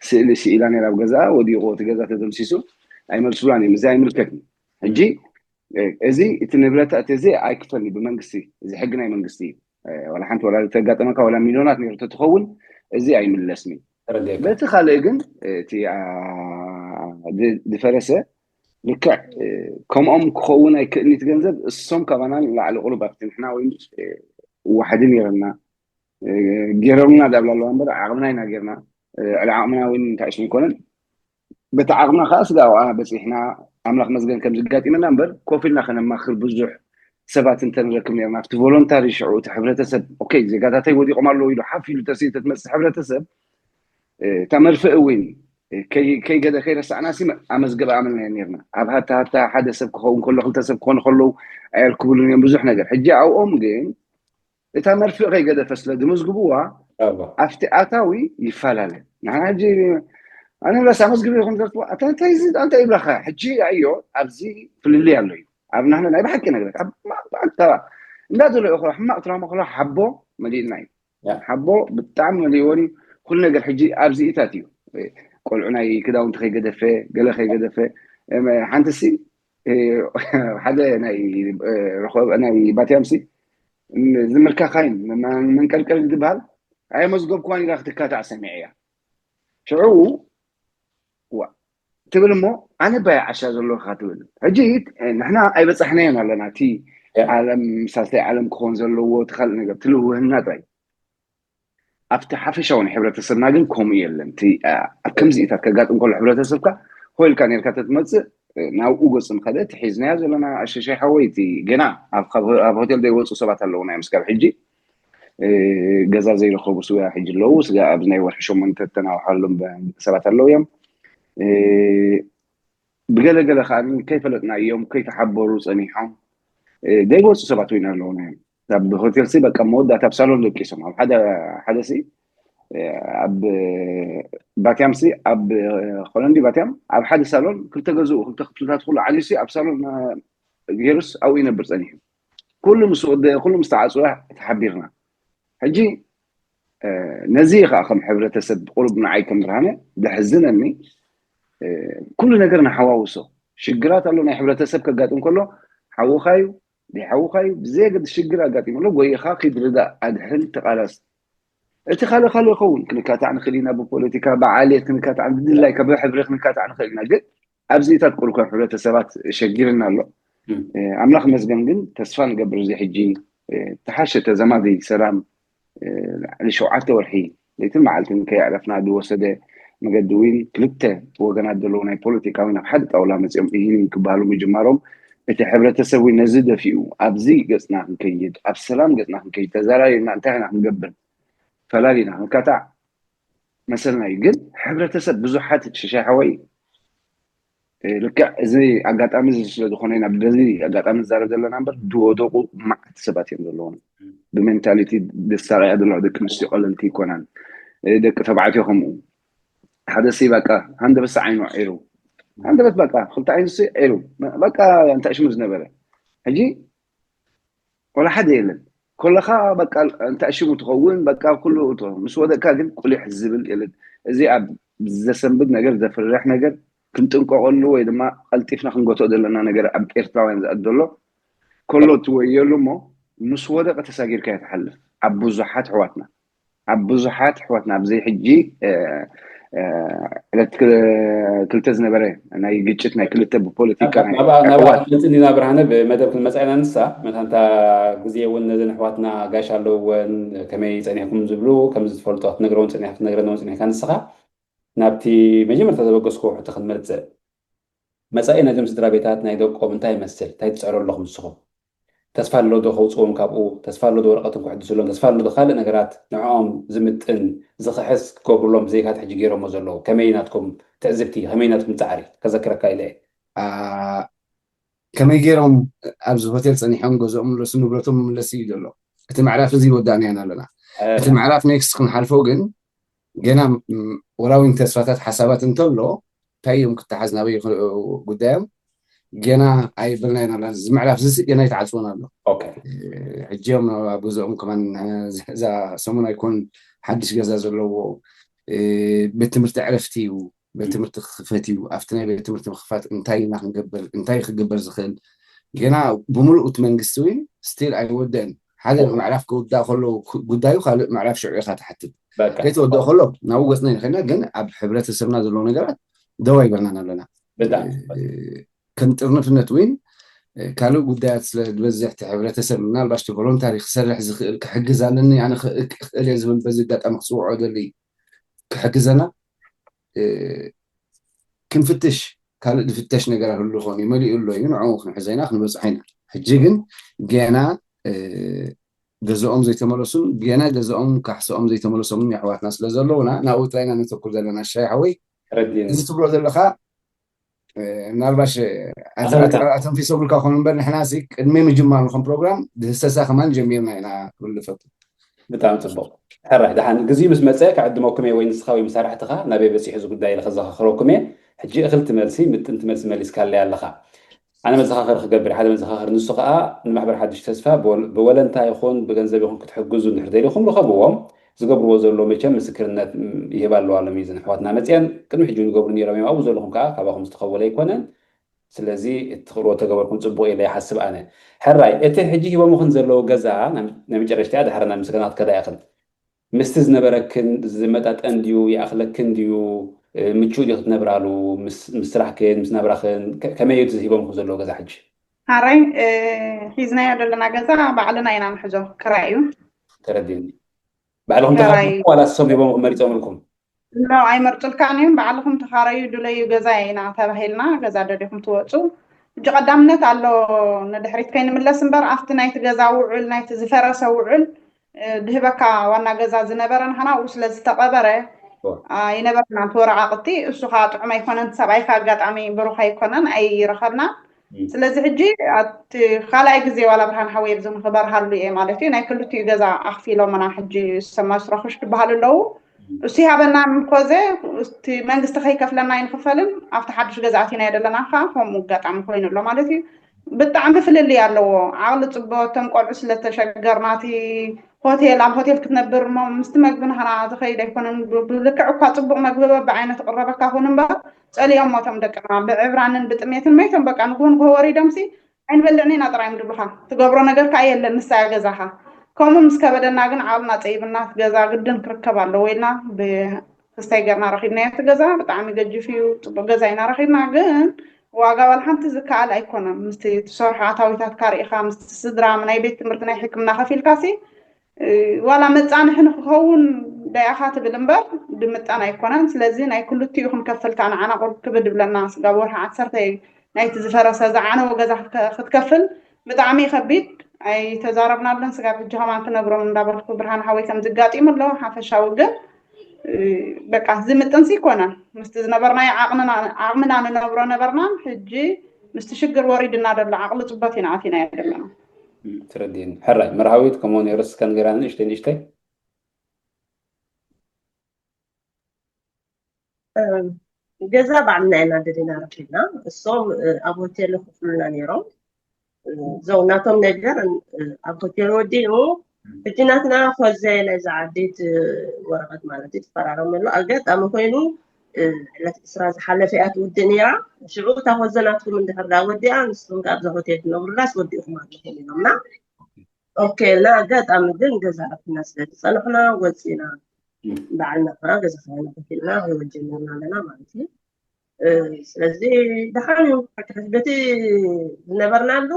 ስእሊ ስኢላ ነራ ኣብ ገዛኣ ወዲቑ እቲ ገዛ ተደምሲሱ ኣይመልስላን እዮም እዚ ኣይምልከትን ሕጂ እዚ እቲ ንብረታት እዚ ኣይክፈልኒ ብመንግስቲ እዚ ሕጊ ናይ መንግስቲ እዩ ዋላ ሓንቲ ወላ ተጋጠመካ ወላ ሚልዮናት ነሩ ተትኸውን እዚ ኣይምለስኒ በቲ ካልእ ግን እቲ ዝፈረሰ ልክዕ ከምኦም ክኸውን ኣይክእልኒት ገንዘብ እሶም ካባና ንላዕሊ ቁሩብ ኣብቲ ንሕና ወይ ዋሕዲ ነይረና ገይሮምና ዳብላ ኣለዋ እምበር ዓቕምና ኢና ገይርና ዕሊ ዓቕምና እውን እንታይ ሽም ይኮነን በቲ ዓቕምና ከዓ ስጋ ኣብኣ በፂሕና ኣምላኽ መዝገን ከም ዝጋጢመና እምበር ኮፍ ኢልና ከነማክር ብዙሕ ሰባት እንተንረክብ ነርና ኣብቲ ቮሎንታሪ ሽዑ እቲ ሕብረተሰብ ኦኬ ዜጋታተይ ወዲቆም ኣለዉ ኢሉ ሓፍ ኢሉ ተስኢተ ትመፅእ ሕብረተሰብ እታ መርፍእ እውን ከይገደ ከይረሳዕና ሲ ኣመዝገብ ኣመልና ኔርና። ኣብ ሃታ ሃታ ሓደ ሰብ ክኸውን ከሎ ክልተ ሰብ ክኾኑ ከለዉ ኣየርክብሉን እዮም ብዙሕ ነገር። ሕጂ ኣብኦም ግን እታ መርፍእ ከይገደፈ ስለ ዝምዝግብዋ ኣብቲ ኣታዊ ይፈላለ። ንሕና ሕጂ ኣነ ራስ ኣመዝግብ ይኹም ዘርትዋ ኣታ እንታይ እዚ ኣንታ ይብላኻ። ሕጂ ኣዮ ኣብዚ ፍልልይ ኣሎ እዩ። ኣብ ናህና ናይ ብሓቂ ነገር ኣብ ማእታ እንዳ ዘሎ ይኹ ሕማቕ ትራማ ከሎ ሓቦ መሊእና እዩ። ሓቦ ብጣዕሚ መሊእዎን እዩ። ኩሉ ነገር ሕጂ ኣብዚኢታት እዩ። ቆልዑ ናይ ክዳውንቲ ከይገደፈ ገለ ከይገደፈ ሓንቲ ሲ ሓደ ናይ ረኸብ ናይ ባትያም ሲ ዝምልካኻይን መንቀልቀል ዝበሃል ኣየመዝገብኩዋን ኢላ ክትካታዕ ሰሚዐ እያ። ሽዑ ትብል እሞ ኣነ ባይ ዓሻ ዘለካ ትብል። ሕጂ ንሕና ኣይበፃሕናዮን ኣለና። እቲ ዓለም ሳልሳይ ዓለም ክኾን ዘለዎ እቲ ካልእ ነገር ትልውህና ጥራይ ኣብቲ ሓፈሻዊ ናይ ሕብረተሰብና ግን ከምኡ የለን። ኣብ ከምዚኢታት ከጋጥም ከሎ ሕብረተሰብካ ኮይልካ ነርካ ተትመፅእ ናብኡ ገፁ ንኸደ እቲ ሒዝናዮ ዘለና ኣሸሻይ ሓወይ እቲ ገና ኣብ ሆቴል ዘይወፁ ሰባት ኣለውና እዮም ስካብ ሕጂ ገዛ ዘይረኸቡ ስጋ ሕጂ ኣለዉ። ስጋ ኣብዚ ናይ ወርሒ ሸሞንተ ተናውሓሎም ሰባት ኣለዉ እዮም። ብገለገለ ከዓ ከይፈለጥና እዮም ከይተሓበሩ ፀኒሖም ዘይወፁ ሰባት ወይና ኣለውና እዮም። ኣብ ሆቴል ሲ በቃ መወዳእታ ኣብ ሳሎን ደቂሶም ኣብ ሓደ ሓደ ሲ ኣብ ባትያም ሲ ኣብ ኮለንዲ ባትያም ኣብ ሓደ ሳሎን ክልተ ገዝኡ ክልተ ክፍልታት ኩሉ ዓልዩ ሲ ኣብ ሳሎን ገይሩስ ኣብኡ ይነብር ፀኒሑ። ኩሉ ምስ ወደ ኩሉ ምስ ተዓፅወ ተሓቢርና። ሕጂ ነዚ ከዓ ከም ሕብረተሰብ ቁሩብ ንዓይ ከም ብርሃነ ዘሕዝነኒ ኩሉ ነገር ንሓዋውሶ ሽግራት ኣሎ። ናይ ሕብረተሰብ ከጋጥም ከሎ ሓውኻዩ ዘይሓውኻዩ ብዘየገድስ ሽግር ኣጋጢሙ ኣሎ። ጎይኻ ኪድ ርዳእ ኣድሕን ተቓላስ። እቲ ካልእ ካልእ ይኸውን ክንካታዕ ንኽእል ኢና ብፖለቲካ ብዓሌት ክንካታዕ ብድላይካ ብሕብሪ ክንካታዕ ንኽእል ኢና። ግን ኣብዚኢታት ቁሩብ ከም ሕብረተሰባት ሸጊርና ኣሎ። ኣምላኽ መስገን ግን ተስፋ ንገብር እዚ ሕጂ ተሓሸ ተዘማዲ ሰላም ልዕሊ ሸውዓተ ወርሒ ለይትን መዓልትን ከየዕረፍና ዝወሰደ መገዲ እውን ክልተ ወገናት ዘለዉ ናይ ፖለቲካዊ ናብ ሓደ ጣውላ መፂኦም እሂን ክበሃሉ ምጅማሮም እቲ ሕብረተሰብ እውን ነዚ ደፊኡ ኣብዚ ገፅና ክንከይድ ኣብ ሰላም ገፅና ክንከይድ ተዘራሪብና እንታይ ኢና ክንገብር ፈላሊና ክንካታዕ መሰልና እዩ። ግን ሕብረተሰብ ብዙሓት ሽሻይ ሓወይ ልክዕ እዚ ኣጋጣሚ እዚ ስለ ዝኾነ ኢና በዚ ኣጋጣሚ ንዛረብ ዘለና እምበር ዝወደቁ መዓት ሰባት እዮም ዘለዎም። ብሜንታሊቲ ደሳቀያ ዘለዋ ደቂ ኣንስትዮ ቀለልቲ ይኮናን ደቂ ተባዕትዮ ከምኡ ሓደ ሲ በቃ ሃንደበት ዓይኑ ዒሩ ሃንደበት በቃ ክልተ ዓይኑ ሲ ዒሩ በቃ እንታይ ሽሙ ዝነበረ ሕጂ ወላ ሓደ የለን። ኮለኻ በቃ እንታይ ሽሙ ትኸውን በቃ ኩሉ ምስ ወደቅካ ግን ቁሊሕ ዝብል የለን። እዚ ኣብ ዘሰንብድ ነገር ዘፍርሕ ነገር ክንጥንቀቀሉ ወይ ድማ ቀልጢፍና ክንገትኦ ዘለና ነገር ኣብ ኤርትራውያን ዝኣት ዘሎ ከሎ ትወየሉ እሞ ምስ ወደቀ ተሳጊርካ እያ ትሓልፍ ኣብ ብዙሓት ኣሕዋትና ኣብ ብዙሓት ኣሕዋትና ኣብዚ ሕጂ ዕለት ክልተ ዝነበረ ናይ ግጭት ናይ ክልተ ብፖለቲካ ናብኣ ክንመፅእ ኢና ብርሃነ ብመደብ ክንመፃ ኢና ንሳ መታንታ ግዜ እውን ነዘን ኣሕዋትና ጋሽ ኣለውወን ከመይ ፀኒሕኩም ዝብሉ ከምዚ ዝፈልጦ ክትነግረውን ፀኒሕ ክትነግረና እውን ፀኒሕካ ንስኻ ናብቲ መጀመርታ ዘበገስኩ ሕቶ ክንመፅእ መፃኢ ናይዞም ስድራ ቤታት ናይ ደቆም እንታይ ይመስል እንታይ ትፅዕሩ ኣለኹም ንስኹም ተስፋ ኣሎ ዶ ከውፅዎም ካብኡ ተስፋ ኣሎ ዶ ወረቐቶም ክሕድስሎም ተስፋ ኣሎ ዶ ካልእ ነገራት ንዕኦም ዝምጥን ዝኽሕስ ክገብሩሎም ብዘይካ እቲ ሕጂ ገይሮሞ ዘለዉ ከመይ ናትኩም ትዕዝብቲ ከመይ ናትኩም ፃዕሪ ከዘክረካ ኢለ እየ ከመይ ገይሮም ኣብዚ ሆቴል ፀኒሖም ገዝኦም ምለሱ ንብረቶም ምለስ እዩ ዘሎ እቲ ምዕራፍ እዚ ይወዳእና ኢና ኣለና እቲ ምዕራፍ ኔክስት ክንሓልፎ ግን ገና ወላ እውን ተስፋታት ሓሳባት እንተሎ እንታይ እዮም ክተሓዝ ናበይ ጉዳዮም ገና ኣይበልናዮን ኣለና እዚ ምዕራፍ እዚ ገና ይተዓፅወን ኣሎ ሕጂ እዮም ኣብ ገዝኦም ከማን እዛ ሰሙን ኣይኮን ሓድሽ ገዛ ዘለዎ ቤት ትምህርቲ ዕረፍቲ እዩ ቤት ትምህርቲ ክክፈት እዩ ኣብቲ ናይ ቤት ትምህርቲ ምክፋት እንታይ ኢና ክንገብር እንታይ ክግበር ዝኽእል ገና ብምሉእ እቲ መንግስቲ እውን ስቲል ኣይወደን ሓደ ምዕራፍ ክውዳእ ከሎ ጉዳዩ ካልእ ምዕራፍ ሽዑ ኢኻ ትሓትት ከይተወደእ ከሎ ናብኡ ገፅና ንኸና ግን ኣብ ሕብረተሰብና ዘለዉ ነገራት ደው ኣይበልናን ኣለና ከም ጥርንፍነት እውን ካልእ ጉዳያት ስለ ዝበዝሕ እቲ ሕብረተሰብ ምናልባሽ ቲ ቮሎንታሪ ክሰርሕ ዝኽእል ክሕግዝ ኣለኒ ኣነ ክእል እየ ዝብል በዚ ኣጋጣሚ ክፅውዖ ደሊ ክሕግዘና ክንፍትሽ ካልእ ዝፍተሽ ነገር ህሉ ኾን እዩ መሊኡ ኣሎ እዩ ንዕኡ ክንሕዞ ኢና ክንበፅሖ ኢና ሕጂ ግን ገና ገዛኦም ዘይተመለሱን ገና ገዛኦም ካሕስኦም ዘይተመለሶምን የሕዋትና ስለ ዘለውና ናብኡ ጥራይና ነተኩር ዘለና ሻይ ሓወይ ተረዲእኒ። እዚ ትብሎ ዘለካ እ፣ ምናልባሽ ኣኸለካ ኣተንፊሶ ብልካ ኮኑ እምበር ንሕና ሲ ቅድሚ ምጅማር ንኹም ፕሮግራም ብህሰሳ ከማን ጀሚርና ኢና ክብል ንፈቱ። ብጣዕሚ ፅቡቕ። ሕራይ ደሓን ግዜኡ ምስ መፀ ክዕድመኩም እየ፣ ወይ ንስኻ ወይ መሳርሕትኻ ናበይ በፂሑ እዚ ጉዳይ ኢለ ከዘኻኽረኩም እየ። ሕጂ እኽልቲ መልሲ ምጥንቲ መልሲ መሊስካለይ ኣለኻ። ኣነ መዘኻኸሪ ክገብር ሓደ መዘኻኸሪ፣ ንሱ ከዓ ንማሕበር ሓድሽ ተስፋ ብወል- ብወለንታ ይኹን ብገንዘብ ይኹን ክትሕግዙ እንድሕር ደሊኹም ርኸብዎም። ዝገብርዎ ዘሎ መቸም ምስክርነት ይህባ ኣለዋ። ሎሚ እዘን ኣሕዋትና መፅአን ቅድሚ ሕጂ ንገብሩ ነይሮም እዮም። ኣብኡ ዘለኹም ከዓ ካባኹም ዝተኸወለ ኣይኮነን። ስለዚ እትኽእልዎ ተገበርኩም ፅቡቕ ኢለ ይሓስብ ኣነ። ሕራይ እቲ ሕጂ ሂቦምኽን ዘለዉ ገዛ ናይ መጨረሽቲያ ድሕሪ ናብ ምስጋና ክትከዳ ኢኽን ምስቲ ዝነበረክን ዝመጣጠን ድዩ ይኣኽለክን ድዩ? ምቹእ ድዩ ክትነብራሉ? ምስ ስራሕክን ምስ ናብራኽን ከመይ እዩ ዝሂቦምኹ ዘለዉ ገዛ ሕጂ? ሓራይ ሒዝናዮ ዘለና ገዛ ባዕልና ኢና ንሕዞ፣ ክራይ እዩ። ተረዲኒ። ባዕልኹም ተኻፍልኩም ዋላ ንሶም ሂቦምኹም መሪፆምልኩም? ኖ፣ ኣይመርፁልካን እዮም። ባዕልኹም ተኻረዩ ድለዩ ገዛ ኢና ተባሂልና፣ ገዛ ደሊኹም ትወፁ። ሕጂ ቀዳምነት ኣሎ ንድሕሪት ከይንምለስ እምበር ኣብቲ ናይቲ ገዛ ውዕል፣ ናይቲ ዝፈረሰ ውዕል ድህበካ ዋና ገዛ ዝነበረ ንሕና ኣብኡ ስለ ዝተቐበረ ኣይነበርናን ተወረቓቕቲ። እሱ ከዓ ጥዑም ኣይኮነን፣ ሰብኣይካ ኣጋጣሚ ብሩኽ ኣይኮነን፣ ኣይረኸብናን። ስለዚ ሕጂ ኣቲ ካልኣይ ግዜ ዋላ ብርሃን ሓወይ ኣብዚ ንክበርሃሉ እየ ማለት እዩ። ናይ ክልቲኡ ገዛ ኣኽፊሎምና ሕጂ ሰማ ስራኹሽ ትበሃሉ ኣለዉ። እሱ ይሃበና ምኮዘ እቲ መንግስቲ ከይከፍለና ኣይንክፈልን ኣብቲ ሓድሽ ገዛ ኣቲና የደለና ከዓ ከምኡ ኣጋጣሚ ኮይኑ ኣሎ ማለት እዩ። ብጣዕሚ ፍልልይ ኣለዎ። ዓቕሊ ፅቦ እቶም ቆልዑ ስለተሸገርና እቲ ሆቴል ኣብ ሆቴል ክትነብር እሞ ምስቲ መግቢ ንኸና ዝኸይድ ኣይኮነን። ብልክዕ እኳ ፅቡቕ መግቢ በብዓይነት ቅረበካ ኹን እምበር ፀሊኦም ሞቶም ደቅና ብዕብራንን ብጥሜትን መይቶም በቃ ንግሆ ንግሆ ወሪዶምሲ ኣይንበልዕን ኢና ጥራይ እዮም ዝብሉኻ። ትገብሮ ነገር ከዓ የለን ንሳ እያ ገዛኻ። ከምኡ ምስ ከበደና ግን ዓቕልና ፀይብና እቲ ገዛ ግድን ክርከብ ኣለዎ ኢልና ብክስታይ ገርና ረኺብናዮ እቲ ገዛ። ብጣዕሚ ገጅፍ እዩ፣ ፅቡቅ ገዛ ኢና ረኺብና። ግን ዋጋ ዋላ ሓንቲ ዝከኣል ኣይኮነን። ምስቲ ትሰርሖ ኣታዊታትካ ርኢኻ ምስቲ ስድራ ናይ ቤት ትምህርቲ ናይ ሕክምና ከፊልካሲ ዋላ መፃንሒ ንክኸውን ዳያኻ ትብል እምበር ድምጣን ኣይኮነን። ስለዚ ናይ ክልቲኡ ክንከፍል ከዓ ንዓና ቁርብ ክብድ ብለና ስጋብ ወርሒ ዓሰርተ እዩ ናይቲ ዝፈረሰ ዝዓነወ ገዛ ክትከፍል ብጣዕሚ ከቢድ ኣይተዛረብናለን። ስጋብ ሕጂ ከማን ክነግሮም እንዳበልኩ ብርሃን ሓወይ ከም ዝጋጢሙ ኣሎ ሓፈሻዊ ግን በቃ ዝምጥንሲ ይኮነን ምስቲ ዝነበርናዮ ዓቕምና ንነብሮ ነበርና። ሕጂ ምስቲ ሽግር ወሪድና ደሎ ዓቕሊ ፅበት ኢና ኣቲና ዘለና። ትረዲን ሕራይ መርሃዊት ከምኡ ነይሩ ስከን ገራ ንእሽተይ ንእሽተይ ገዛ ባዕልና ኢና ደሊና ረኪብና። እሶም ኣብ ሆቴል ክፍሉና ነይሮም። ዘው ናቶም ነገር ኣብ ሆቴል ወዲኡ ሕጂ ናትና ኮዘ ናይ ዝዓዲት ወረቐት ማለት እዩ ትፈራረመሉ ኣጋጣሚ ኮይኑ ዕለት ዕስራ ዝሓለፈ እያ ትውድእ ነይራ። ሽዑ እታ ኮዘ ናትኩም እንድሕር ዳ ወዲኣ ንስኹም ከ ኣብዛ ሆቴል ትነብሩላስ ወዲእኹም ኣለኹም ኢሎምና። ኦኬ ኢልና ኣጋጣሚ ግን ገዛ ረኪብና ስለ ዝፀናሕና ወፂና ባዕልና ከዓ ገዛ ከይና ከፊልና ህይወት ጀሚርና ኣለና ማለት እዩ። ስለዚ ደሓን እዩ። በቲ ዝነበርናሉ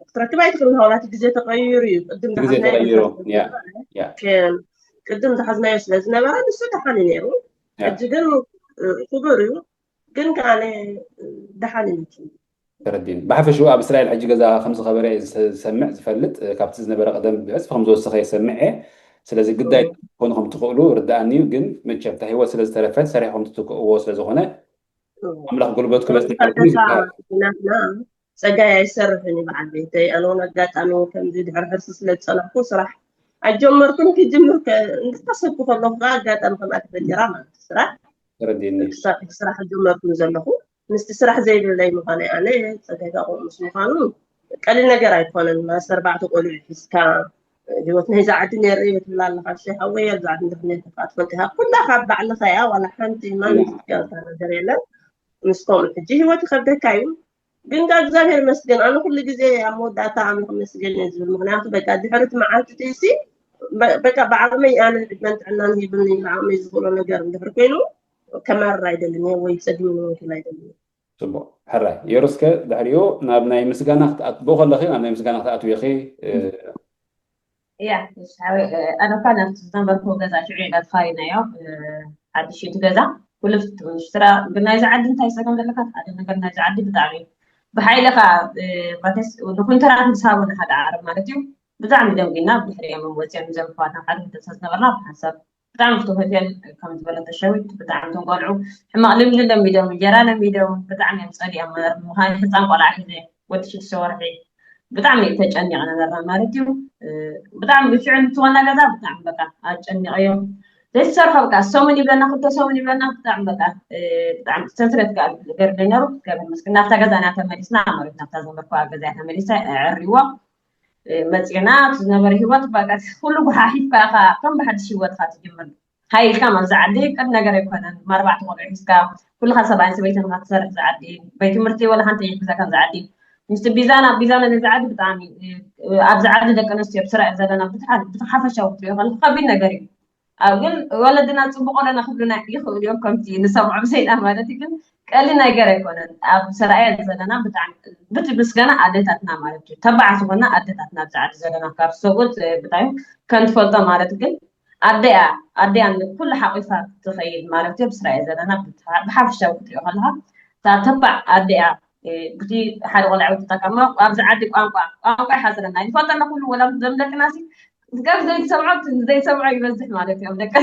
ክትረክብ ኣይትኽእል። ምናልባት ግዜ ተቐይሩ እዩ። ቅድም ግዜ ተቐይሩ ቅድም ዝሓዝናዮ ስለ ዝነበረ ንሱ ደሓን እዩ ነይሩ። ሕጂ ግን ክቡር እዩ። ግን ከዓ ደሓን እዩ። ተረዲን ብሓፈሽኡ ኣብ እስራኤል ሕጂ ገዛ ከምዝኸበረ ዝሰምዕ ዝፈልጥ ካብቲ ዝነበረ ቀደም ብዕፅፊ ከምዝወሰኸ የሰምዕ እየ። ስለዚ ግዳይ ኮኑ ከም ትኽእሉ ርድኣኒ እዩ። ግን መቸም እታ ህይወት ስለ ዝተረፈት ሰሪሕኩም ትትክእዎ ስለ ዝኾነ ኣምላኽ ጉልበት ክበዝሕ ናትና ጸጋይ ኣይሰርሕን እዩ በዓል ቤተይ። ኣነ እውን ኣጋጣሚ ከምዚ ድሕሪ ሕርሲ ስለ ዝጸናሕኩ ስራሕ ኣይጀመርኩን። ክጅምር እንዳሰብኩ ከለኹ ከዓ ኣጋጣሚ ከምኣ ተፈጢራ ማለት ስራሕ ተረዲኒ ስራሕ ጀመርኩ ዘለኹ ምስቲ ስራሕ ዘይብለይ ምዃነይ ኣነ ጸጋይ ከዓ ምስ ምዃኑ ቀሊል ነገር ኣይኮነን። ማስ ኣርባዕተ ቆልዑ ሒዝካ ህይወት ናይዛ ዓዲ ነይረ እየ ትብል ኣለኻ። እሺ ሃወይ ኣብዛ ዓዲ እንድሕር ነርካ ትፈልጥ ኢኻ። ኩላ ካብ ባዕልኻ እያ። ዋላ ሓንቲ ማንም ዝትቀልካ ነገር የለን። ምስ ከምኡ ሕጂ ህይወት ይኸብደካ እዩ። ግን ጋ እግዚኣብሔር ይመስገን ኣነ ኩሉ ግዜ ኣብ መወዳእታ ኣምላኽ ይመስገን እየ ዝብል። ምክንያቱ በቃ ድሕሪ እቲ መዓልቲ እቲ ሲ በቃ ብዓቕመይ ኣነ ዕድመን ጥዕናን ሂብኒ ንዓቕመይ ዝኽእሎ ነገር እንድሕር ኮይኑ ከማርር ኣይደልን እየ ወይ ፀጊሙ ንምንክል ኣይደልን እየ። ፅቡቕ ሕራይ የሩስከ ድሕሪኡ ናብ ናይ ምስጋና ክትኣት ብኡ ከለኺ ናብ ናይ ምስጋና ክትኣትዊ ኢኺ። እያ ኣነ እኳ ናብቲ ዝነበርኩ ገዛ ሽዑ ኢና ተኻሪናዮ ሓድሽ እቲ ገዛ ኩሉ ስራ ግን ናይዚ ዓዲ እንታይ ፀገም ዘለካ ሓደ ነገር ናይዚ ዓዲ ብጣዕሚ ብሓይልኻ ማለትስ ንኩንትራት ምስ ሃቡና ሓደ ዓረብ ማለት እዩ ብጣዕሚ ደንጊና ብድሕሪኦም ወፂኦም ዘምኳትና ሓደ ክልተ ዝነበርና ብሓንሳብ ብጣዕሚ ፍትው ሆቴል ከም ዝበለቶ ሸዊት ብጣዕሚ እቶም ቆልዑ ሕማቕ ልምዲ ለሚዶም፣ እንጀራ ለሚዶም፣ ብጣዕሚ እዮም ጸሊኦም። ምዃን ህፃን ቆልዓ ሒዘ ወዲ ሽዱሽተ ወርሒ ብጣዕሚ እዩ ተጨኒቐ ነበርና ማለት እዩ። ብጣዕሚ ብሽዑ እንትኾና ገዛ ብጣዕሚ በቃ ኣጨኒቐዮም ዘይትሰርሖ በቃ ሰሙን ይብለና ክልተ ሰሙን ይብለና ብጣዕሚ በቃ ብጣዕሚ ሰንስለት ከኣ ገርለ ነሩ። ገርለ መስክ ናብታ ገዛ ኢና ተመሊስና ማለት ናብታ ዘመርኩዋ ገዛ ተመሊሳ ዕሪዎ መፂና ዝነበረ ህይወት በቃ ኩሉ ጉሓሒፍካ ኢኻ ከም ብሓድሽ ህይወትካ ትጅምር። ሃይ ኢልካ ኣብዚ ዓዲ ቀድ ነገር ኣይኮነን። ማርባዕተ ቆልዑ ሒዝካ ኩልኻ ሰብኣይን ሰበይትን ኢኻ ትሰርሕ እዚ ዓዲ። በይ ትምህርቲ ወላ ሓንቲ ይሕግዘካ እዚ ዓዲ። ምስቲ ቢዛና ቢዛና ነዚ ዓዲ ብጣዕሚ ኣብዚ ዓዲ ደቂ ኣንስትዮ ብስራሕ ዘለና ብትሓ- ብቲ ሓፈሻዊ ክትሪኦ ከለካ ከቢድ ነገር እዩ። ኣብ ግን ወለድና ፅቡቅ ኣለና ክብሉና ይኽእሉ እዮም ከምቲ ንሰምዖም ዜና ማለት እዩ። ግን ቀሊል ነገር ኣይኮነን። ኣብ ስራኤል ዘለና ብጣዕሚ ብቲ ምስጋና ኣደታትና ማለት እዩ ተባዕ ዝኾና ኣደታትና ኣብዚ ዓዲ ዘለና ካብ ሰብኡት ብጣዕሚ ከም ትፈልጦ ማለት ግን ኣደያ ኣደያ ኩሉ ሓቂፋ ትኸይድ ማለት እዩ። ብስራኤል ዘለና ብሓፈሻዊ ክትሪኦ ከለካ እታ ተባዕ ኣደያ ብቲ ሓደ ቆልዓ ተጠቀማ ኣብዚ ዓዲ ቋንቋ ቋንቋ ይሓፅረና ይፈልጠና ኩሉ ወላ ዘም ደቅና ሲ ገብ ዘይትሰምዖ ዘይትሰምዖ ይበዝሕ ማለት እዮም ደቀ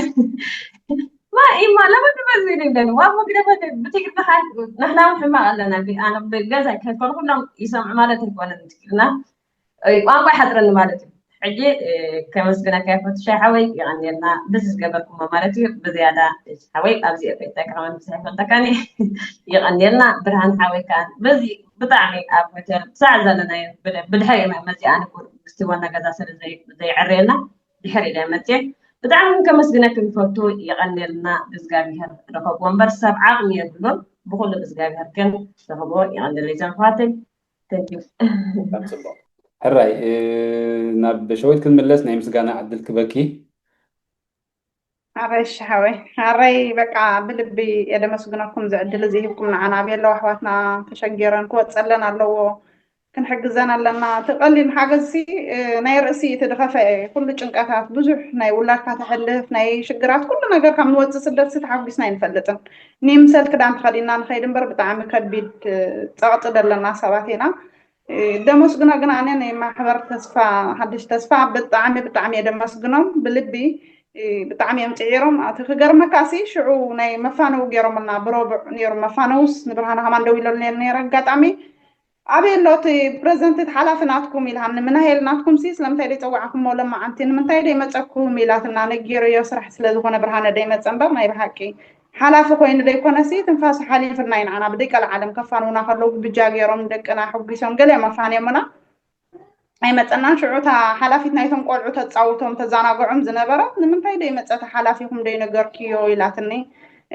ማ ኢማ ለመን በዝብል እንደን ዋ መግደፈ ብትግርና ንሕና እውን ሕማቅ ኣለና ኣነ ብገዛ ከይኮኑ ኩሎም ይሰምዑ ማለት ኣይኮነን ትግርና ቋንቋ ይሓፅረኒ ማለት እዩ። ሕጂ ከመስግነካ ይፈቱ ሻይ ሓወይ የቀንየልና በዚ ዝገበርኩሞ ማለት እዩ። ብዝያዳ ሓወይ ኣብዚ ኤፌክታይ ከመን ብዙሕ ይፈልጠካኒ የቀንየልና ብርሃን ሓወይ ከዓ በዚ ብጣዕሚ ኣብ ሆቴል ብሳዕ ዘለናዮ ብድሕሪ ኢና መፅኣ ንጉር ምስቲ ዋና ገዛ ስለ ዘይዕረየልና ድሕሪ ኢለ መፅእ ብጣዕሚ ከመስግነክ ንፈቱ። የቀንየልና ብእግዚኣብሔር ረኸብዎ እምበር ሰብ ዓቅሚ የብሉን። ብኩሉ ብእግዚኣብሔር ግን ረኸብዎ። የቀንየለይ ዘንኳትል ሕራይ ናብ ሸዊት ክንምለስ ናይ ምስጋና ዕድል ክበኪ። ኣረይ ሽሓወይ ኣረይ በቃ ብልቢ የደመስግነኩም ዝዕድል እዚ ሂብኩም ንዓና ቤሎ ኣሕዋትና ተሸጊረን ክወፀለን ኣለዎ ክንሕግዘን ኣለና። ትቐሊል ሓገዝሲ ናይ ርእሲ እቲ ድኸፈ ኩሉ ጭንቀታት ብዙሕ ናይ ውላድካ ተሕልፍ ናይ ሽግራት ኩሉ ነገር ካብ ንወፅእ ስደት ሲ ተሓጒስና ኣይንፈልጥን። ንምሰል ክዳን ተኸዲና ንኸይድ እምበር ብጣዕሚ ከቢድ ፀቕጢ ዘለና ሰባት ኢና። ደመስግኖ ግን ኣነ ናይ ማሕበር ተስፋ ሓድሽ ተስፋ ብጣዕሚ ብጣዕሚ እየ ደመስግኖም ብልቢ። ብጣዕሚ እዮም ፅዒሮም። እቲ ክገርመካ ሲ ሽዑ ናይ መፋነዊ ገይሮምልና ብረቡዕ ነይሩ መፋነውስ ንብርሃነ ከማን ደው ኢለሉ ነይሩ ነይረ ኣጋጣሚ ኣበይ ኣሎ እቲ ፕረዘንት እቲ ሓላፊ ናትኩም ኢልሃኒ ምናሄል ናትኩም ሲ ስለምንታይ ደይ ፀዋዕኩሞ ለማዓንቲ ንምንታይ ደይ መፀኩም ኢላትና ነጊረዮ ስራሕ ስለዝኮነ ብርሃነ ደይ መፀ እምበር ናይ ብሓቂ ሓላፊ ኮይኑ ዘይኮነሲ ትንፋሱ ሓሊፍልና እዩ ንዓና ብደይ ቀልዓለም ከፋንውና ከለዉ ብጃ ገይሮም ደቅና ሕጒሶም ገሊኦም ኣፋንዮምና ኣይመፀናን ሽዑ እታ ሓላፊት ናይቶም ቆልዑ ተፃውቶም ተዛናግዖም ዝነበረት ንምንታይ ደይ መፀተ ሓላፊኹም ደይ ነገርክዮ ኢላትኒ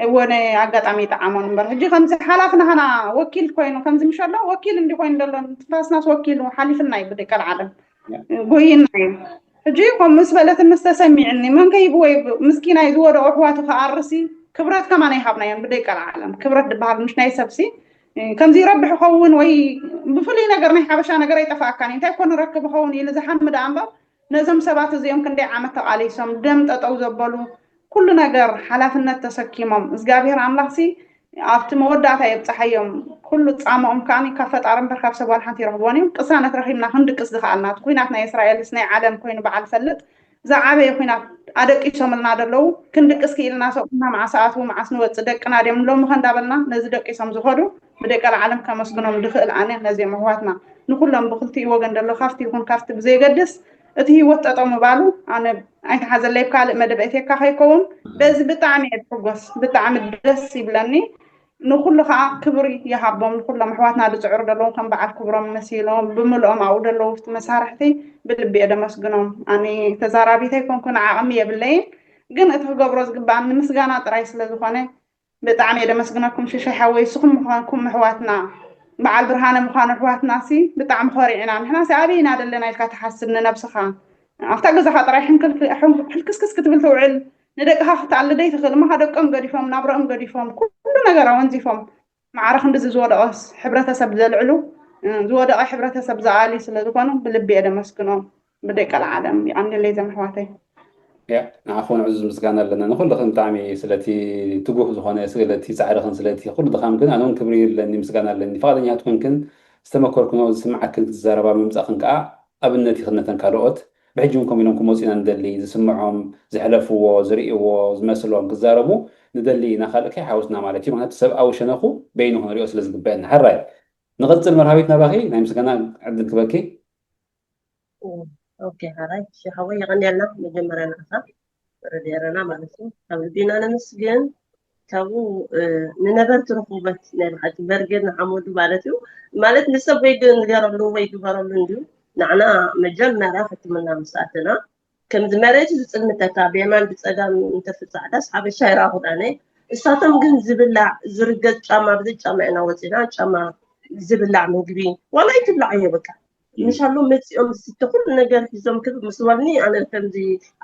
እወ ኣጋጣሚ ይጠዓሞን እምበር ሕጂ ከምዚ ሓላፊ ናሃና ወኪል ኮይኑ ከምዚ ምሸሎ ወኪል እንዲ ኮይኑ ዘሎ ትንፋስናስ ወኪል ሓሊፍልና እዩ ብደይ ቀልዓለም ጎይና እዩ ሕጂ ከም ምስ በለት ምስ ተሰሚዕኒ መን ከይብወይ ምስኪናይ ዝወደቁ ኣሕዋቱ ክኣርሲ ክብረት ከማን ኣይሃብናዮን ብደይ ቀልዓለም ክብረት ዝበሃል ምሽ ናይ ሰብሲ ከምዚ ይረብሕ ይኸውን ወይ ብፍሉይ ነገር ናይ ሓበሻ ነገር ኣይጠፋእካን እንታይ ኮ ንረክብ ይኸውን ኢሉ ዝሓሚ ደኣ እምበር ነዞም ሰባት እዚኦም ክንደይ ዓመት ተቃሊሶም ደም ጠጠው ዘበሉ ኩሉ ነገር ሓላፍነት ተሰኪሞም እግዚኣብሔር ኣምላኽሲ ኣብቲ መወዳእታ የብፅሓዮም ኩሉ ፃምኦም ከዓ ካብ ፈጣሪ እምበር ካብ ሰብ ዋላ ሓንቲ ይረኽብዎን እዮም ቅሳነት ረኺብና ክንድቅስ ዝኸኣልና እቲ ኩናት ናይ እስራኤልስ ናይ ዓለም ኮይኑ በዓል ፈልጥ ዝዓበየ ኩናት ኣደቂሶምልና ደለዉ ክንድቅስ ክኢልና ሰብኡትና መዓስ ኣትዉ መዓስ ንወፅእ ደቅና ድዮም ሎሚ ከ እንዳበልና ነዚ ደቂሶም ዝኸዱ ብደቀ ለዓለም ከመስግኖም ዝኽእል ኣነ ነዚኦም ኣሕዋትና ንኩሎም ብክልቲኡ ወገን ደሎ ካብቲ ይኹን ካብቲ ብዘየገድስ እቲ ህይወት ጠጠው ምባሉ ኣነ ኣይተሓዘለይ ብካልእ መደብ ኣእትየካ ከይከውን በዚ ብጣዕሚ እየ ዝሕጎስ ብጣዕሚ ደስ ይብለኒ ንኩሉ ከዓ ክብሪ ይሃቦም ንኩሎም ኣሕዋትና ዝፅዕሩ ዘለዉ ከም በዓል ክብሮም መሲሎም ብምልኦም ኣብኡ ዘለዉ መሳርሕቲ ብልቢ እየ ደመስግኖም ኣነ ተዛራቢት ኣይኮንኩን ዓቕሚ የብለይን ግን እቲ ክገብሮ ዝግበኣኒ ምስጋና ጥራይ ስለዝኮነ ብጣዕሚ እየ ደመስግነኩም ሽሻይ ሓወይ ንስኹም ምዃንኩም ኣሕዋትና በዓል ብርሃነ ምዃኑ ኣሕዋትና ሲ ብጣዕሚ ኮሪዕና ንሕና ሲ ኣበይ ኢና ዘለና ኢልካ ትሓስብ ንነብስኻ ኣብታ ገዛኻ ጥራይ ሕልክስክስ ክትብል ትውዕል ንደቅኻ ክትኣሊ ደይትኽእል እሞ ደቆም ገዲፎም ናብረኦም ገዲፎም ኩሉ ነገር ኣወንዚፎም ማዕረ ክንድዚ ዝወደቐስ ሕብረተሰብ ዘልዕሉ ዝወደቐ ሕብረተሰብ ዝኣልዩ ስለዝኾኑ ብልቢ እየ ደመስግኖም ብደቂ ኣልዓለም ይቐንየለይ ዘም ኣሕዋተይ። ያ ንዓኹን ዕዙዝ ምስጋና ኣለና ንኹልኽን ብጣዕሚ ስለቲ ትጉህ ዝኾነ ስለቲ ፃዕርኽን ስለቲ ኩሉ ድኻምክን ኣነ እውን ክብሪ ኣለኒ ምስጋና ኣለኒ ፍቓደኛት ኮንክን ዝተመከርክኖ ዝስምዓክን ክትዛረባ ምምፃእኽን ከዓ ኣብነት ይኽነተን ካልኦት ብሕጂ እውን ከምኡ ኢሎም ክመፁ ኢና ንደሊ። ዝስምዖም፣ ዘሕለፍዎ፣ ዝርእይዎ ዝመስሎም ክዛረቡ ንደሊ ኢና። ካልእ ከይሓወስና ማለት እዩ። ምክንያቱ ሰብኣዊ ሸነኹ በይኑ ክንሪኦ ስለ ዝግበአና። ሕራይ ንቐፅል። መርሃዊት ናባኺ ናይ ምስጋና ዕድል ክበኪ። ኦኬ፣ ሓራይ ሽሓወ የቐንየልና። መጀመርያ ንዓኻ ረድኤረና ማለት እዩ። ካብ ልቢና ነመስግን። ካብኡ ንነበርቲ ርኹበት ናይ ብሓቂ በርጌድ ንሓመዱ ማለት እዩ። ማለት ንሰብ ወይ ንገረሉ ወይ ግበረሉ እንዲዩ። ንዓና መጀመርያ ሕክምና ምስ ኣተና ከምዚ መሬት ዝፅልምተካ ብየማን ብፀጋም እንተፍፃዕዳስ ሓበሻ ይረኣኹ ዳነ። እሳቶም ግን ዝብላዕ ዝርገፅ ጫማ ብዘይ ጫማ ኢና ወፂና። ጫማ ዝብላዕ ምግቢ ዋላ ይትብላዕ እዮ በቃ ምሻሉ መፂኦም ዝስተ ኩሉ ነገር ሒዞም ክብ ምስ በልኒ ኣነ ከምዚ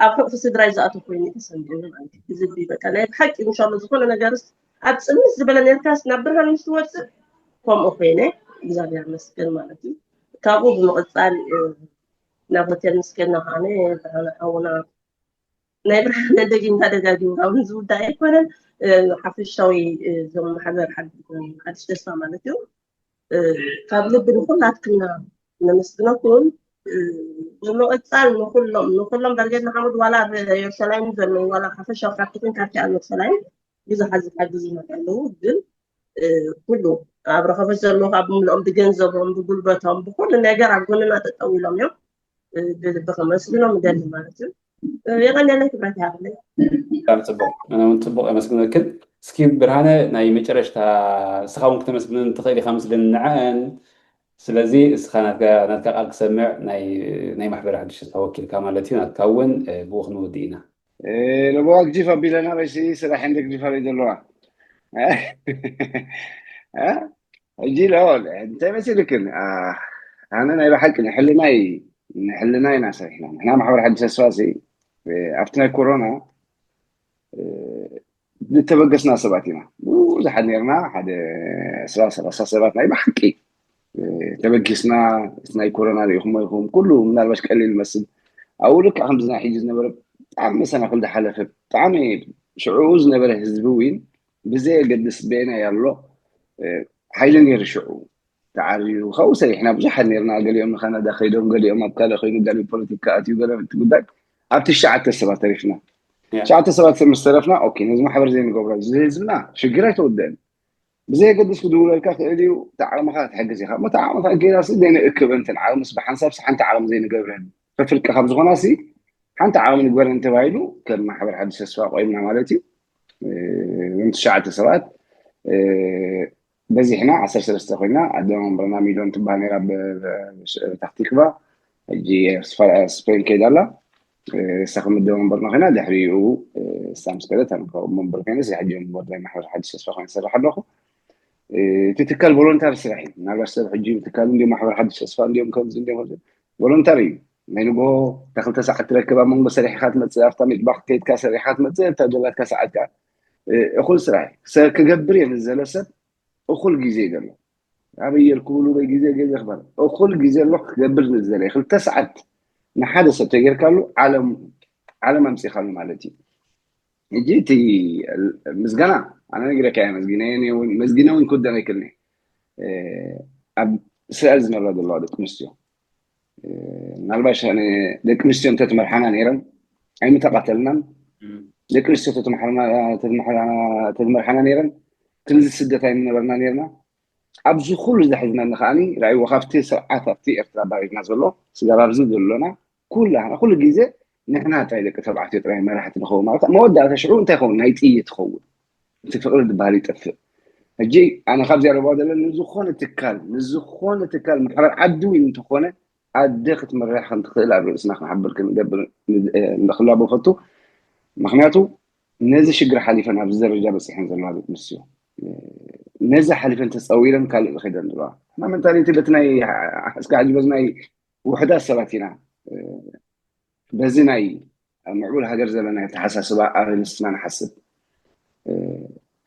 ኣብ ሕቑፊ ስድራይ ዝኣተው ኮይኑ ተሰሚዑኒ ማለት እዩ። ዝቢ በቃ ናይ ብሓቂ ምሻሉ ዝኾነ ነገርስ ኣብ ፅልምት ዝበለ ነርካስ ናብ ብርሃን ምስ ትወፅእ ከምኡ ኮይነ እግዚኣብሔር መስገን ማለት እዩ። ካብኡ ብምቕፃል ናብ ሆቴል ምስ ከድና ከዓነ ብርሃን ሓውና ናይ ብርሃን ደጊምካ ደጋጊምካ እውን ዝውዳእ ኣይኮነን። ሓፈሻዊ እዞም ማሕበር ሓድሽ ተስፋ ማለት እዩ ካብ ልቢ ንኩላትክና ነመስግነኩም። ብምቕፃል ንኩሎም ንኩሎም በርጌድ ንሓሙድ ዋላ ኣብ የሩሳላይም ዘለዉ ዋላ ሓፈሻዊ ካፕቴን ካርቲኣል የሩሳላይም ብዙሓት ዝሓግዙ ኣለዉ። ግን ኩሉ ኣብ ረኸቦት ዘለዉ ካብ ብምልኦም ብገንዘቦም ብጉልበቶም ብኩሉ ነገር ኣብ ጎንና ጠጠው ኢሎም እዮም። ብልቢ ከመስግኖም እደሊ ማለት እዩ። የቐንየለይ ክብረት ይሃብለይ። ብጣዕሚ ፅቡቅ። ኣነ እውን ፅቡቅ የመስግነክን። እስኪ ብርሃነ ናይ መጨረሽታ ንስኻ እውን ክተመስግነን ትኽእል ኢኻ ምስልን ንዐን። ስለዚ እስኻ ናትካ ናትካ ቃል ክሰምዕ ናይ ናይ ማሕበር ሓድሽ ተስፋ ወኪልካ ማለት እዩ። ናትካ እውን ብኡ ክንወዲ ኢና። ለቦዋ ግጂፍ ኣቢለና በይሲ ስራሕ እንደ ግጂፍ ኣበይ ዘለዋ ሕጂ ሎ እንታይ መሲልክን ኣነ ናይ ብሓቂ ንሕልናይ ንሕልና ኢና ሰሪሕና ንሕና ማሕበር ሓድሽ ተስፋ ሲ ኣብቲ ናይ ኮሮና ዝተበገስና ሰባት ኢና ብዙሓት ነርና ሓደ ዕስራ ሰላሳ ሰባት ናይ ብሓቂ ተበጊስና ናይ ኮሮና ሪኢኹሞ ኢኹም ኩሉ ምናልባሽ ቀሊል ይመስል ኣብኡ ልክዕ ከምዚ ናይ ሕጂ ዝነበረ ብጣዕሚ መሰናክል ዝሓለፈ ብጣዕሚ ሽዑ ዝነበረ ህዝቢ እውን ብዘየገድስ በየናይ ኣሎ ሓይሊ ነይሩ ሽዑ ተዓርዩ ካብኡ ሰሪሕና ብዙሓት ነርና ገሊኦም ንካናዳ ከይዶም ገሊኦም ኣብ ካልእ ኮይኑ ገሊኡ ፖለቲካ ኣትዩ ገለ እቲ ጉዳይ ኣብ ትሽዓተ ሰባት ተሪፍና ትሽዓተ ሰባት ምስ ተረፍና ኦኬ ነዚ ማሕበር ዘይንገብሮ እዚ ህዝብና ሽግር ኣይተወደአን ብዘየገድስ ክድውለልካ ክእል እዩ እቲ ዓቕምኻ ክትሕግዝ ኢኻ እሞ እቲ ዓቕምኻ ጌና ሲ ዘይንእክብ እንትን ዓቕምስ ብሓንሳብ ሓንቲ ዓቕሚ ዘይንገብረን ፈፍልቂ ካብ ዝኾና ሲ ሓንቲ ዓቕሚ ንግበረን ተባሂሉ ከም ማሕበር ሓድሽ ተስፋ ቆይምና ማለት እዩ ን ትሽዓተ ሰባት በዚሕና ዓሰርተ ሰለስተ ኮይና ኣደ መንበርና ሚሊዮን ትበሃል ነራ ታክቲክባ ሕጂ ስፔን ከይዳ ኣላ እሳ ከም ኣደ መንበርና ኮይና ድሕሪኡ እሳ ምስ ከደት ኣነ መንበር ኮይነ ሕጂ መንበር ናይ ማሕበር ሓድሽ ተስፋ ኮይነ ዝሰርሕ ኣለኹ እቲ ትካል ቮሎንታሪ ስራሕ እዩ ምናልባት ሰብ ሕጂ ትካል እንዲዮም ማሕበር ሓድሽ ተስፋ እንዲዮም ከምዚ እንዲዮም ቮሎንታሪ እዩ ናይ ንግሆ እታ ክልተ ሰዓት ትረክብ ኣብ መንጎ ሰሪሕካ ትመፅእ ኣብታ ሚጥባክ ከይድካ ሰሪሕካ ትመፅእ እታ ዘላትካ ሰዓት ከዓ እኹል ስራሕ እዩ ክገብር እየ ንዘለ ሰብ እኹል ግዜ ዘሎ ኣበይ የልኩ ብሉ በይ ግዜ ገዜ ክበር እኹል ግዜ ኣሎ ክገብር ንዝደለ ክልተ ሰዓት ንሓደ ሰብ ተጌርካሉ ዓለም ዓለም ኣምፂኻሉ ማለት እዩ ሕጂ እቲ ምስጋና ኣነ ነግረካ እየ መስጊነ እውን ክውደን ኣይክልኒ ኣብ ስዕል ዝነብራ ዘለዋ ደቂ ኣንስትዮ ምናልባሽ ደቂ ኣንስትዮ እንተትመርሓና ነይረን ኣይምተቃተልናን ደቂ ኣንስትዮ ተትመርሓና ነይረን ክንዚ ስደት ኣይምነበርና ነይርና ኣብዚ ኩሉ ዘሕዝነኒ ከዓኒ ራእይዎ ካብቲ ስርዓት ኣብቲ ኤርትራ ኣባሪርና ዘሎ ስጋብ ኣብዚ ዘሎና ኩላና ኩሉ ግዜ ንሕና ጥራይ ደቂ ተባዕትዮ ጥራይ መራሕቲ ንኸውን ማለት መወዳእታ ሽዑ እንታይ ይኸውን ናይ ጥይት ይኸውን እቲ ፍቅሪ ዝበሃል ይጠፍእ ሕጂ ኣነ ካብዚኣ ረብዋ ዘለኒ ንዝኾነ ትካል ንዝኾነ ትካል ማሕበር ዓዲ እውን እንተኾነ ኣደ ክትምራሕ ከም ትኽእል ኣብ ርእስና ክንሓብር ክንገብር ክላቦ ፈቱ ምክንያቱ ነዚ ሽግር ሓሊፈን ኣብዚ ደረጃ በፂሐን ዘለዋ ደቂ ኣንስትዮ ነዚ ሓሊፈን ተፀዊረን ካልእ ዝኸደን ዘለዋ እና መንታሊቲ በቲ ናይ እስካ ሕጂ በዚ ናይ ውሕዳት ሰባት ኢና በዚ ናይ ኣብ ምዕቡል ሃገር ዘለና ኣተሓሳስባ ኣበልስትና ንሓስብ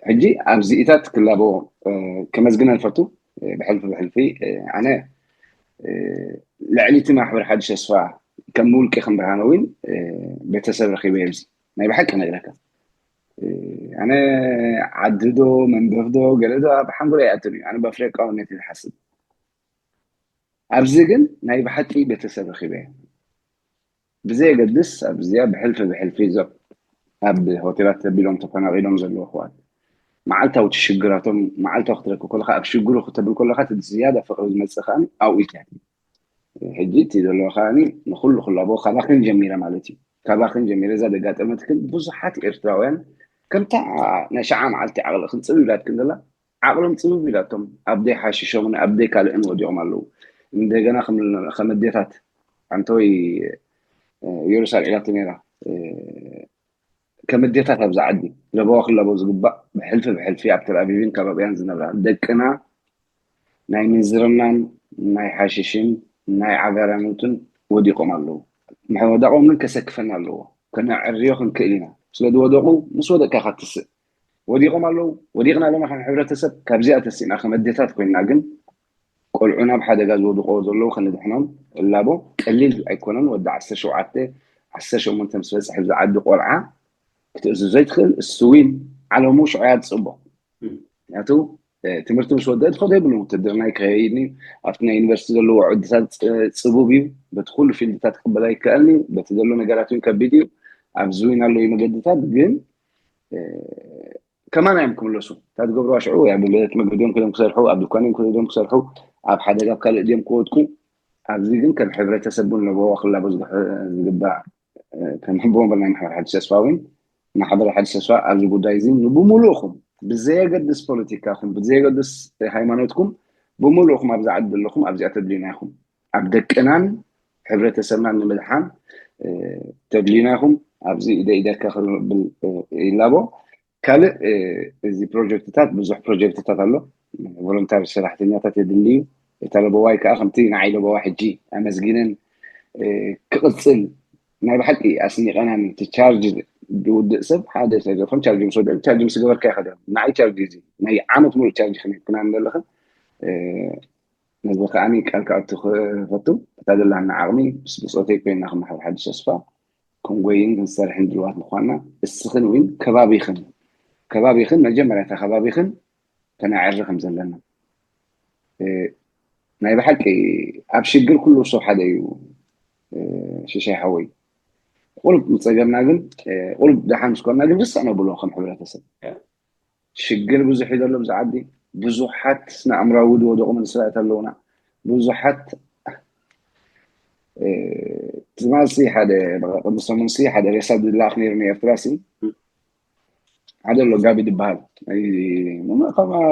ሕጂ ኣብዚኢታት ክላቦ ከመዝግነ ንፈቱ ብሕልፊ ብሕልፊ ኣነ ልዕሊ እቲ ማሕበር ሓድሽ ተስፋ ከም ውልቂ ከም ብርሃነ እውን ቤተሰብ ረኪበ ኣብዚ ናይ ብሓቂ ነግረካ ኣነ ዓዲ ዶ መንደር ዶ ገለ ዶ ኣብ ሓንጎለ ይኣትን እዩ ኣነ በፍሬቃውነት ዝሓስብ ኣብዚ ግን ናይ ብሓቂ ቤተሰብ ረኪበ ብዘየገድስ ኣብዚኣ ብሕልፊ ብሕልፊ ዞም ኣብ ሆቴላት ተቢሎም ተፈናቒሎም ዘለዉ ኣሕዋት፣ መዓልታዊ እቲ ሽግራቶም፣ መዓልታዊ ክትረክብ ከለኻ፣ ኣብ ሽግሩ ክተብል ከለኻ፣ እቲ ዝያዳ ፍቕሪ ዝመጽእ ከኣ ኣብኡ እዩ። ሕጂ እቲ ዘለዎ ከኣ ንኹሉ ክላቦ ካባኽን ጀሚረ ማለት እዩ። ካባኽን ጀሚረ እዛ ደጋጠመትክን ብዙሓት ኤርትራውያን ከምታ ናይ ሸዓ መዓልቲ ዓቕልኽን ጽብብ ኢላትክን ዘላ ዓቕሎም ጽብብ ኢላቶም ኣብ ደይ ሓሽሾምን ኣብ ደይ ካልእን ወዲቖም ኣለዉ። እንደገና ከም ኣዴታት ኣንተወይ የሩሳሌም ኢላቶ ነይራ። ከም ኣዴታት ኣብዚ ዓዲ ለበዋ ክላቦ ዝግባእ ብሕልፊ ብሕልፊ ኣብ ተል ኣቪቭን ከባቢያን ዝነብራ ደቅና ናይ ምንዝርናን ናይ ሓሽሽን ናይ ዓጋራኖትን ወዲቖም ኣለዉ። ምሕወዳቖም ግን ከሰክፈና ኣለዎ። ከነዕርዮ ክንክእል ኢና። ስለ ዝወደቑ ምስ ወደቅካ ኢኻ ትስእ። ወዲቖም ኣለዉ። ወዲቕና ኣለና ከም ሕብረተሰብ። ካብዚኣ ተሲእና ከም ኣዴታት ኮይንና ግን ቆልዑ ናብ ሓደጋ ዝወድቆ ዘለዉ ከነድሕኖም እላቦ ቀሊል ኣይኮነን። ወዲ ዓሰርተ ሸውዓተ ዓሰርተ ሸሞንተ ምስ በጽሕ ኣብዚ ዓዲ ቆልዓ ክትእዝዞ ይትኽእል። እሱ ዊን ዓለሙ ሽዑ እያ ትጽቦ። ምክንያቱ ትምህርቲ ምስ ወደአ ትኸዶ የብሉ ውትድርና ይከይድኒ ኣብቲ ናይ ዩኒቨርሲቲ ዘለዎ ዕድታት ጽቡብ እዩ። በቲ ኩሉ ፊልድታት ክቅበል ኣይከኣልኒ። በቲ ዘሎ ነገራት እውን ከቢድ እዩ። ኣብዚ ዊን ኣለዩ መገድታት ግን ከማና እዮም ክምለሱ። እታ ዝገብርዋ ሽዑ ኣብ ቤት መግቢ ድዮም ክዶም ክሰርሑ፣ ኣብ ድኳን እዮም ክዶም ክሰርሑ፣ ኣብ ሓደጋ ኣብ ካልእ ድዮም ክወድቁ። ኣብዚ ግን ከም ሕብረተሰብ እውን ለበዋ ክላቦ ዝግባእ ከም ሕቦ ወንበር ናይ ማሕበር ሓድሽ ተስፋ እውን ማሕበር ሓድሽ ተስፋ ኣብዚ ጉዳይ እዚ ብሙሉእኹም ብዘየገድስ ፖለቲካኹም ብዘየገድስ ሃይማኖትኩም ብሙሉእኹም ኣብዚ ዓዲ ዘለኹም ኣብዚኣ ተድልዩና ኢኹም። ኣብ ደቅናን ሕብረተሰብናን ንምድሓን ተድልዩና ኢኹም። ኣብዚ ኢደ ኢደካ ክብል ይላቦ። ካልእ እዚ ፕሮጀክትታት ብዙሕ ፕሮጀክትታት ኣሎ። ቮለንታሪ ሰራሕተኛታት የድሊ እዩ። እታ ለበዋይ ከዓ ከምቲ ንዓይ ለበዋ ሕጂ ኣመስጊነን ክቕፅል ናይ ብሓቂ ኣስኒቐናኒ። እቲ ቻርጅ ዝውድእ ሰብ ሓደ ሰብ ከም ቻርጅ ምስ ወድእ ቻርጅ ምስ ገበርካ ይኸደ ንዓይ ቻርጅ እዚ ናይ ዓመት ሙሉእ ቻርጅ ክነክና ዘለኽን ነዚ ከዓኒ ቃል ክኣቱ ክፈቱ እታ ዘለሃና ዓቕሚ ምስ ብፆተይ ኮይና ከም ማሕበር ሓድሽ ተስፋ ክንጎይን ክንሰርሕን ድልዋት ምኳና እስኽን እውን ከባቢኽን ከባቢኽን መጀመርያ እታ ከባቢኽን ከነዕሪ ከም ዘለና ናይ ብሓቂ ኣብ ሽግር ኩሉ ሰብ ሓደ እዩ። ሽሻይ ሓወይ ቁሩብ ንፀገምና ግን ቁሩብ ደሓን ስኮና ግን ርስዕ ነብሎ ከም ሕብረተሰብ ሽግር ብዙሕ እዩ ዘሎ ብዚ ዓዲ። ብዙሓት ስነ ኣእምራዊ ዝወደቑ መንእሰያት ኣለውና። ብዙሓት ትማልሲ ሓደ ቅድሚ ሰሙንሲ ሓደ ሬሳ ዝለኣኽ ነይሩ ንኤርትራ ሲ ሓደ ኣሎ ጋቢ ዝበሃል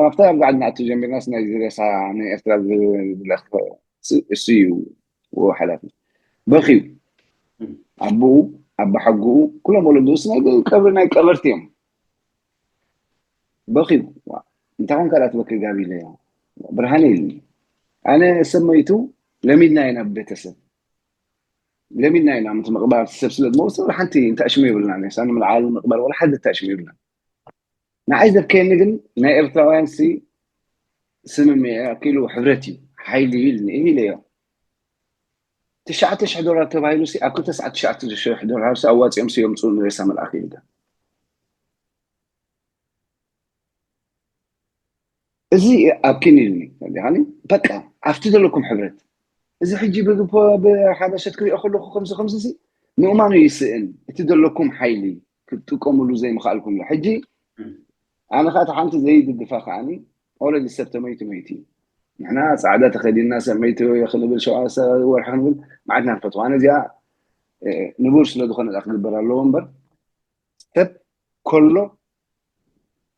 ኣብታ ኣብዚ ዓዲ ንኣቱ ጀሚርናስ ናይ ሬሳ ንኤርትራ ዝለኣኽ እሱ እዩ ሓላፊ በኺዩ ኣቦኡ ኣባሓጎኡ ኩሎም ወለድኡስ ናይ ቀብሪ ናይ ቀበርቲ እዮም። በኺዩ እንታይ ኮንካ ዳ ትበክይ ጋቢ ኢለዮ። ብርሃነ ኢልኒ ኣነ ሰብ መይቱ ለሚድና ኢና ብቤተሰብ ለሚድና ኢና ምት ምቕባር ሰብ ስለ ዝመውት ወላ ሓንቲ እንታይ ሽሙ የብልና ነሳ ንምልዓል ምቕባር ወላ ሓደ እንታይ ሽሙ የብልና። ንዓይ ዘብከየኒ ግን ናይ ኤርትራውያን ሲ ስምምዕ ኣኪሉ ሕብረት እዩ ሓይሊ እዩ ኢልኒ ኢለዮ። ትሽዓተ ሽሕ ዶላር ተባሂሉ ሲ ኣብ ክልተ ሰዓት ትሽዓተ ሽሕ ዶላር ሲ ኣዋፂኦም ሲ የምፅኡ ንሬሳ መልኣኽ ኢልካ እዚ ኣብ ኪን ኢልኒ ዲኻኒ በቃ ኣብቲ ዘለኩም ሕብረት እዚ ሕጂ ብሓደሸት ክሪኦ ከለኩ ከምዚ ከምዚ ምእማኑ ይስእን እቲ ዘለኩም ሓይሊ ክትጥቀምሉ ዘይምኽኣልኩም ሕጂ ኣነ ከዓ ሓንቲ ዘይድግፋ ከዓኒ ኦረዲ ሰብ ተመይቱ መይቱ እዩ። ንሕና ፃዕዳ ተኸዲንና ሰብ መይቱ ክንብል ሸዋ ወርሒ ክንብል ማዓት ኢና ንፈትዋ። ኣነ እዚኣ ንቡር ስለ ዝኾነ ክግበር ኣለዎ እምበር ሰብ ከሎ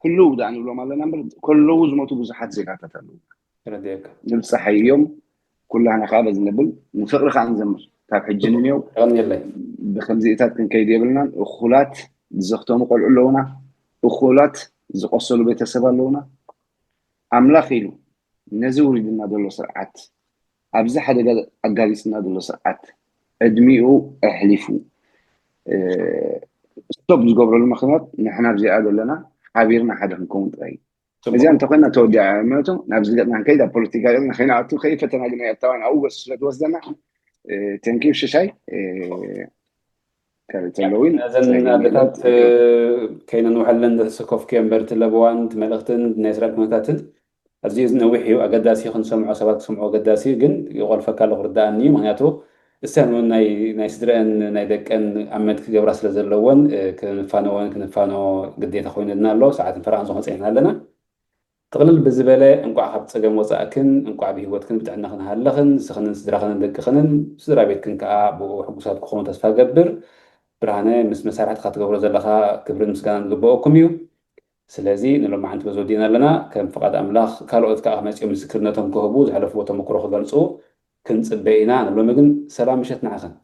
ህልው ደኣ ንብሎም ኣለና እምበር ከለዉ ዝሞቱ ብዙሓት ዜጋታት ኣለዉ። ንብፅሓዮም ኩላህና ከዓ በዚ ነብል ንፍቅሪ ከዓ ንዘምር ካብ ሕጂ ንንየው ብከምዚኢታት ክንከይድ የብልናን። እኩላት ዝዘኽተሙ ቆልዑ ኣለውና። እኩላት ዝቆሰሉ ቤተሰብ ኣለውና። ኣምላኽ ኢሉ ነዚ ውሪድና ዘሎ ስርዓት ኣብዚ ሓደጋ ኣጋሊፅና ዘሎ ስርዓት ዕድሚኡ ኣሕሊፉ ስቶፕ ዝገብረሉ ምክንያት ንሕና ኣብዚኣ ዘለና ሓቢርና ሓደ ክንከውን ጥራይ እዩ። እዚኣ እንተኮይና ተወዲኣ ምክንያቱ ናብዚ ገፅና ክንከይድ ኣብ ፖለቲካ ገፅና ከይንኣቱ ከይፈተና ግን ኤርትራውያን ኣብኡ ገሱ ስለዝወስደና ቴንኪዩ ሽሻይ ካልእ ተለውን እዘን ኣደታት ከይነንውሐለን ዘተሰኮፍክዮ እምበር እቲ ለበዋን እቲ መልእክትን ናይ ስራሕ ኩነታትን ኣዝዩ ነዊሕ እዩ ኣገዳሲ ክንሰምዖ ሰባት ክሰምዖ ኣገዳሲ እዩ ግን ይቆልፈካ ኣሎ ክርዳኣኒ እዩ ምክንያቱ እሰን እውን ናይ ናይ ስድረአን ናይ ደቀን ኣመት ክገብራ ስለ ዘለወን ክንፋነወን ክንፋኖ ግዴታ ኮይኑልና ኣሎ። ሰዓትን ፈረቓን ዝኾን ጸኒሕና ኣለና። ጥቕልል ብዝበለ እንቋዕ ካብ ጸገም ወጻእክን፣ እንቋዕ ብህይወትክን ብጥዕናኽን ሃለኽን፣ ንስኽንን ስድራኽንን ደቅኽንን ስድራ ቤትክን ከኣ ብኡ ሕጉሳት ክኾኑ ተስፋ ገብር። ብርሃነ፣ ምስ መሳርሕትኻ ትገብሮ ዘለኻ ክብርን ምስጋናን ዝግበኦኩም እዩ። ስለዚ ንሎማዓንቲ በዚ ወዲእና ኣለና። ከም ፍቓድ ኣምላኽ ካልኦት ከኣ መጺኦም ምስክርነቶም ክህቡ፣ ዘሕለፍዎ ተመክሮ ክገልጹ ክንጽበ ኢና። ንሎሚ ግን ሰላም ምሸት ንዓኽን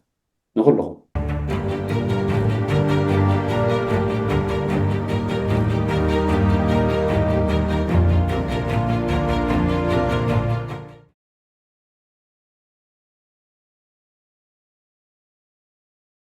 ንኹልኹም።